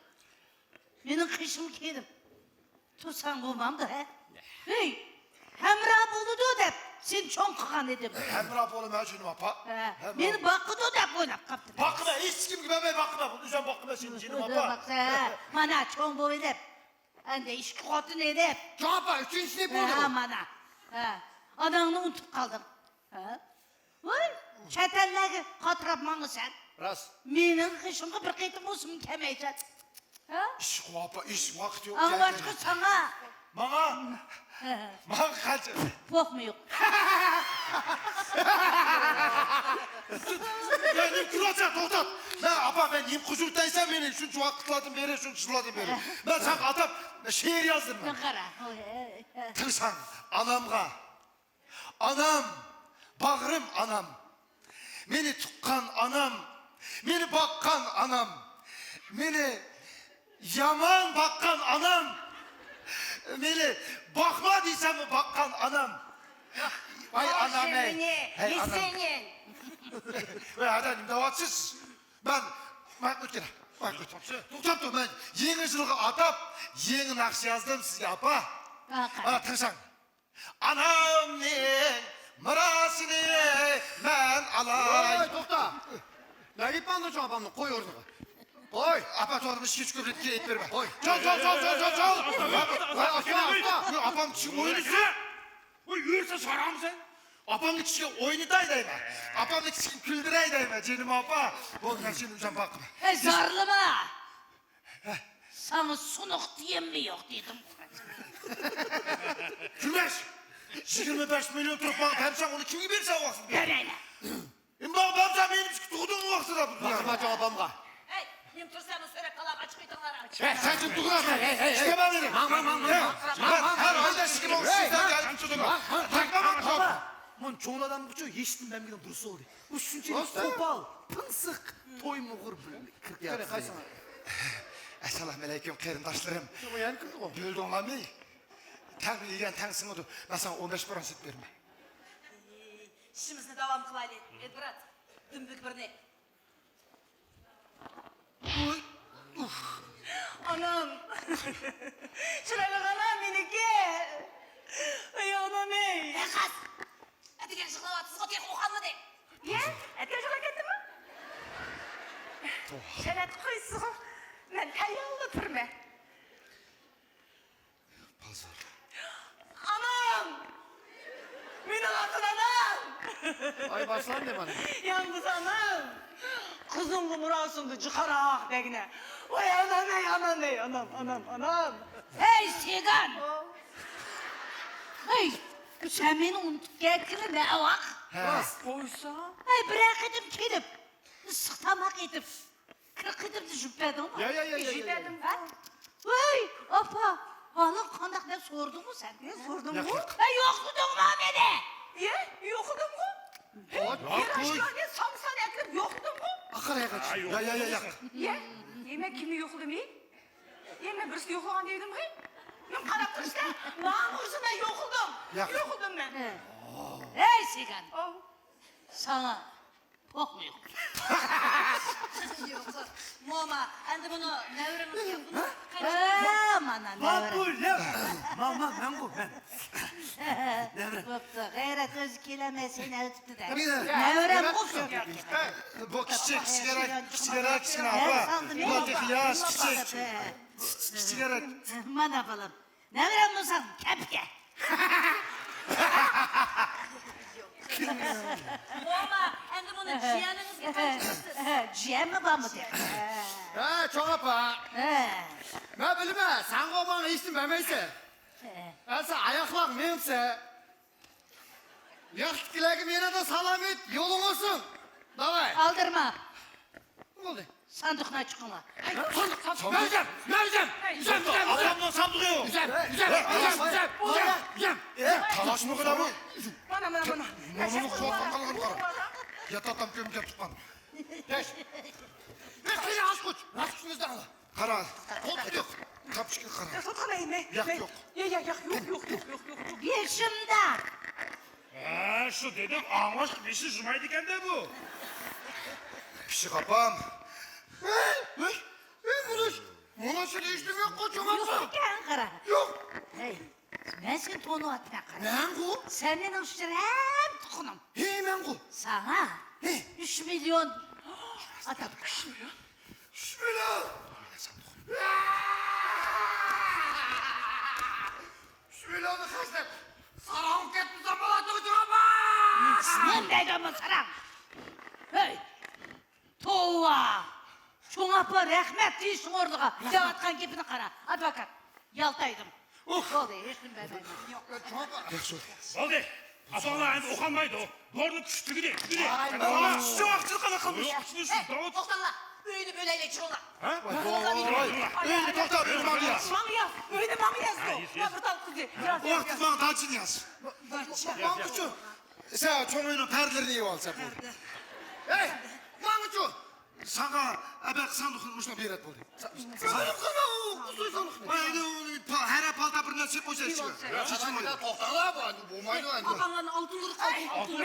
مېنىڭ قېشىمغا كېلىپ تۇرساڭ بولمامدۇ، ھە؟ ھەي، ھەمراھ بولىدۇ دەپ سېنى چوڭ قىلغان ئىدىم. ھەمراھ بولىمەن، جېنىم ئاپا. ھە، مېنى باقىدۇ دەپ ئويلاپ قاپتىمەن. باقىمەن، ھېچكىمگە بەرمەي باقىمەن. بۇنى ئۆزۈم باقىمەن سېنى، جېنىم ئاپا. ھە، مانا چوڭ بولۇۋېلىپ، ئەندى ئىككى خوتۇن ئېلىپ. جېنىم ئاپا، ئۈچىنچىسى بولدى. ھە، مانا. ھە، ئاناڭنى ئۇنتۇپ قالدىڭ. ھە؟ ۋاي، چەت ئەللەرگە قاتراپ ماڭىسەن. راست. مېنىڭ قېشىمغا بىر قېتىم بولسىمۇ كەلمەيسەن. ھە؟ ئىش، ئاپا، ئىش، ۋاقىت يوق. ئاڭلاشقا ساڭا. ماڭا؟ ھە. ماڭا قانچە؟ پوقمۇ يوق. مەن نېمە كۈلۈۋاتىسەن؟ توختات. مەن، ئاپا، مەن نېمە قىلىۋاتىسەن مېنى؟ شۇنچە ۋاقىتلاردىن بېرى، شۇنچە يىللاردىن بېرى. مەن ساڭا ئاتاپ شېئىر يازدىم مەن. قارا. تىڭشاڭ، ئانامغا. ئانام، باغرىم ئانام، مېنى تۇغقان ئانام، مېنى باققان ئانام، مېنى يامان باققان ئانام، مېنى باقما دېسەممۇ باققان ئانام. ۋاي ئانام، ھەي، ھەي ئانام. ۋاي ئادا، نېمە دەۋاتىسىز؟ مەن، مەن ئۆتكىلە، مەن ئۆتكىلە. توختاپ تۇر، مەن يېڭى يىلغا ئاتاپ يېڭى ناخشا يازدىم سىزگە، ئاپا. مانا تىڭشاڭ. ئانامنىڭ مىراسىنى مەن ئالاي. ۋاي، توختا. نەگە ئېلىپ باردىڭ شۇ ئاپامنى؟ قوي ئورنىغا. قوي. ئاپا، تورنى ئىچكە چۈشۈرۈپ كېلىپ بېرىمەن. قوي. چال، چال، چال. ۋاي، ئاپا، ئاپا. يا، ئاپام كىشىگە ئوينىسا. ۋاي، يۈرسە سارامسەن. ئاپامنىڭ كىشىگە ئوينىتاي دەيمەن. ئاپامنىڭ كىشىگە كۈلدۈرەي دەيمەن، جېنىم ئاپا. بولدى، مەن شۇنى ئۆزۈم باقىمەن. ئەي، زارلىما. ساڭا سۇنۇق دېگەنمۇ يوق دېدىم. كۈلمەش! يىگىرمە بەش مىليون تۇرۇپ ماڭا بەرسەڭ، ئۇنى كىمگە بېرىسەن ۋاقتىدا؟ بەرمەيمەن. ئەمما ماڭا بەرسەڭ، مېنى تۇغدۇڭمۇ ۋاقتىدا؟ باقىمەن جاۋابىمغا. ھەي، نېمە تۇرسەن، سۆرەپ قالار، ئاچىقىۋېتىڭلار. ھەي، سەن كىم تۇغدۇڭ؟ ھەي، ھەي، ھەي، ھەي. ئىشتە بار مېنى. ماڭ، ماڭ، ماڭ، ماڭ. ھەر ئايدا ئىككى مىڭ ئۈچ يۈز دەرگە ئېلىپ چىقىدۇ. تاقلىما. مانا چوڭ ئادەمگىچۇ ھېچنېمە بەرمىگىنىڭ دۇرۇس بولدى. ئۇ شۇنچىلىك قوپال، پىڭسىق، تويمۇغۇر بىر كىرىپ كەلدى. ئەسسالامۇئەلەيكۇم، قېرىنداشلىرىم. شۇ يەنە كىردىغۇ. بۆلدۈڭلارمۇ؟ تەڭ يېگەن تەڭ سىڭىدۇ. مەن ساڭا ئون بەش پىرانسىپ بېرىمەن. ئىشىمىزنى داۋام قىلايلى. ئېلبېرت، دۈمبىكىرنى. ئانام. چىرايلىق ئانام مېنىڭكى. ئەي ئانام ئەي. ئەي قىز. ئەتىگەن يىغلاۋاتىسىزغۇ، تېخى ئۇخلانمىدى. يە، ئەتىگەن يىغلاپ كەتتىممۇ؟ شەرەت قويسىزغۇ، مەن تەييارلا تۇرىمەن. بازار. ئانام! مېنىڭ ئاتا-ئانام! ئاي باشلاندى مانا. يالغۇز ئانام! قىزىڭغا مىراسىڭدا جىقاراق دەگنە. ۋاي ئانام، ئەي ئانام، ئەي ئانام، ئانام، ئانام! ھەي سىگان! ھەي، سەن مېنى ئۇنتۇپ كەتكىنى نەۋاق؟ ھە. راست قويسا. ھەي، بىرەر قېتىم كېلىپ، ئىسسىق تاماق ئېتىپ، كىر قېتىمدا يۈپ بەردىڭمۇ؟ يا، يا، يا، يا، يا، يا. ھە؟ ۋاي، ئاپا، ھالىڭ قانداق دەپ سورىدىڭمۇ سەن؟ يا، سورىدىمغۇ. ياق، ياق. ھە، يوقلىدىڭمۇ مېنى؟ يە، يوقلىدىمغۇ. ھە، ياق، ياق، ياق. سامسان ئەكىرىپ يوقلىدىمغۇ. ئاقار ياققا چىق. يا، يا، يا، ياق. يە، نېمە مەن كىمنى يوقلىدىم ھېي؟ ھېي، مەن بىرسىنى يوقلىغان دېدىم ھېي؟ مەن قاراپ تۇرۇشتا ماڭا ئۇرسا مەن يوقلىدىم. ياق. يوقلىدىم مەن. ھەي، سىگان. ئاۋۇ. ساڭا پوقمۇ يوق. يوق. موما، ئەمدى بۇنى نەۋرىڭىزگە بۇنى ھە، مانا نەۋرە. مانا، مانا، مەنغۇ، مەن. نەۋرە. بوپتۇ، غەيرەت ئۆزى كېلەلمەي سېنى ئەۋېتىپتۇ-دە. نەۋرە. نەۋرەم بوپتۇ. بۇ كىچىك، كىچىكرەك، كىچىكرەك، كىچىكرەك، كىچىكرەك. ھە، سالدىم. بۇ تېخى ياش، كىچىك. كىچىكرەك. مانا بالام. نەۋرەم بولساڭ كەپكە. موما، ئەمدى بۇنى جىيەنىڭىزگە قايتۇرىسىز. جىيەنمۇ بارمىدى؟ ھە، چوڭ ئاپا. ھە. مەن بىلىمەن، سەنغۇ ماڭا ھېچنېمە بەرمەيسەن. ھە. ئەمسە ئاياقلاڭ مېڭسە. ياقتىكىلەرگە يەنە سالام ئېيت، يولۇڭ بولسۇن. داۋاي. ئالدىرىما. نېمە بولدى؟ ساندۇقنى ئاچقىنلا. ساندۇق، ساندۇق. مەن ئۆزۈم، مەن ئۆزۈم. ئۆزۈم، ئۆزۈم، ئۆزۈم. ئاپامنىڭ ساندۇقى يوق. ئۆزۈم، ئۆزۈم، ئۆزۈم، ئۆزۈم. ئە، تالاشمىغىن ئەمە. مانا، مانا، مانا. مانا قويۇپ قالغىنى قارا. ياتاقتىن كۆمۈپ كەپ چىققان. بەش. بەش، قېنى ئاچقۇچ. ئاچقۇچنى ئىزدەڭلار. قارا. قولتۇق يوق. تاپىشقا قارا. يا، ساتقان ئەينى. ياق، ياق، يوق. يا، يا، ياق، يوق، يوق، يوق، يوق، يوق. بېشىمدا. ھە، شۇ دېدىم، ئاڭلاشقا بېشى جۇمايدىكەن-دە بۇ. پىششىق ئاپام. ھەي، ھەي، ھەي، مۇنۇش، مۇنۇش دېيىشتىم يوققۇ، چوڭ ئاپا. يوق ئىكەن، قارا. يوق. ھەي، مەن سېنى تونۇۋاتىمەن، قارا. مەنغۇ؟ سەن مېنىڭ ئۈچۈن ھەم تۇغقىنىم. ھەي، مەنغۇ؟ ساڭا ھەي. ئۈچ مىليون ئاتاپ. ئۈچ مىليون؟ ئۈچ مىليون! ئۈچ مىليوننى خەجلەپ، ساراڭغا كەتمىسەم بولاتتىغۇ، چوڭ ئاپا! نېمە دەيدۇ بۇ ساراڭ؟ ھەي! توۋا! چوڭ ئاپا رەھمەت دېيىشنىڭ ئورنىغا دەۋاتقان گېپىنى قارا، ئادۋوكات. يالتايدىم. ئۇھ! بولدى، ھېچنېمە بەرمەيمەن. ياق، چوڭ ئاپا. ياخشى. بولدى. ئاتاڭلار ئەمدى ئوقۇالمايدۇ. دورىنىڭ كۈچى تۈگىدى، تۈگىدى. ۋاي، ۋاي. شۇ ۋاقىتتا قانداق قىلىمىز؟ ھەي، توختاڭلار. ئۆينى بۆلەيلى، چىقىڭلار. ھە؟ ۋاي، ۋاي، ۋاي. ئۆينى توختا، ئۆينى ماڭا ياز. ماڭا ياز، ئۆينى ماڭا ياز. ھە، ياز، ياز. بىر تال قىزى. ياز، ياز، ياز. ۋاقىت ماڭا داچىنى ياز. داچا. ماڭغۇچۇ. سەن چوڭ ئۆينىڭ پەردىلىرىنى يېۋالسەن بولدى. ھەي، ماڭغۇچۇ. ساڭا ئەبەق ساندۇقنى مۇشۇنداق بېرەت بولدى. ساندۇقنى، ئۇ قۇسۇي ساندۇقنى. ھەرە پالتا بىر نەرسە قويسا ئىچىگە. توختاڭلار، بۇ ئەمدى بولمايدۇ ئەمدى. ئاپاڭلارنىڭ ئالتۇنلىرى قالدى. ئالتۇن.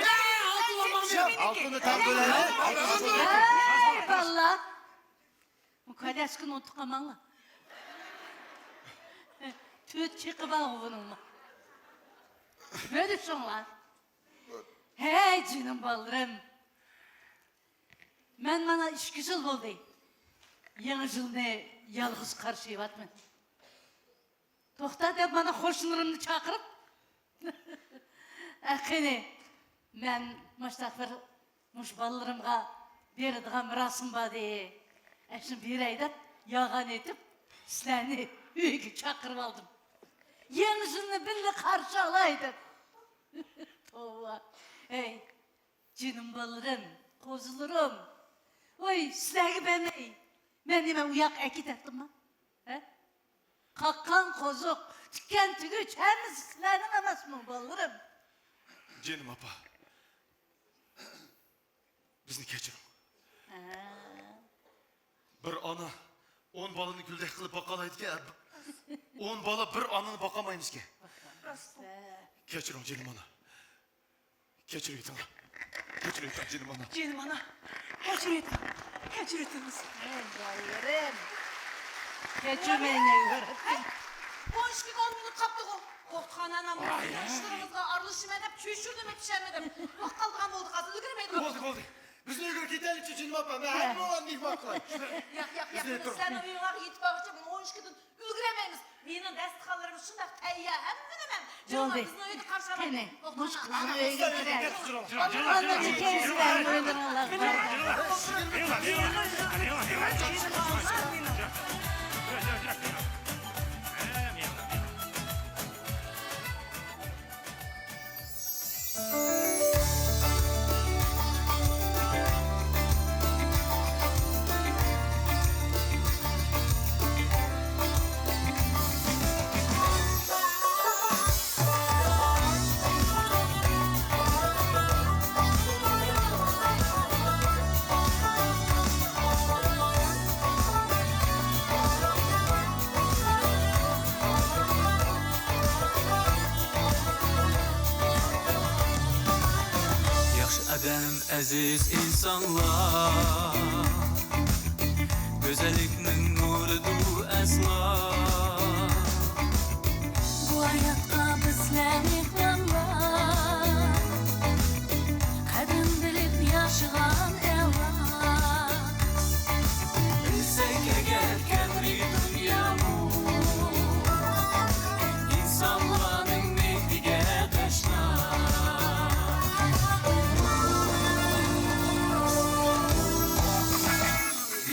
ئالتۇننى تەڭ بۆلەيلى. ھەي، بالىلار. بۇ كالياشكىنى ئۇنتۇپ قالماڭلار. تۆت چېقى بارغۇ بۇنىڭمۇ. بۆلۈشۈڭلار. ھەي، جېنىم بالىلىرىم. مەن مانا ئىككى يىل بولدى. يېڭى يىلنى يالغۇز قارشىلىۋاتىمەن. توختا دەپ مانا قوشنىلىرىمنى چاقىرىپ، ئە، قېنى، مەن مۇشۇنداق بىر، مۇشۇ بالىلىرىمغا بېرىدىغان مىراسىم باردى. ئەشۇنى بېرەي دەپ يالغان ئېيتىپ، سىلەرنى ئۆيگە چاقىرىۋالدىم. يېڭى يىلنى بىللە قارشى ئالاي دەپ. توۋا. ھەي، جېنىم بالىلىرىم، قوزىلىرىم. ۋاي، سىلەرگە بەرمەي، مەن نېمە ئۇياققا ئەكېتەتتىمما؟ ھە؟ قاققان قوزۇق، تىككەن تۈگۈچ، ھەممىسى سىلەرنىڭ ئەمەسمۇ، بالىلىرىم؟ جېنىم ئاپا، بىزنى كەچۈرۈڭ. ھە. بىر ئانا ئون بالىنى گۈلدەك قىلىپ باقالايدىكەن، ئون بالا بىر ئانىنى باقالمايمىزكەن. راست. كەچۈرۈڭ، جېنىم ئانا. كەچۈرۈۋېتىڭلار. كەچۈرۈۋېتىڭ، جېنىم ئانا. جېنىم ئانا، كەچۈرۈۋېتىڭ. كەچۈرۈۋېتىڭىز. ھەي، بالىلىرىم. كەچۈرمەيمەن، ياراتتىم. ھەي، ئون ئىككىگە ئون مىنۇت قاپتىغۇ. دوختۇرخانا ئانام ئىشلىرىڭىزغا ئارىلىشىمەن دەپ چۆچۈردىمۇ، پىشۇرمىدىم. ۋاقىت قالىدىغان بولدى، قالسا ئۈلگۈرمەيدۇ. بولدى، بولدى. بىزنى ئۆيگە كېتەيلىچۇ، جېنىم ئاپا. مەن ھەممىڭلارنى مېھمان قىلاي. ياق، ياق، ياق. بىزنى بىز سىلەرنىڭ ئۆيۈڭلارغا يېتىپ بارغۇچە مانا ئون ئىككىدىن ئۈلگۈرەلمەيمىز. مېنىڭ دەستىخانلىرىم شۇنداق تەييار، ھەممىنى مەن. بولدى. بىزنىڭ ئۆيدە قارشى ئالىمەن. قېنى، مۇشۇ قىزنىڭ ئۆيىگە كىرەي. ئاللانى كەيسىدە ئۆيلىرىڭلار بار. ئەزىز ئىنسانلار، گۈزەللىكنىڭ نۇرىدۇر ئەسلا. بۇ ھاياتقا بىزلەر مېھمانلار، قەدرىنى بىلىپ ياشىغان ئەۋلاد. بىلسەك ئەگەر قەدرى دۇنيامۇ، ئىنسانلارنىڭ مېھرىگە تەشنا.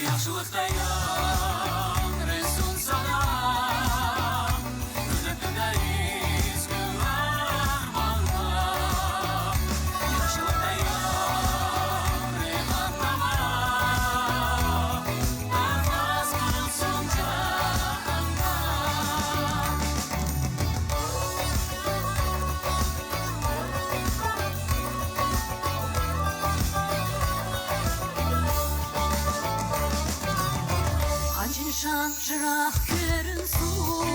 ياخشىلىقتا ياڭرىسۇن سادا، ئۈزۈلمەي ئىزگۈ ئارمانلار. ياخشىلىقتا ياڭرىغان ناۋا، پەرۋاز قىلسۇن جاھاندا. قانچە نىشان يىراق كۆرۈنسۇن،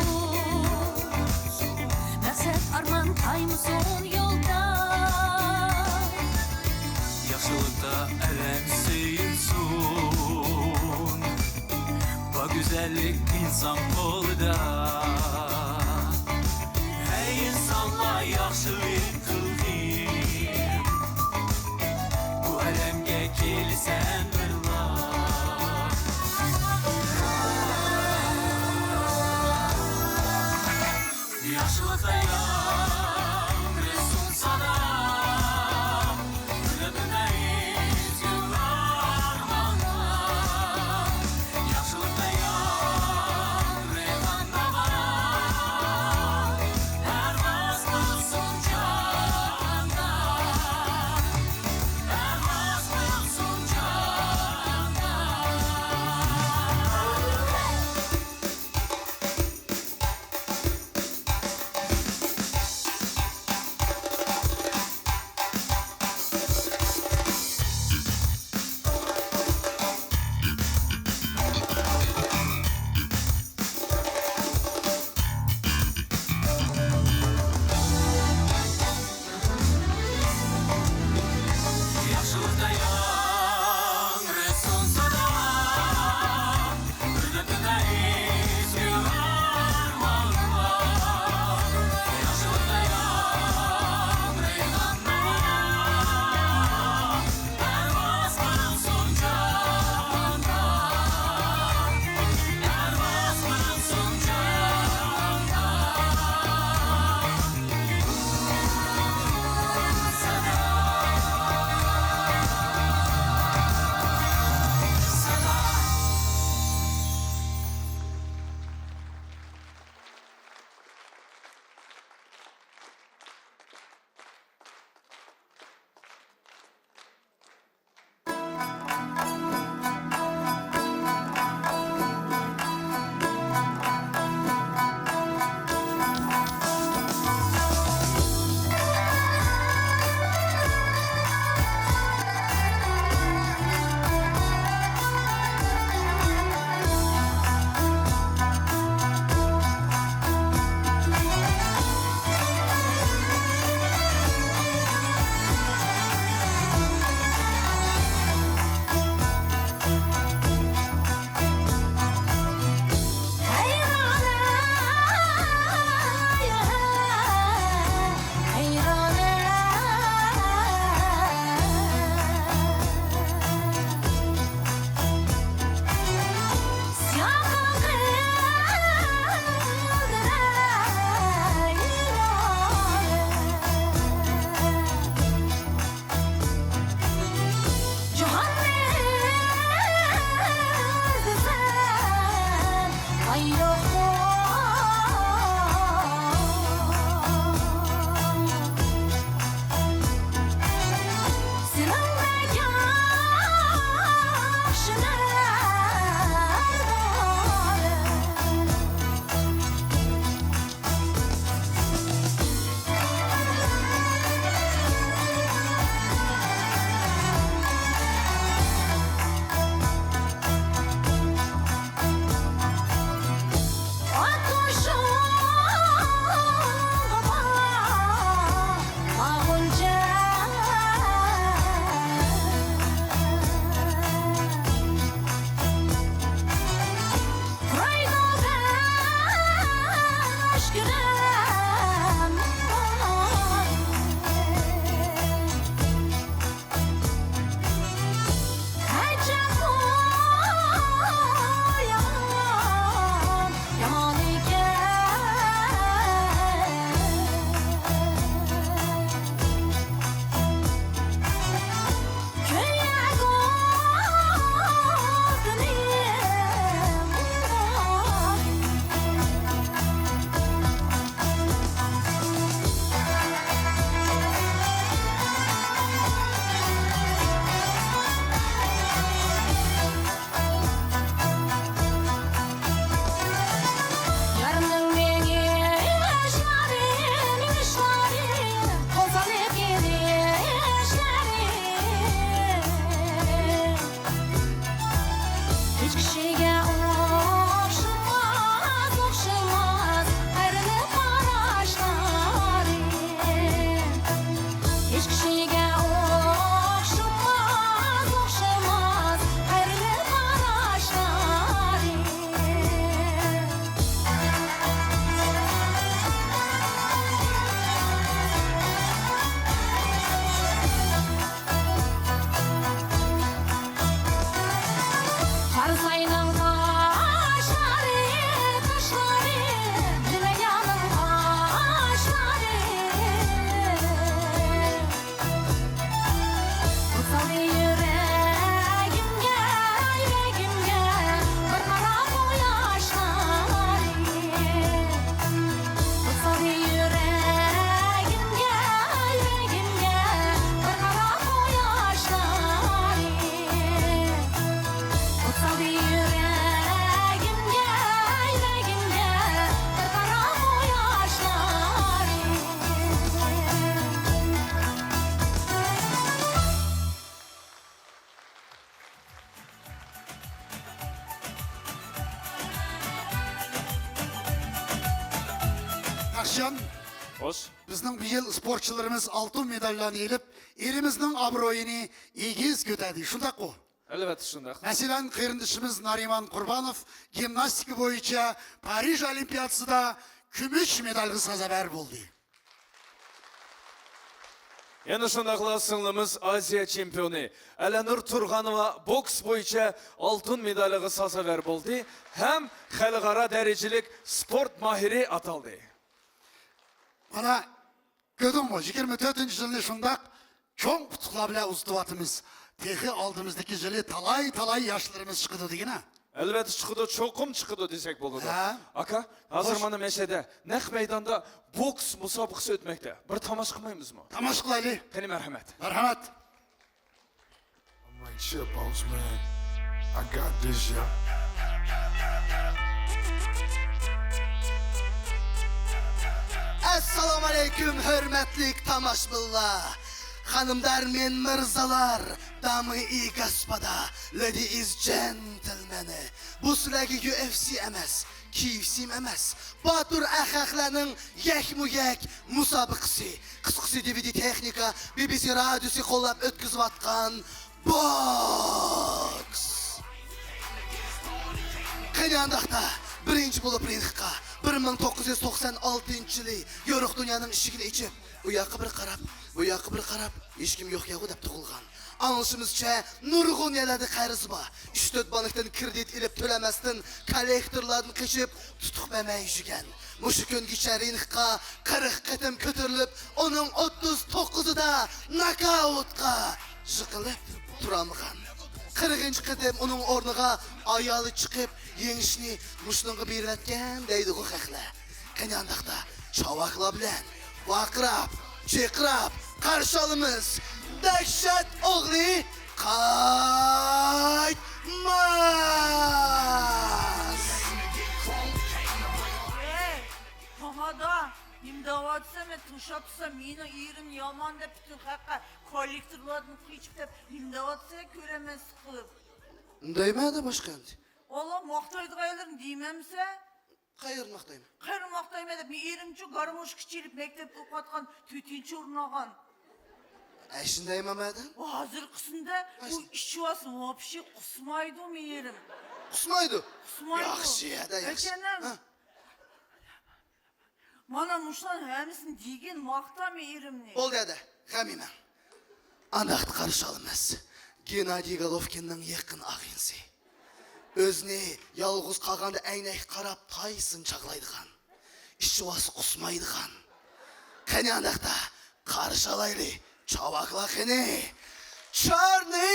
مەقسەت ئارمان قايمىسۇن يولدا. ياخشىلىقتا ئالەم سۆيۈنسۇن، بار گۈزەللىك ئىنسان قولىدا. ھەي ئىنسانلار، ياخشىلىق قىلغىن، بۇ ئالەمگە كېلىسەن بىرلا. ياخشىلىقتا ياڭرىسۇن سادا، ئۈزۈلمەي ئىزگۈ ئارمانلار. ياخشىلىقتا ياڭرىغان ناۋا، پەرۋاز قىلسۇن جاھاندا، پەرۋاز قىلسۇن جاھاندا. ياخشىجان، خوش. بىزنىڭ بۇ يىل سپورتچىلىرىمىز ئالتۇن مېداللارنى ئېلىپ، ئېلىمىزنىڭ ئابرۇيىنى ئېگىز كۆتەردى، شۇنداققۇ؟ ئەلۋەتتە شۇنداق. مەسىلەن، قېرىندىشىمىز نارىمان قۇربانوف گىمناستىكا بويىچە پارىژ ئولىمپىيادىسىدا كۈمۈش مېدالغا سازاۋەر بولدى. يەنە شۇنداقلا سىڭلىمىز ئازىيا چېمپىيونى ئەلەنۇر تۇرغانوۋا بوكس بويىچە ئالتۇن مېدالىغا سازاۋەر بولدى ھەم خەلقئارا دەرىجىلىك سپورت ماھىرى ئاتالدى. مانا، كۆردۈڭمۇ، يىگىرمە تۆتىنچى يىلنى شۇنداق چوڭ ئۇتۇقلار بىلەن ئۇزىتىۋاتىمىز. تېخى ئالدىمىزدىكى يىلى تالاي-تالاي ياشلىرىمىز چىقىدۇ دېگىنە. ئەلۋەتتە چىقىدۇ، چوقۇم چىقىدۇ دېسەك بولىدۇ. ھە؟ ئاكا، ھازىر خوش. مانا مەشەدە نەق مەيداندا بوكس مۇسابىقىسى ئۆتمەكتە. بىر تاماشا قىلمايمىزمۇ؟ تاماشا قىلايلى. قېنى، مەرھەمەت. مەرھەمەت. I'm like, "Chill, boss man. I got this, yeah." ئەسسالامۇ ئەلەيكۇم، ھۆرمەتلىك تاماشىبىنلار، خانىملار، مېنى مىرزالار، دامى ئى گاسپادا، لېدى ئىز جېنتلمېنى. بۇ سىلەرگە يۇ ئېف سى ئەمەس، كېي ئېف سىمۇ ئەمەس، باتۇر ئەخەخلەرنىڭ يەكمۇ يەك مۇسابىقىسى. قىسقىسى، دى ۋى دى تېخنىكا، بى بى سى رادىيوسى قوللاپ ئۆتكۈزۈۋاتقان بوكس. قېنى ئانداقتا، بىرىنچى بولۇپ رىنگقا بىر مىڭ توققۇز يۈز توقسان ئالتىنچى يىلى يورۇق دۇنيانىڭ ئىشىكىنى ئېچىپ، ئۇ ياققا بىر قاراپ، بۇ ياققا بىر قاراپ، ھېچكىم يوق ياغۇ دەپ تۇغۇلغان. ئاڭلىشىمىزچە، نۇرغۇن يەرلەردە قەرزى بار. ئۈچ تۆت بانكتىن كىرېدىت ئېلىپ تۆلىمەستىن، كوللېكتورلاردىن قېچىپ، تۇتۇق بەرمەي يۈرگەن. مۇشۇ كۈنگىچە رىنگقا قىرىق قېتىم كۆتۈرۈلۈپ، ئۇنىڭ ئوتتۇز توققۇزىدا ناكاۋۇتقا يىقىلىپ تۇرالمىغان. قىرىقىنچى قېتىم ئۇنىڭ ئورنىغا ئايالى چىقىپ، يېڭىشنى مۇشۇنىڭغا بېرىۋەتكەن دەيدىغۇ خەقلەر. قېنى ئانداقتا، چاۋاكلار بىلەن ۋارقىراپ، چىرقىراپ قارشى ئالىمىز دەھشەت ئوغلى قايتماس. ھەي، تامادا، نېمە دەۋاتىسەن؟ مەن تىڭشاپ تۇرسام، مېنىڭ ئېرىمنى يامان دەپ پۈتۈن خەققە، كوللېكتورلاردىن قېچىپ دەپ نېمە دەۋاتىسەن؟ كۆرەلمەسلىك قىلىپ. دەيمەن-دە باشقا ئەمدى. ئالا، ماختايدىغان يەرلىرىنى دېمەمسەن؟ قەيەرنى ماختايمەن؟ قەيەرنى ماختايمەن دەپ، مېنىڭ ئېرىمچۇ گارموشكا چېلىپ مەكتەپتە ئوقۇۋاتقان، تۆتىنچى ئورۇن ئالغان. ئەشۇندايمۇ مەدەم؟ ھازىرقىسىندا ئۇ ئىچىۋالسا ۋاپشې قۇسمايدۇ مېنىڭ ئېرىم. قۇسمايدۇ؟ قۇسمايدۇ. ياخشى، ھەدە، ياخشى. ئەكەنەم. ھە. مانا مۇشۇلارنىڭ ھەممىسىنى دېگىن، ماختاما ئېرىمنى. بولدى ھەدە، غەم يېمەڭ. ئانداقتا قارشى ئالىمىز گېننادىي گولوفكىننىڭ يېقىن ئاغىنىسى. ئۆزىنى يالغۇز قالغاندا ئەينەككە قاراپ تايسون چاغلايدىغان، ئىچىۋالسا قۇسمايدىغان. قېنى ئانداقتا قارشى ئالايلى، چاۋاكلار قېنى. چارنى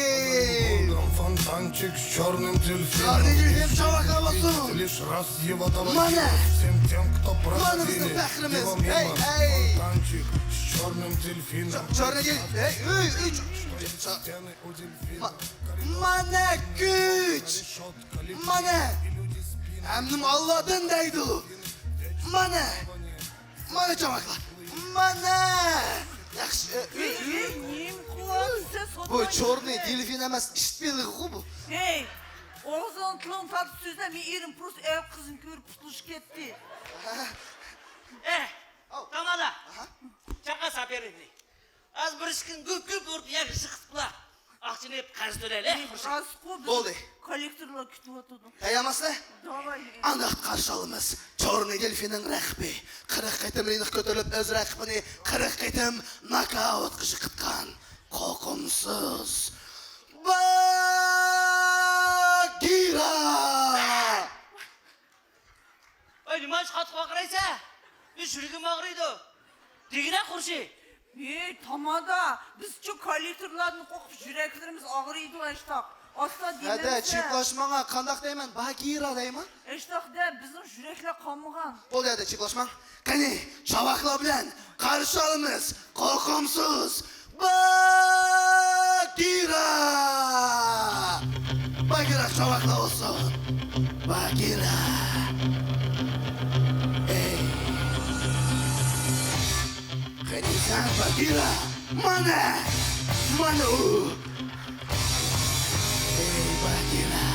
دېلفىن! Фонтанчик с чёрным дельфином. Чёрный дельфин, чувак, голосуй. Лишь раз его давай. Mana! Всем тем, кто mana proходили, bizning faxrimiz. Его мимо. Hey, hey. Фонтанчик с чёрным дельфином. Чё-, чёрный дель-, эй, эй, эй, чё-, чё-, Стены у дельфина. Ma-, mana kuch! Mana! Hamnim Allodan deydi. Mana! Mana, chavaklar! Mana! Yaxshi. Ey, ey, nima qilyapsiz sen? Bu чёрный дельфин emas, ishpilg'u bu. Hey, og'zini tilini tartib so'zla, men erim просто er qizini ko'rib qutulishib ketdi. Eh, tamada. Chaqa соперник. Az bir ishkin gup-gup urib yerga yiqitibla. Aqchini yeb qarz to'layli. Rostku, biz kollektorlar kutib o'tirdik. Tayyormisizlar? Давай. Aniq qarshi olamiz. Чёрный дельфинning raqibi. Qirq qitim ringga ko'tarilib, o'z raqibini qirq qitim nokautga yiqitgan qo'rqimsiz Bagira! Voy, nima uchun qattiq baqiraysan? Meni yuragim og'riydi. Degina qurshi. Ey, tamada, bizchu kollektorlardan qo'rqib yuraklarimiz og'riydi, eshtoq. Asta demangchi. Hada, chiplashmanglar, qandoq deyman? Bagira deyman. Eshtoq de, bizning yuraklar qonmagan. Bo'ldi, hada, chiplashmang. Qani, chavaklar bilan qarshi olamiz. Qo'rqimsiz Bagira! Bagira, chavaklar olsun. Bagira. Ey. Qani sen, Bagira? Mana! Mana u! Ey, Bagira!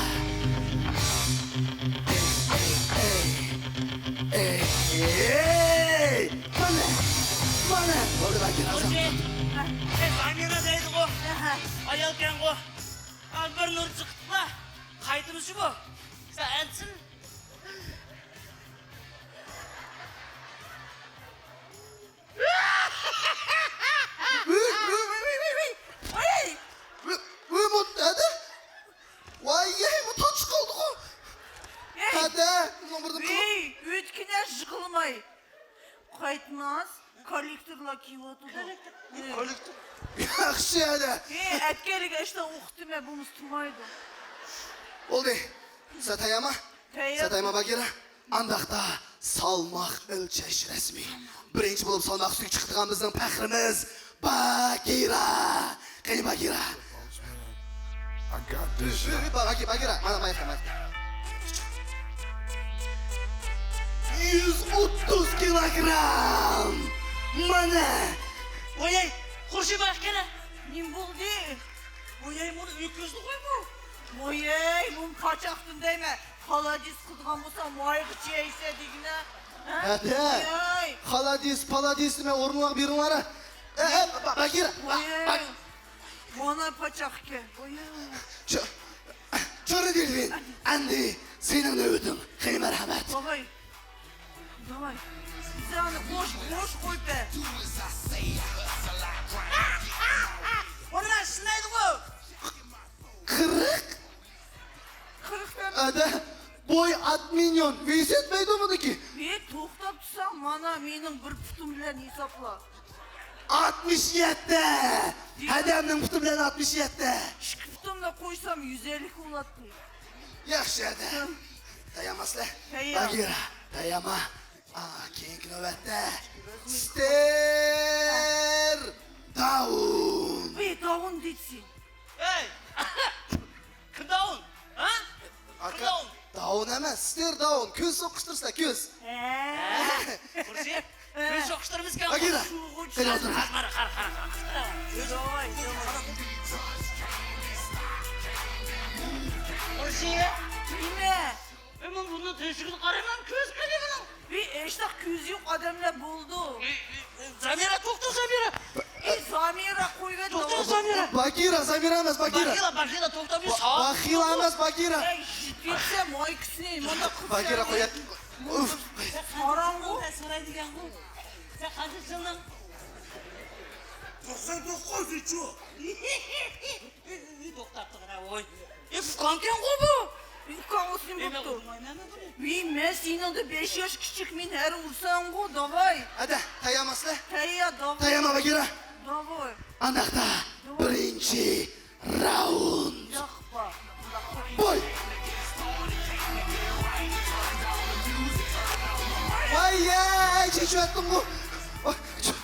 ئايالكەنغۇ. بىر نۇر چىقىپلا قايتىمىز شۇ بۇ. سەن ئەنسىن. ۋىي، ۋىي، ۋىي، ۋىي، ۋىي، ۋىي. ۋىي، ۋىي، بۇ نەدە؟ ۋاي، يەي، بۇ تاچ قالدىغۇ. ھەي، ھەدە، نومۇردىن قىلىپ. ۋىي، ئۆيدىكىلەر يىغلىماي. قايتماس، كوللېكتورلار كېلىۋاتىدۇ. كوللېكتور. ياخشى ھەدە. ھەي، ئەتكەنلىكى ئاشتا ئوقۇتتۇم، بولمىسا تۇرمايدۇ. بولدى. سەن تەييارما؟ تەييار. سەن تەييارما، باگىرا؟ ئانداقتا سالماق ئۆلچەش رەسمى. بىرىنچى بولۇپ سالماق ئۈستىگە چىقىدىغان بىزنىڭ پەخرىمىز باگىرا. قېنى باگىرا؟ باگىرا، باگىرا. مانا، مانا، مانا. يۈز ئوتتۇز كىلوگرام. مانا. ۋاي، خۇشى بار ئىكەن. نېمە بولدى؟ ۋاي، بۇنى ئۆكۈزدى غوي بۇ. ۋاي، بۇ پاچاقتىن دەيمەن. خالادىس قىلىدىغان بولساڭ، مايغىچە يەيسەن دېگىنە. ھە؟ ھەدە. ۋاي. خالادىس، پالادىس دېمەي، ئورۇنلارغا بېرىڭلار. ئە، ئە، با-، باگىرا، با-، ۋاي. با-، مانا پاچاقكەن. ۋاي. شۇ، شۇنى دېدىم. ئەمدى سېنىڭ نۆۋىتىڭ. خېلى مەرھەمەت. باغاي. داۋاي. بىزنى بوش، بوش قويۇپ بەر. ئۇنى مەن سىنايدىغۇ. قىرىق؟ قىرىق دەپ. ئەدە، بوي ئاتمىنيون. ۋېس يەتمەيدۇ بۇنىڭكى. ۋېي، توختاپ تۇرساڭ، مانا مېنىڭ بىر پۇتۇم بىلەن ھېسابلا. ئاتمىش يەتتە. ھەدەمنىڭ پۇتى بىلەن ئاتمىش يەتتە. ئىككى پۇتۇمنى قويسام، يۈز ئەللىك بولاتتى. ياخشى، ھەدە. تەييارماسلە؟ تەييار. باگىرا، تەييارما؟ ئا، كېيىنكى نۆۋەتتە ستېر داۋۇن. ۋېي، داۋۇن دېسىن. ھەي! كىم داۋۇن؟ ھە؟ ئاكا، كىم داۋۇن؟ داۋۇن ئەمەس، ستېر داۋۇن. كۆز سوقۇشتۇرسا، كۆز. ھە. ھە؟ خۇرشىد، كۆز سوقۇشتۇرىمىزكەن. باگىرا. قېنى ئولتۇر. قارا، قارا، قارا، قارا. ۋاي، ۋاي. خۇرشىد. نېمە؟ ئەمما بۇنىڭ تۆشۈكىنى قارايمەن، كۆزى قېنى بۇنىڭ؟ ۋېي، ھېچنداق كۆزى يوق ئادەملەر بولىدۇ. ئى، ئى، ئى، زامىرا، توختا، زامىرا. ئى، زامىرا قويۇۋەت. توختا، زامىرا. باگىرا، زامىرا ئەمەس، باگىرا. باگىرا، باگىرا، توختا، بىز با-، ساغ باخىلا ئەمەس، باگىرا. ئەي، يىتسە، مايكىسىنى مانا قىلسا. باگىرا قويۇۋەت. ئۇف. ساراڭغۇ. سورايدىغانغۇ. سەن قانچە ياشىڭدىڭ؟ توقسان توققۇز، ئۈچ. ئى، ئى، ئى، توختاپ تۇر، ۋوي. ئى، ئۇكاڭكەنغۇ بۇ؟ ئۇكاڭ ئۇسۇن بوپتۇ. ۋىي، مەن سېنىڭدىن بەش ياش كىچىك، مېنى ھەر ئۇرساڭغۇ، داۋاي. ھەدە، تەييارماسلە؟ تەييار، داۋاي. تەييارما، باگىرا؟ داۋاي. ئانداقتا، داۋاي. بىرىنچى راۋند. ياق، بار. بوي! ۋاي، يەي، چېچىۋەتتىڭغۇ. ۋاي، چۈ-،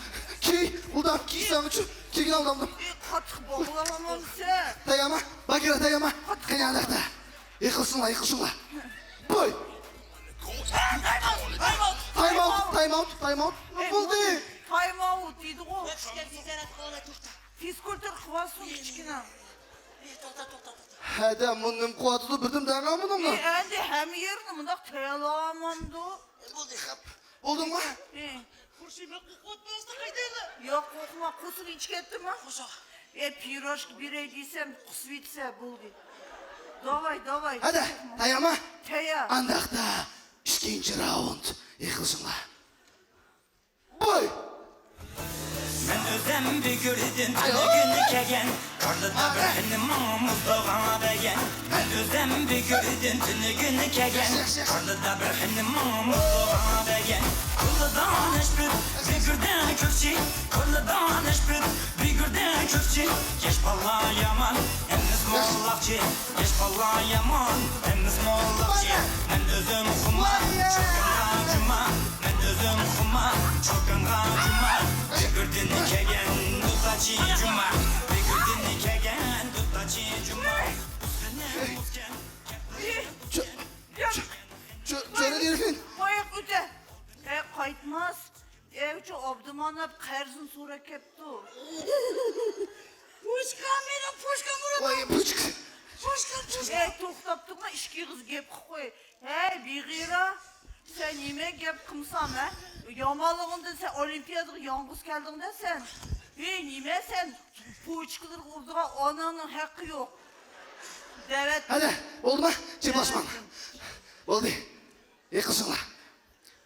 كىي، ئۇلدام كىيسەڭچۇ. كىيگىن ئالدامدىم. ئى، قاتتىق باغلىۋالامسەن. تەييارما؟ باگىرا، تەييارما؟ قېنى ئانداقتا. يىقىلسۇڭلار، يىقىلسۇڭلار. بوي! تايم ئاوت، تايم ئاوت، تايم ئاوت. نېمە بولدى؟ تايم ئاوت دېدىغۇ. فىزكۇلتۇرا قىلىۋالسۇن كىچىككىنە. ھەدە، مۇنى نېمە قىلىۋاتىدۇ؟ بىردىن دەڭە مۇنىڭغا. ئى، ئەمدى ھەممە يېرىنى مۇنداق تەييارلىۋالامدۇ؟ بولدى، خەپ. بولدۇڭما؟ ئى. خۇرشىد، مەن قورقۇۋاتماستىن قايتايلى. ياق، قورقما، قورسىقى ئىچىپ كەتتىمۇ؟ قورساق. ئى، پىروشكا بېرەي دېسەم، قۇسۇۋېتىسە بولدى. داۋاي، داۋاي. ھەدە، تەييارما؟ تەييار. ئانداقتا، ئىككىنچى راۋند. يىقىلىشىڭلار. بوي! مەن ئۆزۈم بۈگۈردىن تۈنۈگۈن كەلگەن، كارلىدا بىر خېنىم ماڭا مۇزلىغان بەرگەن. مەن ئۆزۈم بۈگۈردىن تۈنۈگۈن كەلگەن، كارلىدا بىر خېنىم ماڭا مۇزلىغان بەرگەن. كولىدا نەشپۈت، بۈگۈردە كۆكچى، كولىدا نەشپۈت، بۈگۈردە كۆكچى. ياش بالا يامان، ھەممىسى مولاقچى. ياش بالا يامان، ھەممىسى مولاقچى. مەن ئۆزۈم خۇمار، چوكانغا جۇما. مەن ئۆزۈم خۇمار، چوكانغا جۇما. بۈگۈردىن كەلگەن دوستاچى جۇما. بۈگۈردىن كەلگەن دوستاچى جۇما. چۆ-، چۆ-، چۆرە دېرىكىن. قويۇپ ئۆتە. ئەي، قايتماس. ئەي، شۇ ئابدۇماناپ قەرزىنى سوراپ كەپتۇ. پۇشكا، مېنىڭ پۇشكام ئۇرىدۇ. ۋاي، پۇشكا. پۇشكا، پۇشكا. ئەي، توختاپ تۇرما، ئىككى ئېغىز گەپ قىلىپ قوي. ھەي، بىغىرا، سەن نېمە گەپ قىلمىسام، ھە؟ يامانلىقىڭدىن سەن ئولىمپىيادىغا يالغۇز كەلدىڭ-دە سەن. ھېي، نېمە سەن پوچكىلىرىغا ئۇرىدىغان ئاناڭنىڭ ھەققى يوق. دەۋەت. ھەدە، بولدىما؟ جىملاشماڭ. بولدى. يېقىشىڭلار.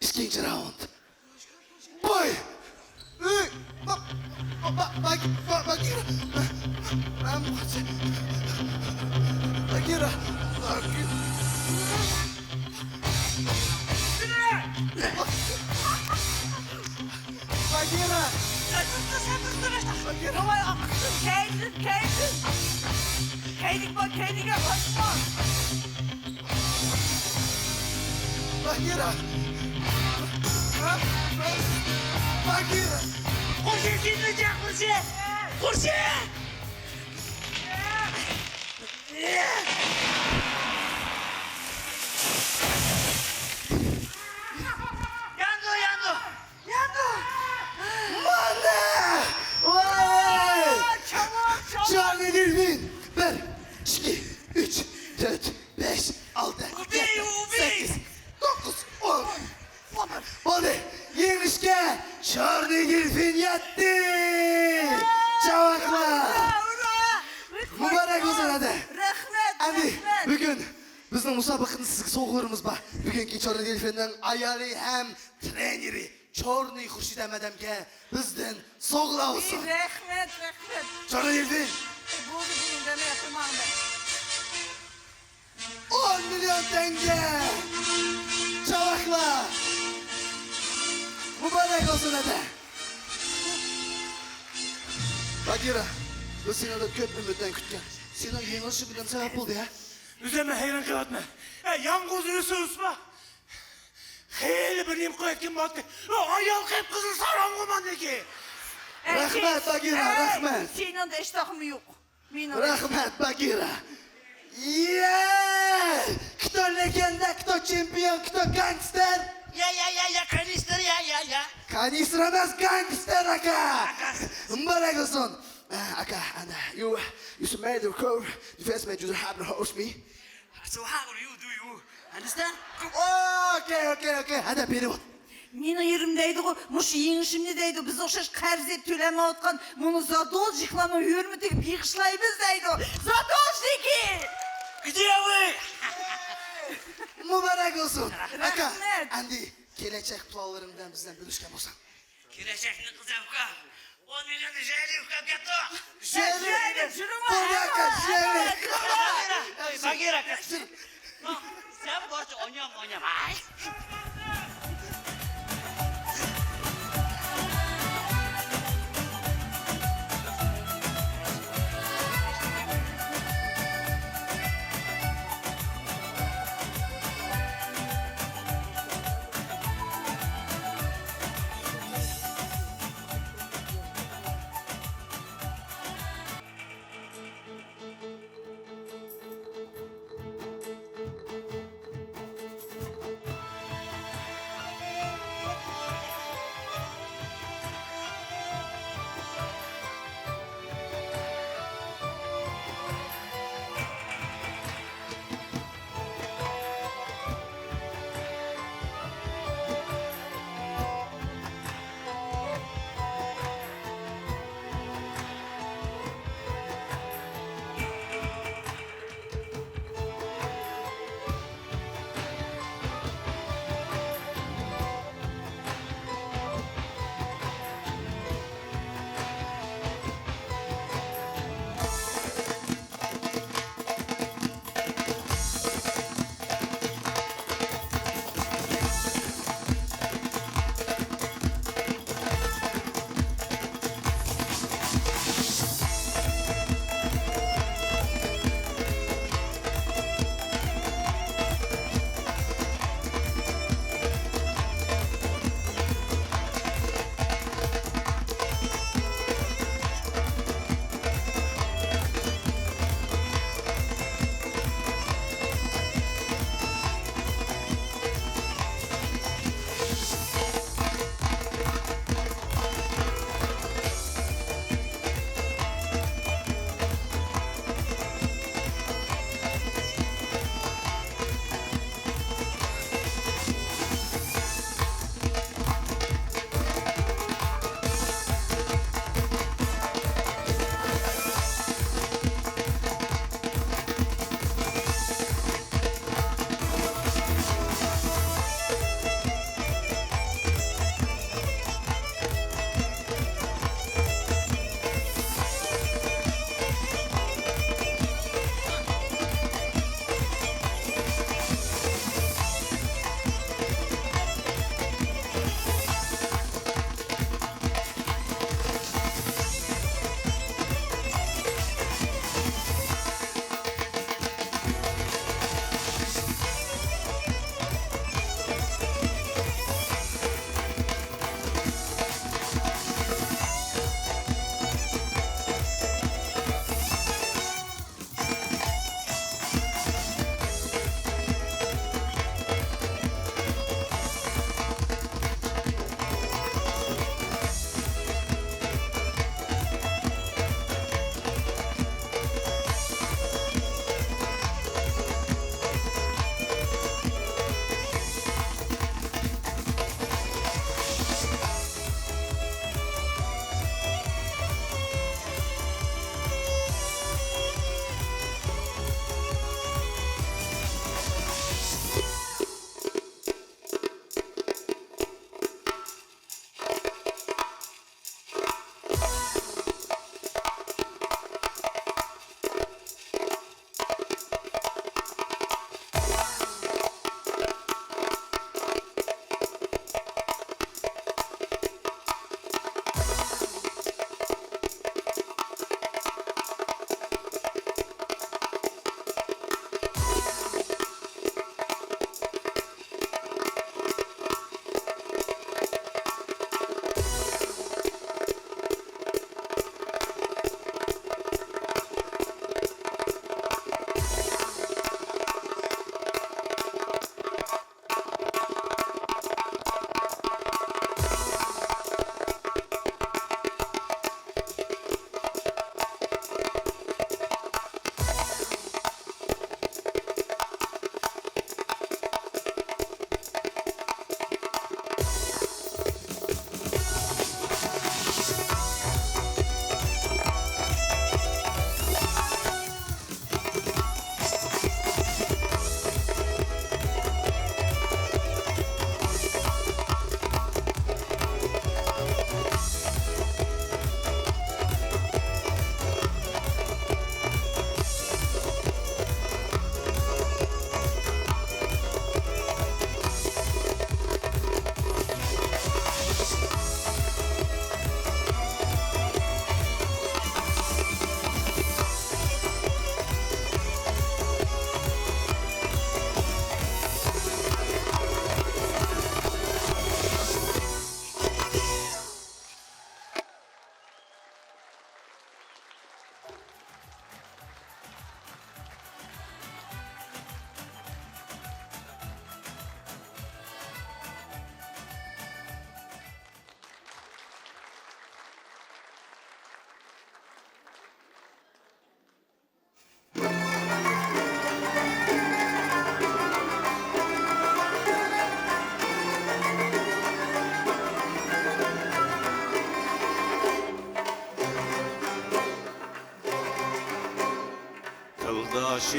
ئىككىنچى راۋند. باي! ئۆي! با-، با-، با-، باگىرا! باگىرا! باگىرا! باگىرا! كەينىدىن، كەينىدىن! كەينىگە بار، كەينىگە قاچما! باگىرا! باگىرا! قوشۇن كېتىدىچە، قوشۇن! قوشۇن! ياندۇ، ياندۇ! ياندۇ! مانا! ۋاي! چاۋاك، چاۋاك! چارلى دېلفىن! بىر، ئىككى، ئۈچ، تۆت، بەش، ئالتە، يەتتە، سەككىز، توققۇز، ئون. بولدى! يېڭىشكە چارلى دېلفىن يەتتى! چاۋاكلار! ئۇرا! مۇبارەك بولسۇن، ھەدە! رەھمەت، ئەمدى رەھمەت! بۈگۈن بىزنىڭ مۇسابىقىمىزدىكى سوۋغىلىرىمىز بار. بۈگۈنكى چارلى دېلفىننىڭ ئايالى ھەم ترېنېرى چورنى خۇرشىد ئەمەدەمگە بىزدىن سوۋغىلار بولسۇن. رەھمەت، رەھمەت. چورنى دېلفىن. ئەي، بولدى، بۇنى دەمەي قويماڭ مەن. ئون مىليون تەڭگە. چاۋاكلار. مۇبارەك بولسۇن، ھەدە. باگىرا، بىز سېنى كۆپ ئۈمىدتىن كۈتكەن. سېنىڭ يېڭىلىشىڭ بىزگە سەۋەب بولدى، ھە؟ ئۆزۈم ھەيران قېلىۋاتىمەن. ئە، يالغۇز ئۆسۈرسىلا. خېلى بىر نېمە قىلىۋەتكەن بولاتتى. ئايال قىپقىزىل ساراڭغۇ ماندىكى. رەھمەت، باگىرا، رەھمەت. سېنىڭدە ئىشتاھمۇ يوق. مېنىڭ. رەھمەت، باگىرا. يە! Кто легенда, кто чемпион, кто гангстер? يا، يا، يا، يا، كانىستر، يا، يا، يا. كانىستر ئەمەس، گانگستېر، ئاكا. مۇبارەك بولسۇن. ئاكا، ئەنە، you, you smell the cold, you face me, you have to host me. So how do you, do you understand? ئوكەي، ئوكەي، ئوكەي. ھەدە، بېرىۋال. مېنىڭ يېرىم دەيدىغۇ، مۇشۇ يېڭىشىمنى دەيدۇ، بىزگە ئوخشاش قەرز دەپ تۆلەمەيۋاتقان مۇنۇ زادوژنىكلارنىڭ ھۆرمىتىگە بېغىشلايمىز دەيدۇ. زادوژنىكى! Где вы? مۇبارەك بولسۇن. ئاكا، رەھمەت. ئەمدى كېلەچەك پىلانلىرىڭ بىلەن بىزدىن بۆلۈشكەن بولساڭ. كېلەچەكنى قىزىم ئۇكام. ئون مىليوننى ژەيلى ئۇكام كەپتۇ. ژەيلى! ژەيلى، جۈرۈم! بولدى ئاكا، ژەيلى! باگىرا ئاكا. سەن بارچە ئوينايمەن، ئوينايمەن. ئاي!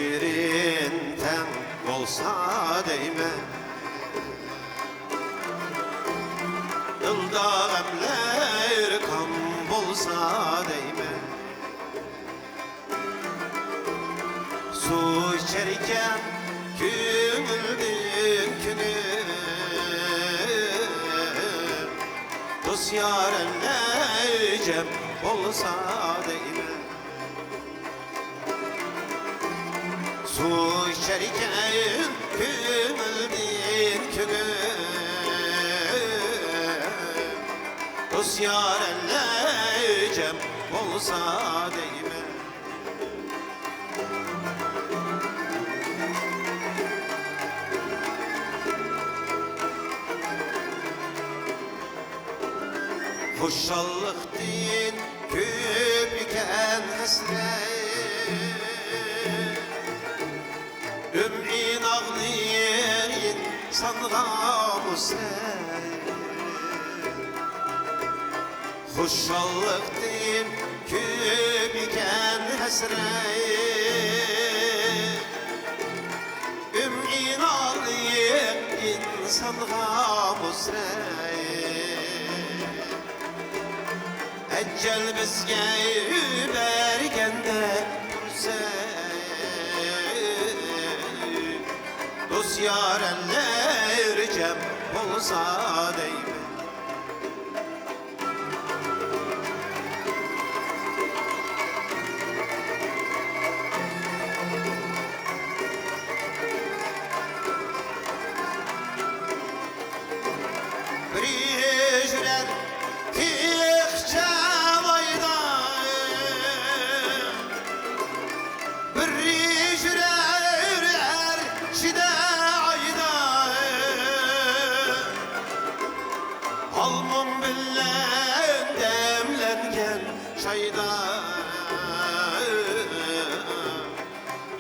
شېرىن تەڭ بولسا دەيمەن، دىلدا غەملەر كام بولسا دەيمەن. سۇ ئىچەركەن كۆڭۈلدىن كۈنۈم، دوست يارەنلەر جەم بولسا دەيمەن. سۇ ئىچەركەن كۆڭۈلدىن كۈنۈم، دوست يارەنلەر جەم بولسا دەيمەن. خۇشاللىقتىن كۆپكەن ھەسرەت، ئۈمىد ئاغلىيىن سانغا مۇسرەت. خۇشاللىقتىن كۆپكەن ھەسرەت، ئۈمىد ئاغلىيىن سانغا مۇسرەت. ئەجەل بىزگە بەرگەندە پۇرسەت، دوست يارەنلەر جەم بولسا دەيمەن. بىرى يۈرەر تېخىچە لايدا، بىرى يۈرەر ئەرشىدە ئايدا. ئالمۇڭ بىلەن دەملەنگەن چايدا،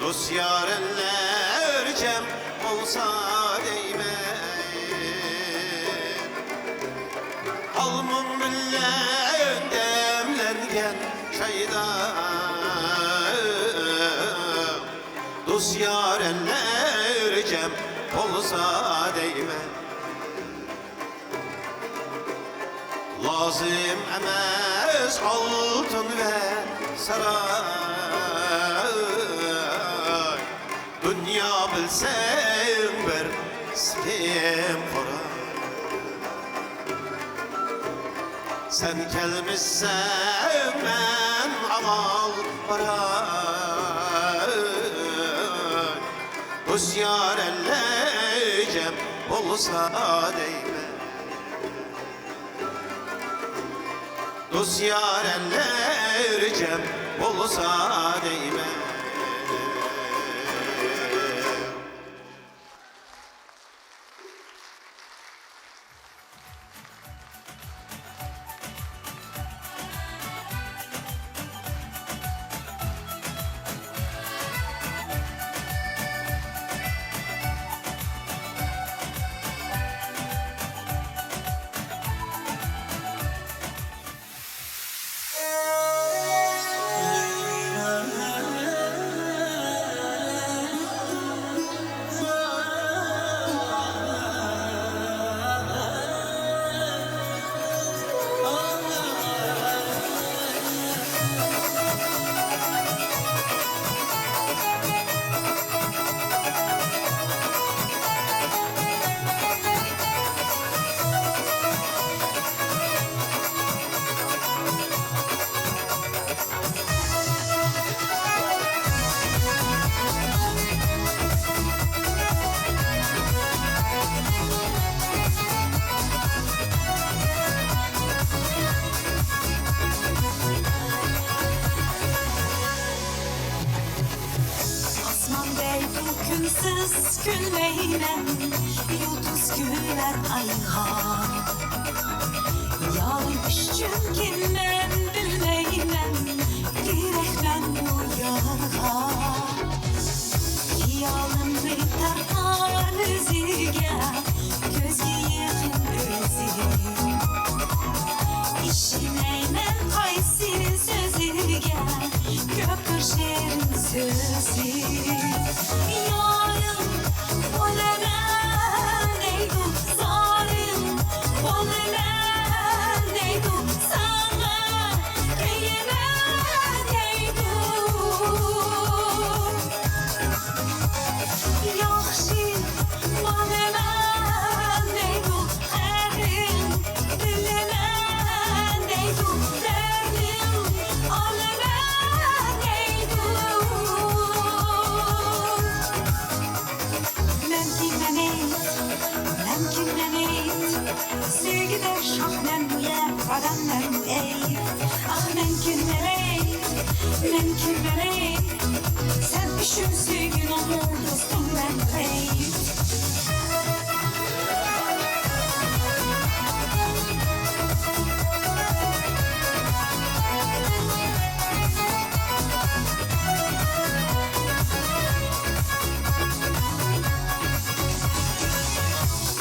دوست يارەنلەر جەم بولسا دەيمەن. ئالمۇڭ بىلەن دەملەنگەن چايدا، دوست يارەنلەر جەم بولسا دەيمەن. لازىم ئەمەس ئالتۇن ۋە ساراي، دۇنيا بىلسەڭ بىر سېلىم قوراي. سەن كەلمىسەڭ مەن ئامال باراي، دوست يارەنلەر جەم بولسا دەيمەن. دوست يارەنلەر جەم بولسا دەيمەن. ئاسمان دەيدۇ كۈنسىز كۈلمەيمەن، يۇلتۇز كۈلەر ئايغا. يارىم ئۈچۈنكى مەن بىلمەيمەن، كېرەكمەنمۇ يارغا. خىيالىمنى تارتار ئۆزىگە، كۆزگە يېقىن ئۆزى. ئىشىنەيمەن قايسى سۆزىگە، كۆپتۇر شېرىن سۆزى. مەن كىممەن ئەي؟ سەن ئۈچۈن سۆيگۈنىڭ دوستۇممەن ئەي.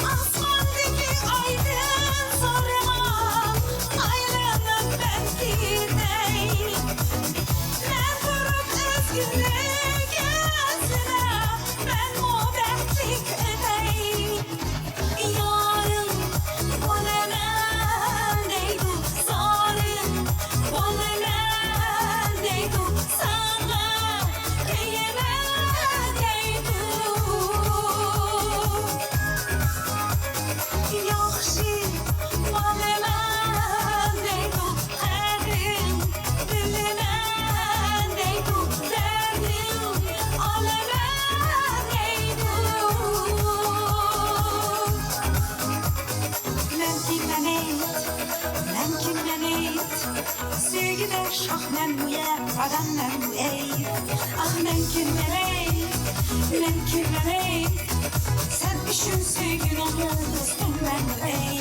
ئاسماندىكى ئايدىن سورىما، ئايلىنىپ مەن كېتەي. مەن تۇرۇپ ئۆزگىنى ئىزدەپ، مەنمۇ بەختلىك ئۆتەي. يارىڭ بولىمەن دەيدۇ، زارىڭ بولىمەن دەيدۇ، ساڭا كۆيىمەن دەيدۇ. ياخشى بولىمەن دەيدۇ، قەدرىڭ بىلىمەن دەيدۇ، دەردىڭ ئالىمەن دەيدۇ. مەن كىممەن ئەي؟ مەن كىممەن ئەي؟ سۆيگۈدە شاھ مەنمۇ يە، ئادەم مەنمۇ ئەي؟ ئاھ، مەن كىممەن ئەي؟ مەن كىممەن ئەي؟ سەن ئۈچۈن سۆيگۈنىڭ يۇلتۇزىمەن ئەي.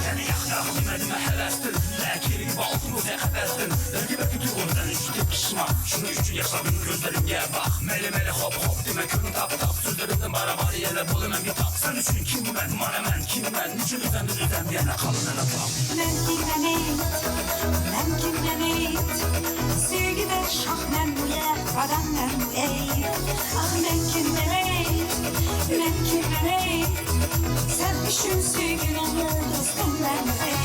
يەنە ياق، ياق دېمە، دېمە ھەۋەستىن، نە كېرىكى بار ئالتۇن بولسا قەپەستىن. بىرگە بىرگە تۇيغۇدىن ئۈچكە پىشما. شۇنىڭ ئۈچۈن ياشلار مېنىڭ كۆزلىرىمگە باق. مەيلى، مەيلى، خوپ، خوپ دېمە، كۆڭلۈڭ تاپ، تاپ. سۆزلىرىمدىن بارا، بارا يەنە بولىمەن بىتاپ. سەن ئۈچۈن كىممەن، مانا مەن كىممەن؟ نېچۈن ئۆزەمدىن ئۆزەم يەنە قالىمەن ئاپام. مەن كىممەن ئەي؟ مەن كىممەن ئەي؟ سۆيگۈدە شاھ مەنمۇ يە، ئادەم مەنمۇ ئەي؟ ئاھ، مەن كىممەن ئەي؟ مەن كىممەن ئەي؟ سەن ئۈچۈن سۆيگۈنىڭ يۇلتۇزىمەن ئەي.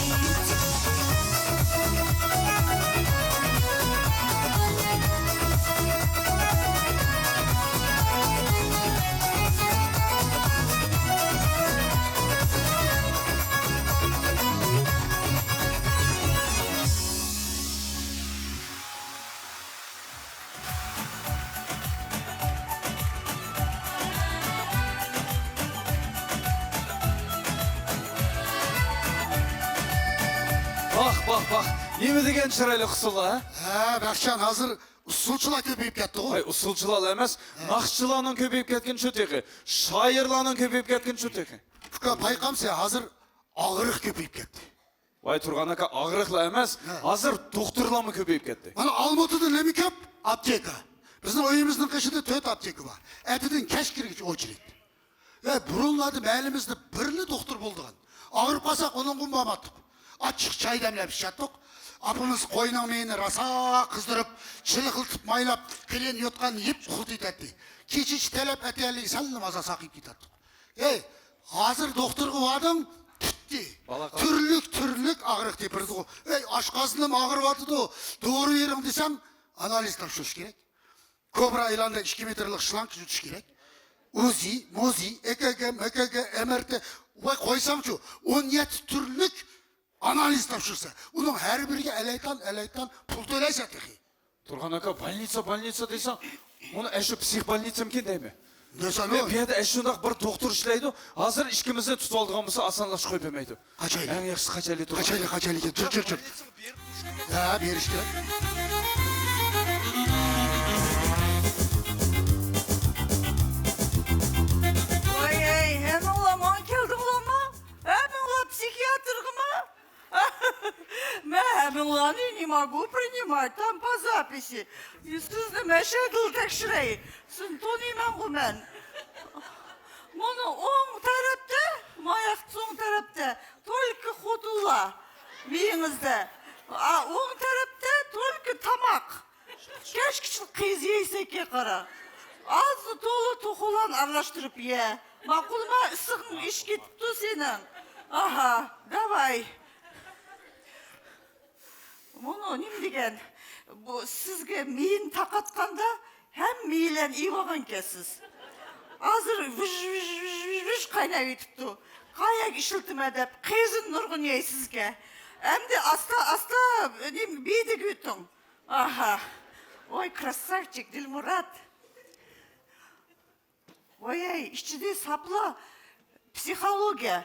ۋاھ، ۋاھ، ۋاھ! نېمە دېگەن چىرايلىق ئۇسسۇللار، ھە؟ ھە، بەخشان، ھازىر ئۇسسۇلچىلار كۆپىيىپ كەتتىغۇ؟ ۋاي، ئۇسسۇلچىلار ئەمەس، ھە. ناخشىچىلارنىڭ كۆپىيىپ كەتكىنى شۇ تېخى. شائىرلارنىڭ كۆپىيىپ كەتكىنى شۇ تېخى. ئۇكا، بايقامسەن، ھازىر ئاغرىق كۆپىيىپ كەتتى. ۋاي تۇرغان ئاكا، ئاغرىقلا ئەمەس، ھە. ھازىر دوختۇرلارمۇ كۆپىيىپ كەتتى. مانا ئالمۇتىدا نېمە كۆپ؟ ئاپتېكا. بىزنىڭ ئۆيىمىزنىڭ قېشىدا تۆت ئاپتېكا بار. ئەتىدىن كەچ كىرگۈچە ئوچېرېد. ۋە بۇرۇنلاردا مەھەللىمىزدە بىرلا دوختۇر بولىدىغان. ئاغرىپ قالساق ئۇنىڭغىمۇ بارماتتۇق. ئاچچىق چاي دەملەپ ئىچەتتۇق. ئاپىمىز قوينىڭ مېيىنى راسا قىزدۇرۇپ، چىلىقلىتىپ مايلاپ، قېلىن يوتقان يىپ ئۇخلىتىۋېتەتتى. كېچىچە تەلەپ ئەتىيەللىگە سەللا مازا ساقىيىپ كېتەتتۇق. ھەي، ھازىر دوختۇرغا باردىڭ، پۈتتى. بالا قالدى. تۈرلۈك، تۈرلۈك ئاغرىق تېپىرىدىغۇ. ھەي، ئاشقازىنىم ئاغرىۋاتىدۇ، دورا بېرىڭ دېسەڭ، ئانالىز تاپشۇرۇش كېرەك. كوبرا ئېلاندا ئىككى مېتىرلىق شلانكا يۇتۇش كېرەك. ئۇزى، مۇزى، ئېكېگې، مېكېگې، ئېمېرتې. ۋاي قويساڭچۇ، ئون يەتتە تۈرلۈك ئانالىز تاپشۇرسا، ئۇنىڭ ھەر بىرىگە ئەلەيتان، ئەلەيتان پۇل تۆلەيسەن تېخى. تۇرغان ئاكا، بولنىسا، بولنىسا دەيسەن، ئۇنى ئەشۇ پسىخ بولنىسىمىكىن دەيمەن. نېسانۇ؟ مەن بۇ يەردە ئەشۇنداق بىر دوختۇر ئىشلەيدۇ، ھازىر ئىككىمىزنى تۇتۇۋالىدىغان بولسا، ئاسانلاشقا قويۇپ بەرمەيدۇ. قاچايلى. ئەڭ ياخشىسى قاچايلى، تۇرغان. قاچايلى، قاچايلى، جۈر، جۈر، جۈر. ھە، بېرىش كېرەك. ۋاي، ھەي، ھەممىڭلار ماڭا كەلدىڭلارمۇ؟ ھەممىڭلار پسىخىياتىرغىمۇ؟ مەن ھەممىڭلارنى не могу принимать, там по записи. سىزنى مەشەدىلا تەكشۈرەي. سىزنى تونۇيمەنغۇ مەن. مانا ئوڭ تەرەپتە، ماياق سوڭ تەرەپتە، только خوتۇنلار مېيىڭىزدە. ئا، ئوڭ تەرەپتە только تاماق. كەچكىچە قىز يەيسەككە قارا. ئازلا تولا توخۇلارنى ئارىلاشتۇرۇپ يە. ماقۇلما، ئىسسىقىڭ ئېشىپ كېتىپتۇ سېنىڭ. ئاھا، داۋاي. مۇنۇ نېمە دېگەن؟ بۇ سىزگە مېيىنى تاقاتقاندا ھەم مېيىلەرنى ئېۋالغانكەنسىز. ھازىر ۋىژ، ۋىژ، ۋىژ، ۋىژ، ۋىژ قايناۋېتىپتۇ. قايەرگە ئىشلىتىمەن دەپ قېزىن نۇرغۇن يەيسىزكەن. ئەمدى ئاستا، ئاستا، نېمە، بېدىگە ئۆتۈڭ. ئاھا. ۋاي، كراساۋچىك دىلمۇرات. ۋاي، ئىچىدە ساپلا پسىخولوگىيە.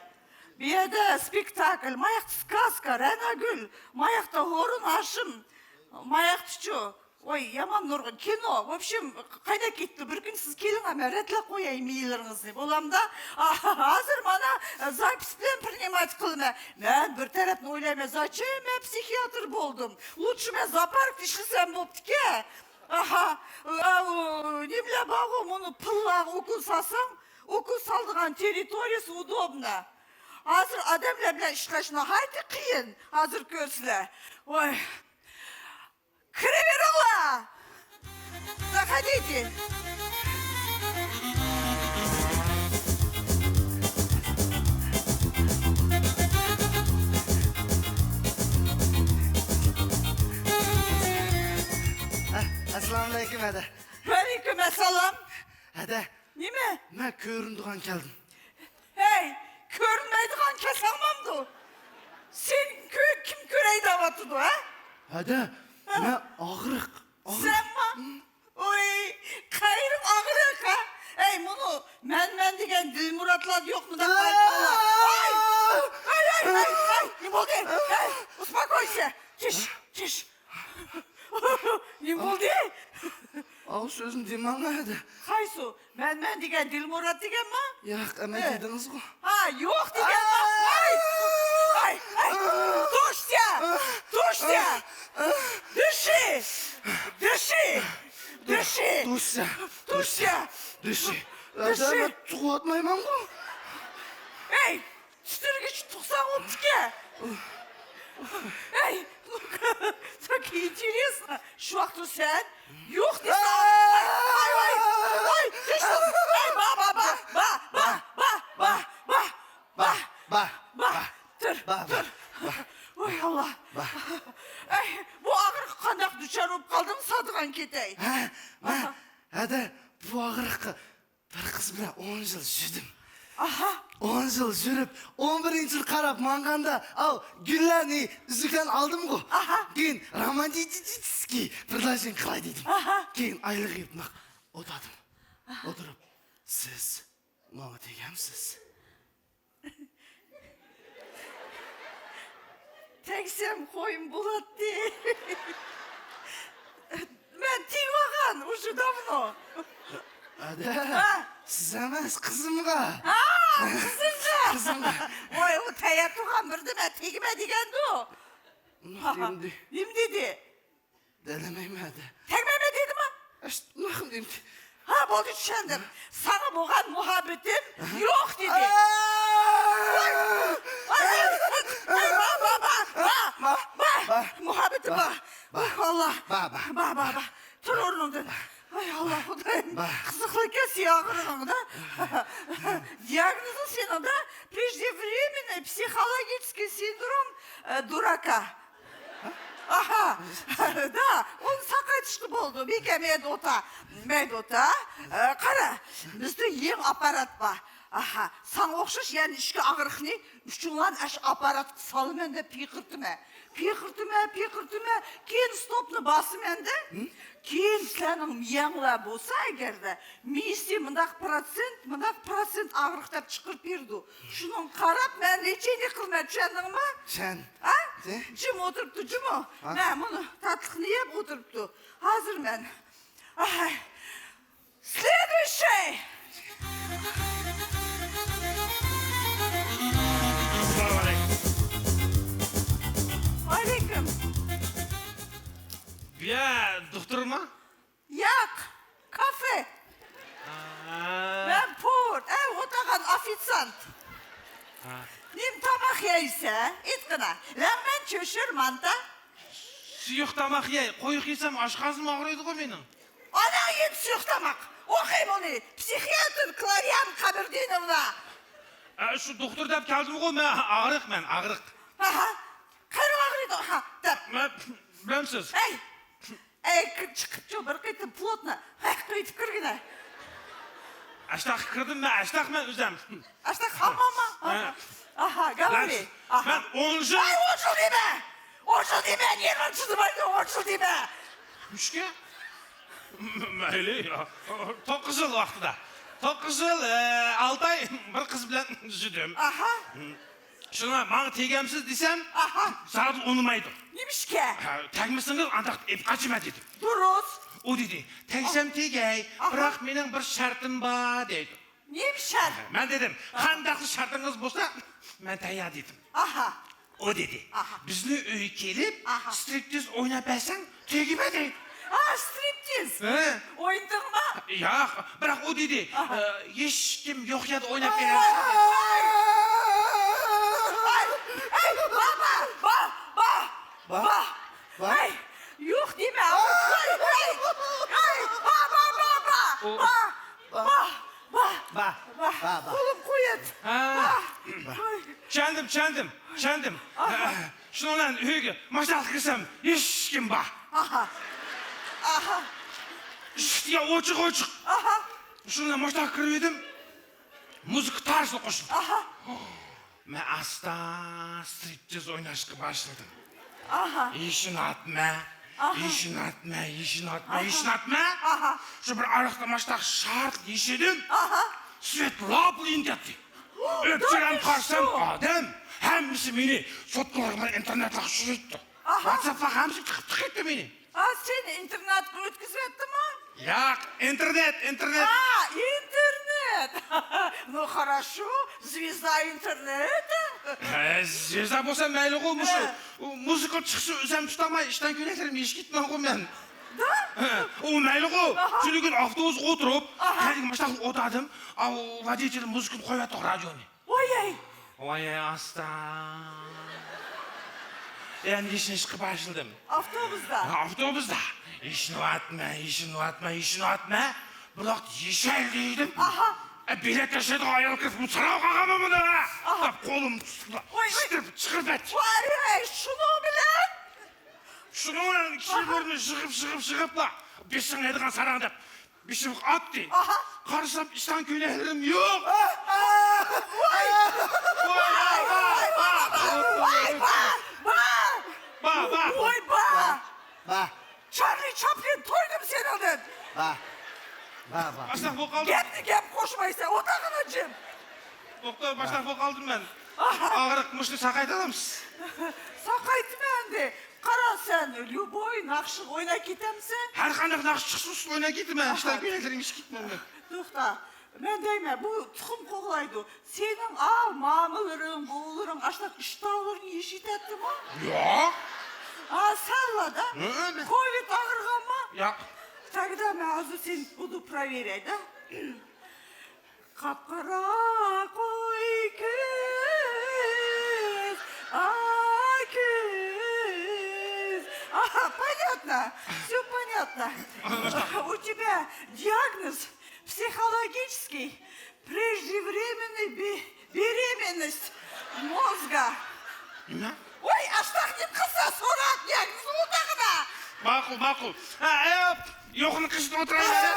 بۇ يەردە سپېكتاكل، ماياقتا سكازكا، رەناگۈل، ماياقتا ھورۇن ھاشىم، ماياقتىچۇ ۋاي، يامان نۇرغۇن كىنو. ۋوبشېم، قايدا كەتتى؟ بىر كۈن سىز كېلىڭ، مەن رەتلەپ قوياي مېيىللىرىڭىزنى. بولامدا، ھازىر مانا زاپىس بىلەن پرىنىمات قىلىمەن. مەن بىر تەرەپنى ئويلايمەن، زاچېم مەن پسىخىياتىر بولدۇم؟ لۇچشى مەن زاپاركتا ئىشلىسەم بوپتىكەن. ئاھا، ئاۋۇ نېمىلەر بارغۇ، مۇنۇ پىللارغا ئوكۇل سالساڭ، ئوكۇل سالىدىغان تېررىتورىيىسى ئۇدوبنا. ھازىر ئادەملەر بىلەن ئىشلەش ناھايىتى قىيىن. ھازىر كۆرسىلەر. ۋاي. كىرىۋېرىڭلار! زاخادىتى! ئەسسالامۇئەلەيكۇم، ھەدە. ۋەئەلەيكۇم ئەسسالام. ھەدە، نېمە؟ مەن كۆرۈنىدىغان كەلدىم. ھەي، كۆرۈنمەيدىغان كەلسەڭ بامدۇ؟ سېنى كۆ-، كىم كۆرەي دەۋاتىدۇ، ھە؟ ھەدە، ھە. مەن ئاغرىق، ئاغرىق. سەنما؟ ھىم. ۋوي، قەيرىڭ ئاغرىق، ھە؟ ھەي، مۇنۇ مەن-مەن دېگەن دىلمۇراتلار يوق مۇنداق ئاغرىقلار. ھەي! ھەي، ھەي، ھەي، ھەي، نېمە بولدى؟ ھەي، ئۇسپاكويسە. چىش، چىش. نېمە بولدى؟ ئاۋۇ سۆزنى دېمەڭ ھەدە. قايسى؟ مەن، مەن دېگەن دىلمۇرات دېگەنما؟ ياق، ئەمە ھە. دېدىڭىزغۇ. ھا، يوق دېگەنما؟ ۋاي! ۋاي، ۋاي! دوشيا! دوشيا! دوشى! دوشى! دوشى! دوشيا! دوشى! دوشى! ھەدە، دوشى! مەن تۇغۇۋاتمايمەنغۇ. ھەي! تىترىگۈچ تۇغساڭ بوپتىكەن. ھەي، так интересно. شۇ ۋاقىتتا سەن يوق دېسەڭ. ۋاي، ۋاي، ۋاي، ۋاي، چۈشتۈم. ھەي، با، با، با. با، با، با. با، با، با. تۇر، با، با، تۇر. با. ۋاي ئاللا. با. ھەي، بۇ ئاغرىققا قانداق دۇچار بولۇپ قالدىڭ، سادىغان كېتەي. ھە، مەن، ئاھا. ھەدە، بۇ ئاغرىققا بىر قىز بىلەن ئون يىل يۈردۈم. ئاھا. ئون يىل يۈرۈپ، ئون بىرىنچى يىل قاراپ ماڭغاندا، ئاۋۇ گۈللەرنى، ئۈزۈكلەرنى ئالدىمغۇ. ئاھا. كېيىن رومانتىچىسكىي پىرداشىنى قىلاي دېدىم. ئاھا. كېيىن ئايلىق يېپىناق ئولتۇردۇم. ئاھا. ئولتۇرۇپ، سىز ماڭا تېگەمسىز؟ تەگسەم خويۇم بولاتتى. مەن تېگىۋالغان ئۇشۇ داۋنو. ئادە، ھە؟ سىز ئەمەس، قىزىمغا. ھا، قىزىڭغا. قىزىمغا. ۋاي، ئۇ تەييار تۇرغان بىردىمە تېگىمە دېگەندۇ. نېمە دېدى؟ نېمە دېدى؟ دەلىمەيمەن دە. تەگمەيمەن دېدىما؟ ئەش، ناخ دېدى. ھا، بولدى، چۈشەندىم. ساڭا بولغان مۇھەببىتىم يوق دېدى. ئاي! ئاي! ئاي! ئاي! با، با، با، با، با، با. مۇھەببىتىم با، با. با. ئۇھ، ئاللا. با، با. با، با، با. تۇر ئورنۇڭدىن. ئاي، ئاللا، خۇدايىم. با. قىزىقلىقكەن سېنىڭ ئاغرىقىڭدا. دىئاگنوزۇڭ سېنىڭدە преждевременный психологический синдром, ئە، дурака. ئاھا، دا، ئۇنى ساقايتىشقا بولىدۇ. بىكەم مەيدە ئوتا، مەيدە ئوتا. ئە، قارا، بىزدە يېڭى ئاپپارات بار. ئاھا، ساڭا ئوخشاش يەنە ئىككى ئاغرىقنى ئۈچۈڭلارنى ئاشۇ ئاپپاراتقا سالىمەن دەپ پىقىرتىمەن. پىقىرتىمەن، پىقىرتىمەن، كېيىن ستوپنى باسىمەن-دە. ھىم؟ كېيىن سىلەرنىڭ مىيەڭلار بولسا ئەگەردە، مىيىسى مۇنداق پىروتسېنت، مۇنداق پىروتسېنت ئاغرىق دەپ چىقىرىپ بېرىدۇ. شۇنىڭغا قاراپ مەن لېچېنىيە قىلىمەن، چۈشەندىڭمۇ؟ چۈشەن. ھە؟ سەن؟ جىم ئولتۇرۇپتۇ، جىمۇ. ھە؟ مەن مۇنۇ تاتلىقنى يەپ ئولتۇرۇپتۇ. ھازىر مەن. ئاي. Следующий! ئەسسالامۇئەلەيكۇم. ۋەئەلەيكۇم. بۇ يەر دوختۇرمۇ؟ ياق، كافې. ھا. مەن پوۋېر، ئەي، ئولتۇرغان ئوفىتسانت. ھا. نېمە تاماق يەيسەن؟ ئېيتقىنا. لەڭمەن، چۆشۈر، مانتا. سۇيۇق تاماق يەي. قويۇق يېسەم ئاشقازىنىم ئاغرىيدىغۇ مېنىڭ. ئانا يېدى سۇيۇق تاماق. ئوقۇي بۇنى. پسىخىياتىر كلاريان قابىردىنوۋنا. ئە، شۇ دوختۇر دەپ كەلدىمغۇ، مەن ئاغرىق، مەن ئاغرىق. ھا، ھا. قېنىڭ ئاغرىيدۇ، ھا، دەپ. مەن، بىلەمسىز؟ ھەي! ئەي، كىر، چىقىپچۇ بىر قېتىم پلوتنو. ھەي، قېتىپ كىرگىنە. ئاشتاق كىردىم مەن، ئاشتاق مەن ئۆزەم. ئاشتاق ھاممامما؟ ھە. ئاھا، گاۋارى. ئاھا. مەن ئون يىل. ئەي، ئون يىل دېمە! ئون يىل دېمە، نېمە چىدىمايدۇ، ئون يىل دېمە! نېمىشقا؟ مەيلى، توققۇز يىل ۋاقتىدا. توققۇز يىل، ئە، ئالتە ئاي بىر قىز بىلەن يۈردۈم. ئاھا. شۇڭا ماڭا تېگەمسىز دېسەم، ئاھا. زادى ئۇنىمايدۇ. نېمىشقا؟ ھە، تەگمىسىڭىز ئانداق ئېلىپ قاچىمەن دېدىم. دۇرۇس. ئۇ دېدى، تەگسەم تېگەي، ئاھا. بىراق مېنىڭ بىر شەرتىم بار دەيدۇ. نېمە شەرت؟ مەن دېدىم، قانداقلا شەرتىڭىز بولسا، مەن تەييار دېدىم. ئاھا. ئۇ دېدى، ئاھا. بىزنىڭ ئۆيگە كېلىپ، ئاھا. سترىپتىز ئويناپ بەرسەڭ، تېگىمەن دەيدۇ. ئا، سترىپتىز؟ ھە. ئوينىدىڭمۇ؟ ياق، بىراق ئۇ دېدى، ئاھا. ئە، ھېچكىم يوق يەردە ئويناپ بېرەرسىز. ئاي، ئاي، ئاي، با، با، با، با، با. با؟ ئاي، يوق دېمە. ئاي، ئاي، ئاي، با، با، با، با. ئۇ با، با، با، با، با، با. قولۇم قويۇت. ھە. با. با. ئاي. چۈشەندىم، چۈشەندىم، چۈشەندىم. ئاھا. شۇنىڭ بىلەن ئۆيگە ماشتاق كىرسەم، ھېچكىم بار. ئاھا. ئاھا. ئىشىك دېگەن ئوچۇق، ئوچۇق. ئاھا. شۇنىڭ بىلەن ماشتاق كىرىۋىدىم. مۇزىكا تارسا قوشۇلدى. ئاھا. مەن ئاستا سترىپتىز ئويناشقا باشلىدىم. ئاھا. ھېچنى ئاتما، ئاھا. ھېچنى ئاتما، ھېچنى ئاتما، ئاھا. ھېچنى ئاتما. ئاھا. شۇ بىر ئارىلىقتا ماشتاق شارت يېشىدىم. ئاھا. سۋېت لاپلا يېنىپ كەتتى. ئۆپچىلەم قارىسام ئادەم، ھەممىسى مېنى سوتكىلارغا، ئىنتېرنېتلارغا چۈشۈرۈپتۇ. ئاھا. ۋاتساپلارغا ھەممىسى چىقىپ، چىقىپ كەتتى مېنى. ئا، سېنى ئىنتېرنېتقا ئۆتكۈزۈۋەتتىمۇ؟ ياق، ئىنتېرنېت، ئىنتېرنېت. ئا، ئىنتېرنېت. Ну, хорошо, звезда интернета. ھە، زۋېزدا بولسا مەيلىغۇ، مۇشۇ ھە. مۇزىكا چىقسا ئۆزۈم تۇتالماي، ئىشتان كۆينەكلىرىمنى يېشىپ كېتىمەنغۇ مەن. دا؟ ھە، ئۇ مەيلىغۇ، ئاھا. تۈنۈگۈن ئاپتوبۇسقا ئولتۇرۇپ، ئاھا. ھەدىگە ماشتاق ئولتۇردۇم، ئاۋۇ ۋودىتېل مۇزىكىنى قويۇۋەتتى رادىيونى. ۋايەي! ۋايەي، ئاستا. ئەمدى يېشىنىشقا باشلىدىم. ئاپتوبۇستا؟ ھە، ئاپتوبۇستا. يېشىنىۋاتما، يېشىنىۋاتما، يېشىنىۋاتما. بىر ۋاقىت يېشەي دېدىم. ئاھا. ئە، بېلەت تاشلايدىغان ئايال كىرىپ، ساراڭ قالغانمۇ بۇنى؟ ئاھا. دەپ قولۇمنى تۇتۇپلا، ۋاي، ۋاي. ئىتتىرىپ چىقىرىپ ئەتتى. ۋاي، شۇنىڭ بىلەن؟ شۇنىڭ بىلەن كىشىلەرنى يىغىپ، يىغىپ، يىغىپلا، بېشىڭ يەيدىغان ساراڭ دەپ، بېشىمغا ئاتتى. ئاھا. قارىسام، ئىشتان كۆينەكلىرىم يوق. ئاھ، ئاھ. ۋاي. ۋاي، ۋاي، ۋاي، ۋاي، ۋاي، ۋاي. ۋاي، ۋاي. ۋاي، ۋاي. ۋاي، ۋاي. ۋاي، ۋاي. ۋاي، ۋاي. ۋاي، ۋاي. ۋاي، ۋاي. ۋاي. چارلى چاپلىن تويدۇم سېنىڭدىن. ۋاي. ۋاي، ۋاي. باشلاق بولۇپ قالدىم. گەپنى گەپ قوشمايسەن، ئولتۇرغىنا جىم. توختا، باشلاق بولۇپ قالدىم مەن. ئاھا. ئاغرىق مۇشۇنى ساقايتالامسىز؟ ساقايتىمەن ئەمدى. قارا، سەن ليۇبوي ناخشىغا ئويناپ كېتەمسەن؟ ھەر قانداق ناخشا چىقسا، ئۇستىغا ئويناپ كېتىمەن. ئاھا. ئىشتان كۆينەكلىرىمنى يېشىپ كېتىمەن مەن. توختا، مەن دەيمەن، بۇ تۇخۇم قوغلايدۇ. سېنىڭ ئاۋۇ مامىلىرىڭ، بوۋىلىرىڭ ئاشۇنداق ئىشتانلىرىنى يېشىۋېتەتتىمۇ؟ ياق. ھا، سەنلا-دە. ھە، ھە. كوۋىد ئاغرىغانمۇ؟ ياق. Тогда مەن ھازىر سېنى بۇنى проверяй-دە. قاپقارا قوي كۆز، ئاي كۆز. Ага, понятно. Всё понятно. У тебя диагноз психологический, преждевременный бе-, беременность мозга. نېمە؟ ۋاي، ئاشتاق نېمە قىلسا، سوراپ يەگىمىز ئولتۇرغىنا. ماقۇل، ماقۇل. ھە، ئەي، يوقنى قىشتا ئولتۇرايلى.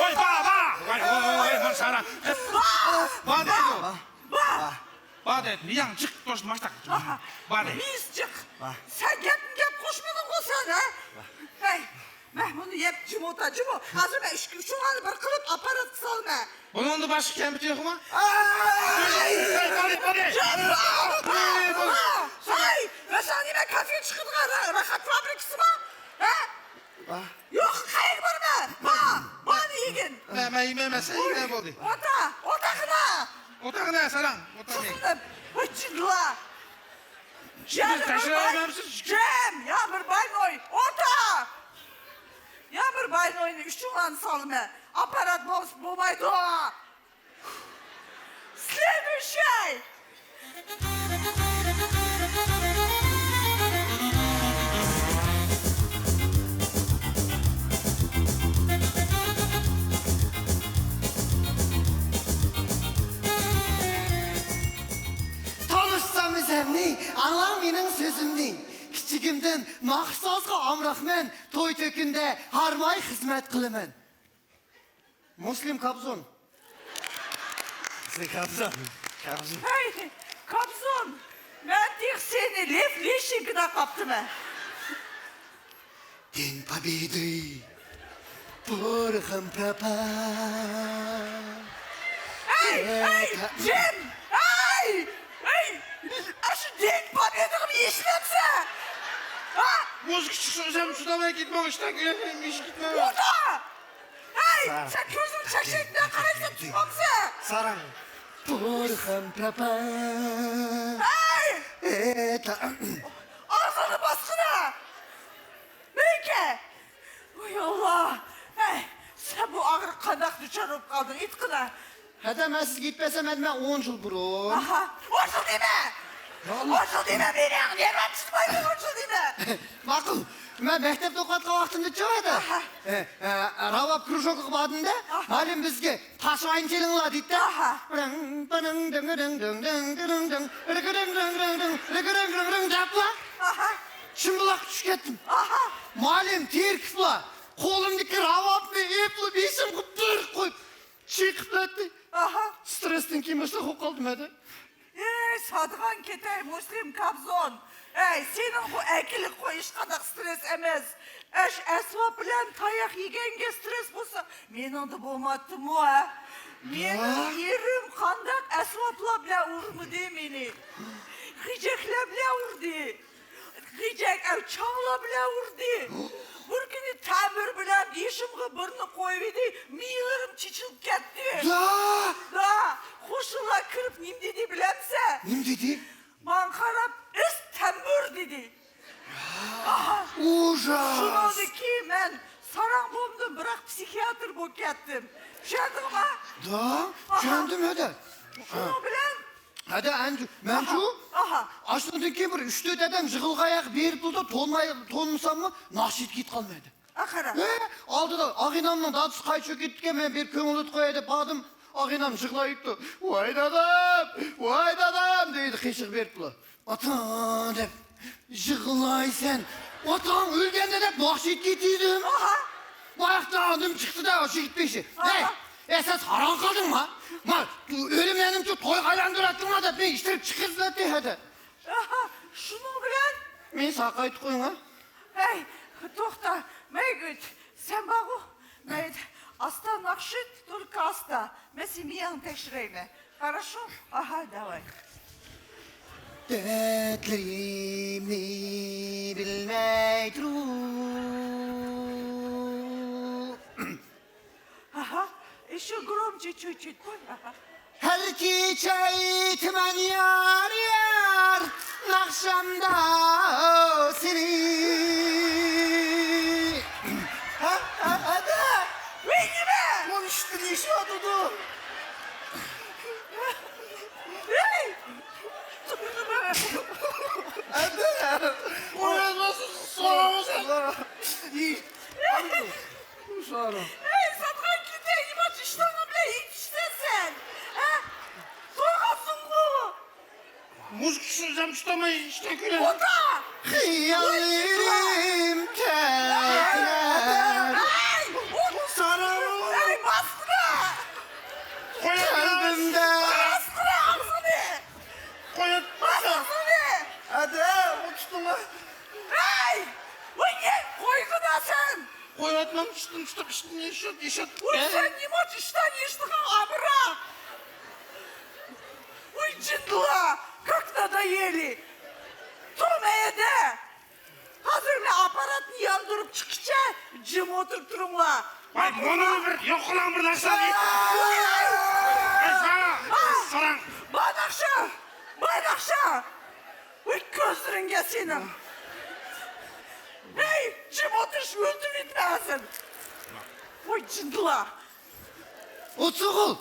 ۋاي، با، با. ۋاي، ۋاي، ۋاي، ۋاي، مانا ساراڭ. با، با دەيدۇ. با. با دەيدۇ. مىياڭ جىق توشتى ماشتاق. ئاھا. با دەيدۇ. مېيىز جىق. با. سەن گەپمۇ گەپ قوشمىدىڭغۇ سەن، ھە؟ ھەي، مەن بۇنى يەپ جىم ئوتا، جىم ئول. ھازىر مەن ئۈچ، ئۈچۈڭلارنى بىر قىلىپ ئاپپاراتقا سالىمەن. بۇنىڭدا باشقا كەمپۈتى يوقمۇ؟ ئاي! ھەي، بولدى، بولدى. جىم ئول! ھەي، بولدى. ھەي، مەن ساڭا نېمە كافېغا چىقىدىغان را-، راھەت فابرىكىسىمۇ؟ ھە؟ با. يوق، قەيەرگە بارىمەن؟ با، بارنى يېگىن. مەن، مەن يېمەيمەن، سەن يېگىن، بولدى. ئوتا، ئوتاقنا. ئوتاقنا، ساراڭ، ئوتاقنا. چىقتىم. ۋاي، جىنلار. يا بىر باي، جىم، يا بىر باينوي، ئوتا. يا بىر باينوينى ئۈچۈڭلارنى سالىمەن. ئاپپارات بولسا بولمايدۇ. Следующий! تونۇشسام ئىزەمنى، ئاڭلاڭ مېنىڭ سۆزۈمنى. كىچىكىمدىن ناخشا-سازغا ئامراقمەن، توي-تۆكۈندە ھارماي خىزمەت قىلىمەن. مۇسلىم كابزون. مۇسلىم كابزون. كابزون. ھەي، كابزون! مەن تېخى سېنى لېف لېشىنكىدا قاپتىمەن. День Победы! Порохом пропах! ھەي، ھەي، جىم! ھەي! ھەي! ئىشلەتسە! ھە؟ مۇزىكا چىقسا ئۆزۈم چىدىماي كېتىمەن، ئىشتان كۈلەپ ئىشقا كېتىمەن. ئودا! ھەي، سەن كۆزۈڭ چەكچەيتىپ نە قارايسەن، چۈشەنمەمسەن؟ ساراڭ. پۇرخەم پراپا. ھەي! ئېتا. ئاغزىڭنى باسقىنا! مەيكە! ۋاي ئاللا! ھەي، سەن بۇ ئاغرىق قانداق دۇچار بولۇپ قالدىڭ؟ ئېيتقىنا! ھەدە، مەن سىزگە ئېيتىپ بەرسەم، مەن، مەن ئون يىل بۇرۇن. ئاھا، ئون يىل دېمە! يا ئاللا. ئون يىل دېمە، مېنى نېرۋام چىقمايدۇ، ئون يىل دېمە! ماقۇل، مەن مەكتەپتە ئوقۇۋاتقان ۋاقتىمدا چىقىۋاتىدۇ. ئاھا. ئە، ئە، راۋاب كرۇژوكىغا باردىمدا، ئاھا. مۇئەللىم بىزگە تاشۋاينى چېلىڭلار دېدى. ئاھا. رىڭ، پىرىڭ، دىڭ، رىڭ، رىڭ، دىڭ، دىرىڭ، دىڭ، رىگىرىڭ، رىڭ، رىڭ، رىڭ، رىگىرىڭ، رىڭ، رىڭ دەپلا. ئاھا. چىمبىلاققا چۈشۈپ كەتتىم. ئاھا. مۇئەللىم تېرىكىپلا، قولۇمدىكى راۋابنى ئېپلا بېشىمغا بىر قويۇپ، چىقىپ كەتتى. ئاھا. سترېسستىن كېيىن مۇشۇنداق بولۇپ قالدىم ھەدە. ئەي، ساتىدىغان كېتەي، مۇسلىم كابزون. ئەي، سېنىڭ بۇ ئەكىلىك قويۇش قانداق سترېس ئەمەس. ئەش ئەسۋاب بىلەن تاياق يېگەنگە سترېس بولسا، مېنىڭدە بولماپتىمۇ، ھە؟ مېنىڭ ئېرىم قانداق ئەسۋابلار بىلەن ئۇرمىدى مېنى؟ غىجەكلەر بىلەن ئۇردى. غىجەك ئەۋ چاڭلار بىلەن ئۇردى. بىر كۈنى تەمبۇر بىلەن بېشىمغا بىرنى قويۇۋىدى، مىيىلىرىم چېچىلىپ كەتتى. يا! دا، قوشنىلار كىرىپ نېمە دېدى بىلەمسەن؟ نېمە دېدى؟ ماڭا قاراپ، ئىس تەمبۇر دېدى. ئاھا. ئۇژاس! شۇنىڭدىن كېيىن مەن ساراڭ بولمىدىم، بىراق پسىخىياتىر بولۇپ كەتتىم. چۈشەندىڭما؟ دا، ئاھا. چۈشەندىم ھەدە. شۇنىڭ بىلەن ھەدە، ئەنجۈ، مەنچۇ؟ ئاھا، ئاھا. ئاشۇنىڭدىن كېيىن بىر ئۈچ-تۆت ئادەم يىغىلغان ياققا بېرىپ تۇرىدۇ، تونماي، تونمىساممۇ ناخشا ئېيتىپ كېتىپ قالمايدۇ. ئا، قارا. ھە، ئالدىدا ئاغىنەمنىڭ دادىسى قايتا چۆكۈپ كېتىپتىكەن، مەن بېرىپ كۆڭۈل ئېيتىپ قوياي دەپ باردىم. ئاغىنەم يىغلايتتى. ۋاي دادام، ۋاي دادام دەيدۇ قېشىغا بېرىپلا. ئاتا دەپ يىغلايسەن. ئاتاڭ ئۆلگەندە دەپ ناخشا ئېيتىپ كېتىدىم. ئاھا. باياقتا ئاندىن چىقتى-دە، ئاشۇ يىگىت بېشى. ئاھا. ھەي! ئە، سەن ساراڭ قالدىڭما؟ ما، ئۆلۈملەرنىمچۇ تويغا ئايلاندۇراتتىڭلار دەپ مېنى ئىتتىرىپ چىقىرىۋەتتى ھەدە. ئاھا، شۇنىڭ بىلەن؟ مېنى ساقايتىپ قويۇڭ ھە. ھەي، توختا، مەيگۈچ، سەن بارغۇ، مەيدە، ئاستا ناخشا ئېيت، только ئاستا، مەن سېنىڭ مىيەڭنى تەكشۈرەيمەن. Хорошо? ئاھا، داۋاي. دەردلىرىمنى بىلمەي تۇرۇپ. ئاھا، ئېشۇ گرومچە چۆچۈت قوي. ئاھا. ھەر كېچە ئېيتىمەن يار، يار، ناخشامدا سېنى. ھە، ھە، ھەدە! ۋەي، نېمە؟ ئۇ ئىشتىن يېشىۋاتىدۇ. ۋەي! ھەدە! ئۇ يازماسا سوراڭ سەن. ئەي، ساتقان كېتەي، نېمە ئىشتانىڭ بىلەن ئېيتىشسەن سەن؟ ھە؟ تويغانسىڭغۇ؟ مۇزىكىسىز ھەم چىدىماي ئىشتان كۈلەم. ئودا! خىياللىرىم تەكرار. ئەي! ساراڭ. ئەي، باسقىنا! قويۇڭ. قەلبىمدە. باسقىنا ئاغزىنى! قويۇڭ. باس ئاغزىنى! ئەدە، ئۇ تۇتۇڭا. ئەي! ۋاي، قويغىنا سەن! قويۇۋاتمام، ئىشتىن چىقىپ، ئىشتىن يېشىپ، يېشىپ. ۋاي، سەن نېمە ئۈچۈن ئىشتان يېشىدىغان ئامراق؟ ۋاي، جىندىلا، как надоели! تۇرما ئەدە! ھازىر مەن ئاپپاراتنى ياندۇرۇپ چىققىچە جىم ئولتۇرۇپ تۇرۇڭلار. ۋاي، مانا بىر يوقىلاڭ بىر نەرسە. ۋاي! ۋاي، ساراڭ، ساراڭ. بايناخشا! بايناخشا! ۋاي، كۆزلىرىڭگە سېنىڭ! ھەي، جىم ئولتۇرۇش ئۆلتۈرۈۋېتىمەن ھازىر! ۋاي، جىندىلا! ئوتسوغۇل!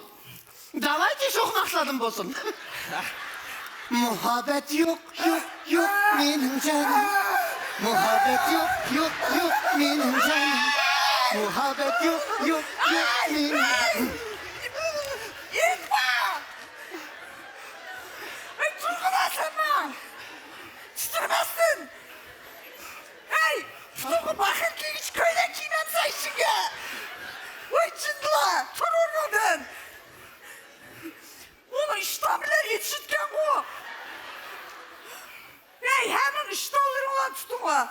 داۋايچى، شوخ ناخشىلاردىن بولسۇن. مۇھەببەت يوق، يوق، يوق مېنىڭ جانىم. مۇھەببەت يوق، يوق، يوق مېنىڭ جانىم. مۇھەببەت يوق، يوق، يوق مېنىڭ. ئېيتما! ئەي، تۇرغىنا سەن ماڭا! تىترىمەستىن! ھەي، پۇتۇڭغا باخىل كىيگۈچى كۆينەك كىيمەمسەن ئىچىڭگە؟ ۋاي جىندىلا، تۇر ئورنۇڭدىن! ئۇنىڭ ئىشتان بىلەن يېتىشىدىكەنغۇ! ھەي، ھەممىڭ ئىشتانلىرىڭلارنى تۇتۇڭلار!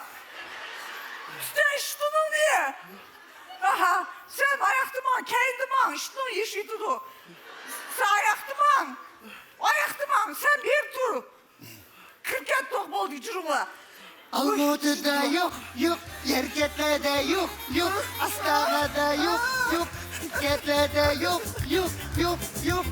تۇتە ئىشتىنىڭنى! ئاھا، سەن ئاياقتا ماڭ، كەينىدە ماڭ، ئىشتىنىڭ يېشىۋېتىدۇ! سەن ئاياقتا ماڭ! ئاياقتا ماڭ، سەن بېرى تۇر! كىرىپ كەتتۇق، بول، ئۇجۇرما. ئالمۇتىدا يوق، يوق، يەركەتلەردە يوق، يوق، ئاستاغادا يوق، يوق، كەتلەردە يوق، يوق، يوق، يوق.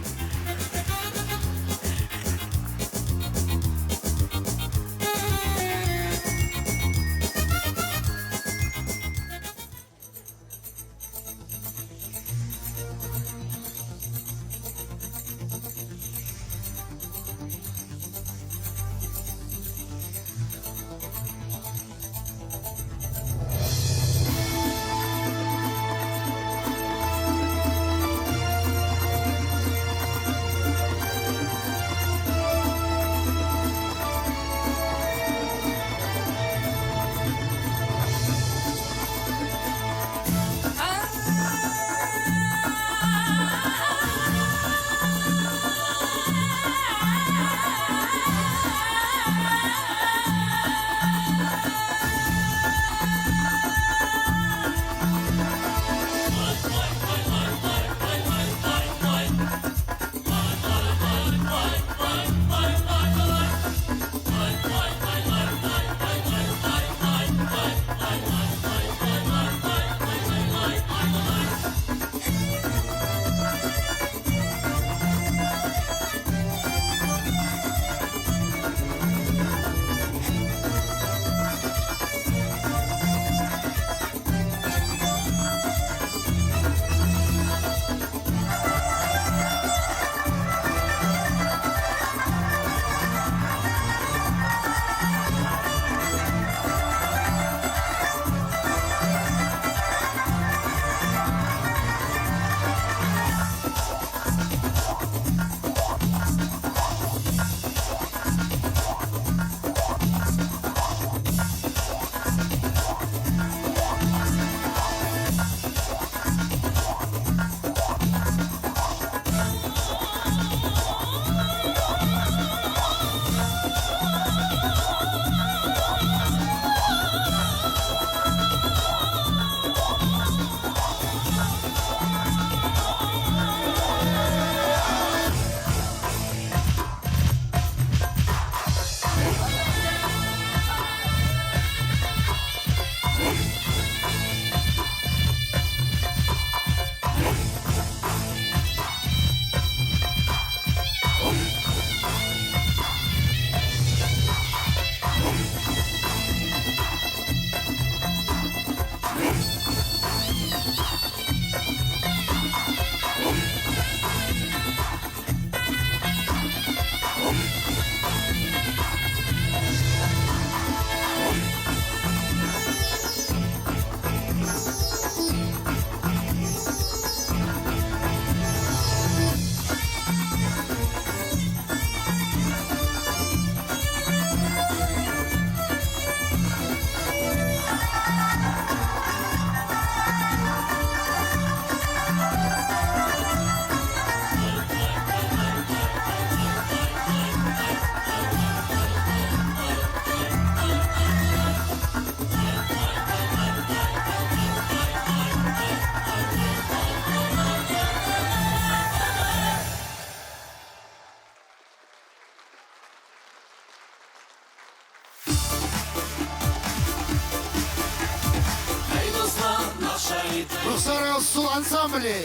رۇخسار ئۇسسۇل ئانسامبلى.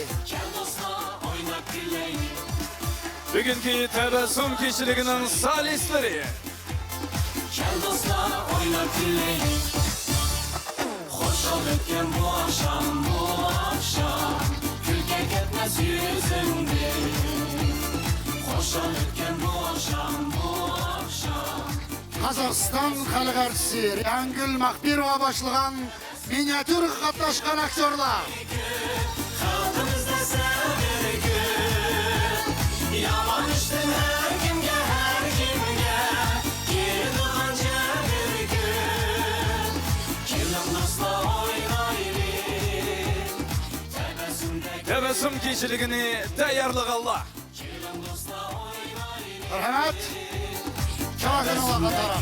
بۈگۈنكى تەبەسسۇم كېچىلىكىنىڭ سالىستلىرى. كەل دوستلار، ئويناپ كۈلەيلى. خۇشال ئۆتكەن بۇ ئاخشام، بۇ ئاخشام، كۈلكە كەتمەس يۈزۈڭدىن. خۇشال ئۆتكەن بۇ ئاخشام، بۇ ئاخشام. قازاقىستان خەلق ئارتىسى رەيھانگۈل ماخپىروۋا باشلىغان مىنىاتيۇرىغا قاتناشقان ئاكتيورلار. خەلقىمىزدە سەۋر كۆپ، يامان ئىشتىن ھەر كىمگە، ھەر كىمگە كېلىدىغان جەبىر كۆپ. كېلىڭ دوستلار ئوينايلى، تەبەسسۇمدەك. تەبەسسۇم كېچىلىكىنى تەييارلىغانلار. مەرھەمەت. چاقىرىڭلار قاتارا.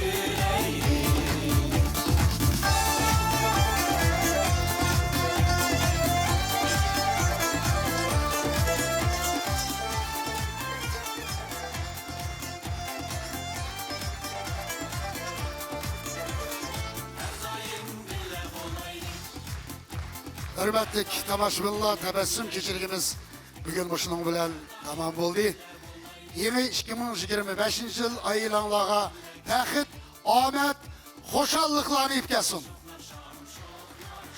ھۆرمەتلىك تاماشىبىنلار، تەبەسسۇم كېچىلىكىمىز بۈگۈن مۇشۇنىڭ بىلەن تامام بولدى. يېڭى ئىككى مىڭ يىگىرمە بەشىنچى يىل ئايلانلارغا بەخت، ئامەت، خۇشاللىقلارنى ئېلىپ كەلسۇن.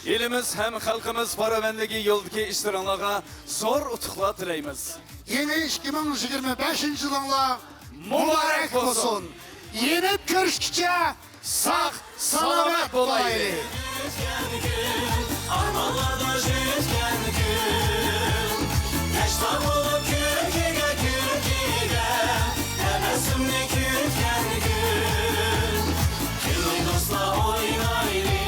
ئېلىمىز ھەم خەلقىمىز پاراۋانلىقى يولىدىكى ئىشلىرىڭلارغا زور ئۇتۇقلار تىلەيمىز. يېڭى ئىككى مىڭ يىگىرمە بەشىنچى يىلىڭلار مۇبارەك بولسۇن. يېنىپ كۆرۈشكىچە ساق سالامەت بولايلى. ئارمانلاردا يۈتكەن كۈن، تەشنا بولۇپ كۈلكىگە، كۈلكىگە، تەبەسسۇمنى كۈتكەن كۈن. كېلىڭ دوستلار ئوينايلى،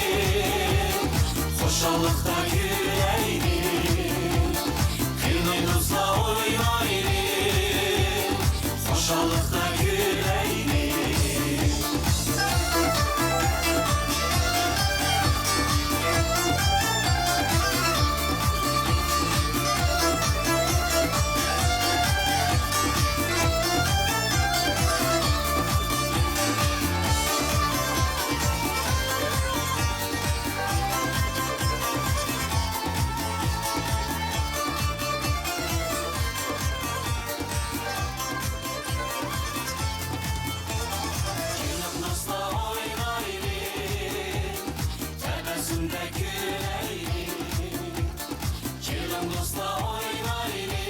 خۇشاللىقتا كۈلەيلى. كېلىڭ دوستلار ئوينايلى، خۇشاللىقتا كۈلەيلى. كېلىڭ دوستلار ئوينايلى، تەبەسسۇمدە كۈلەيلى. كېلىڭ دوستلار ئوينايلى،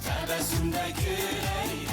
تەبەسسۇمدە كۈلەيلى.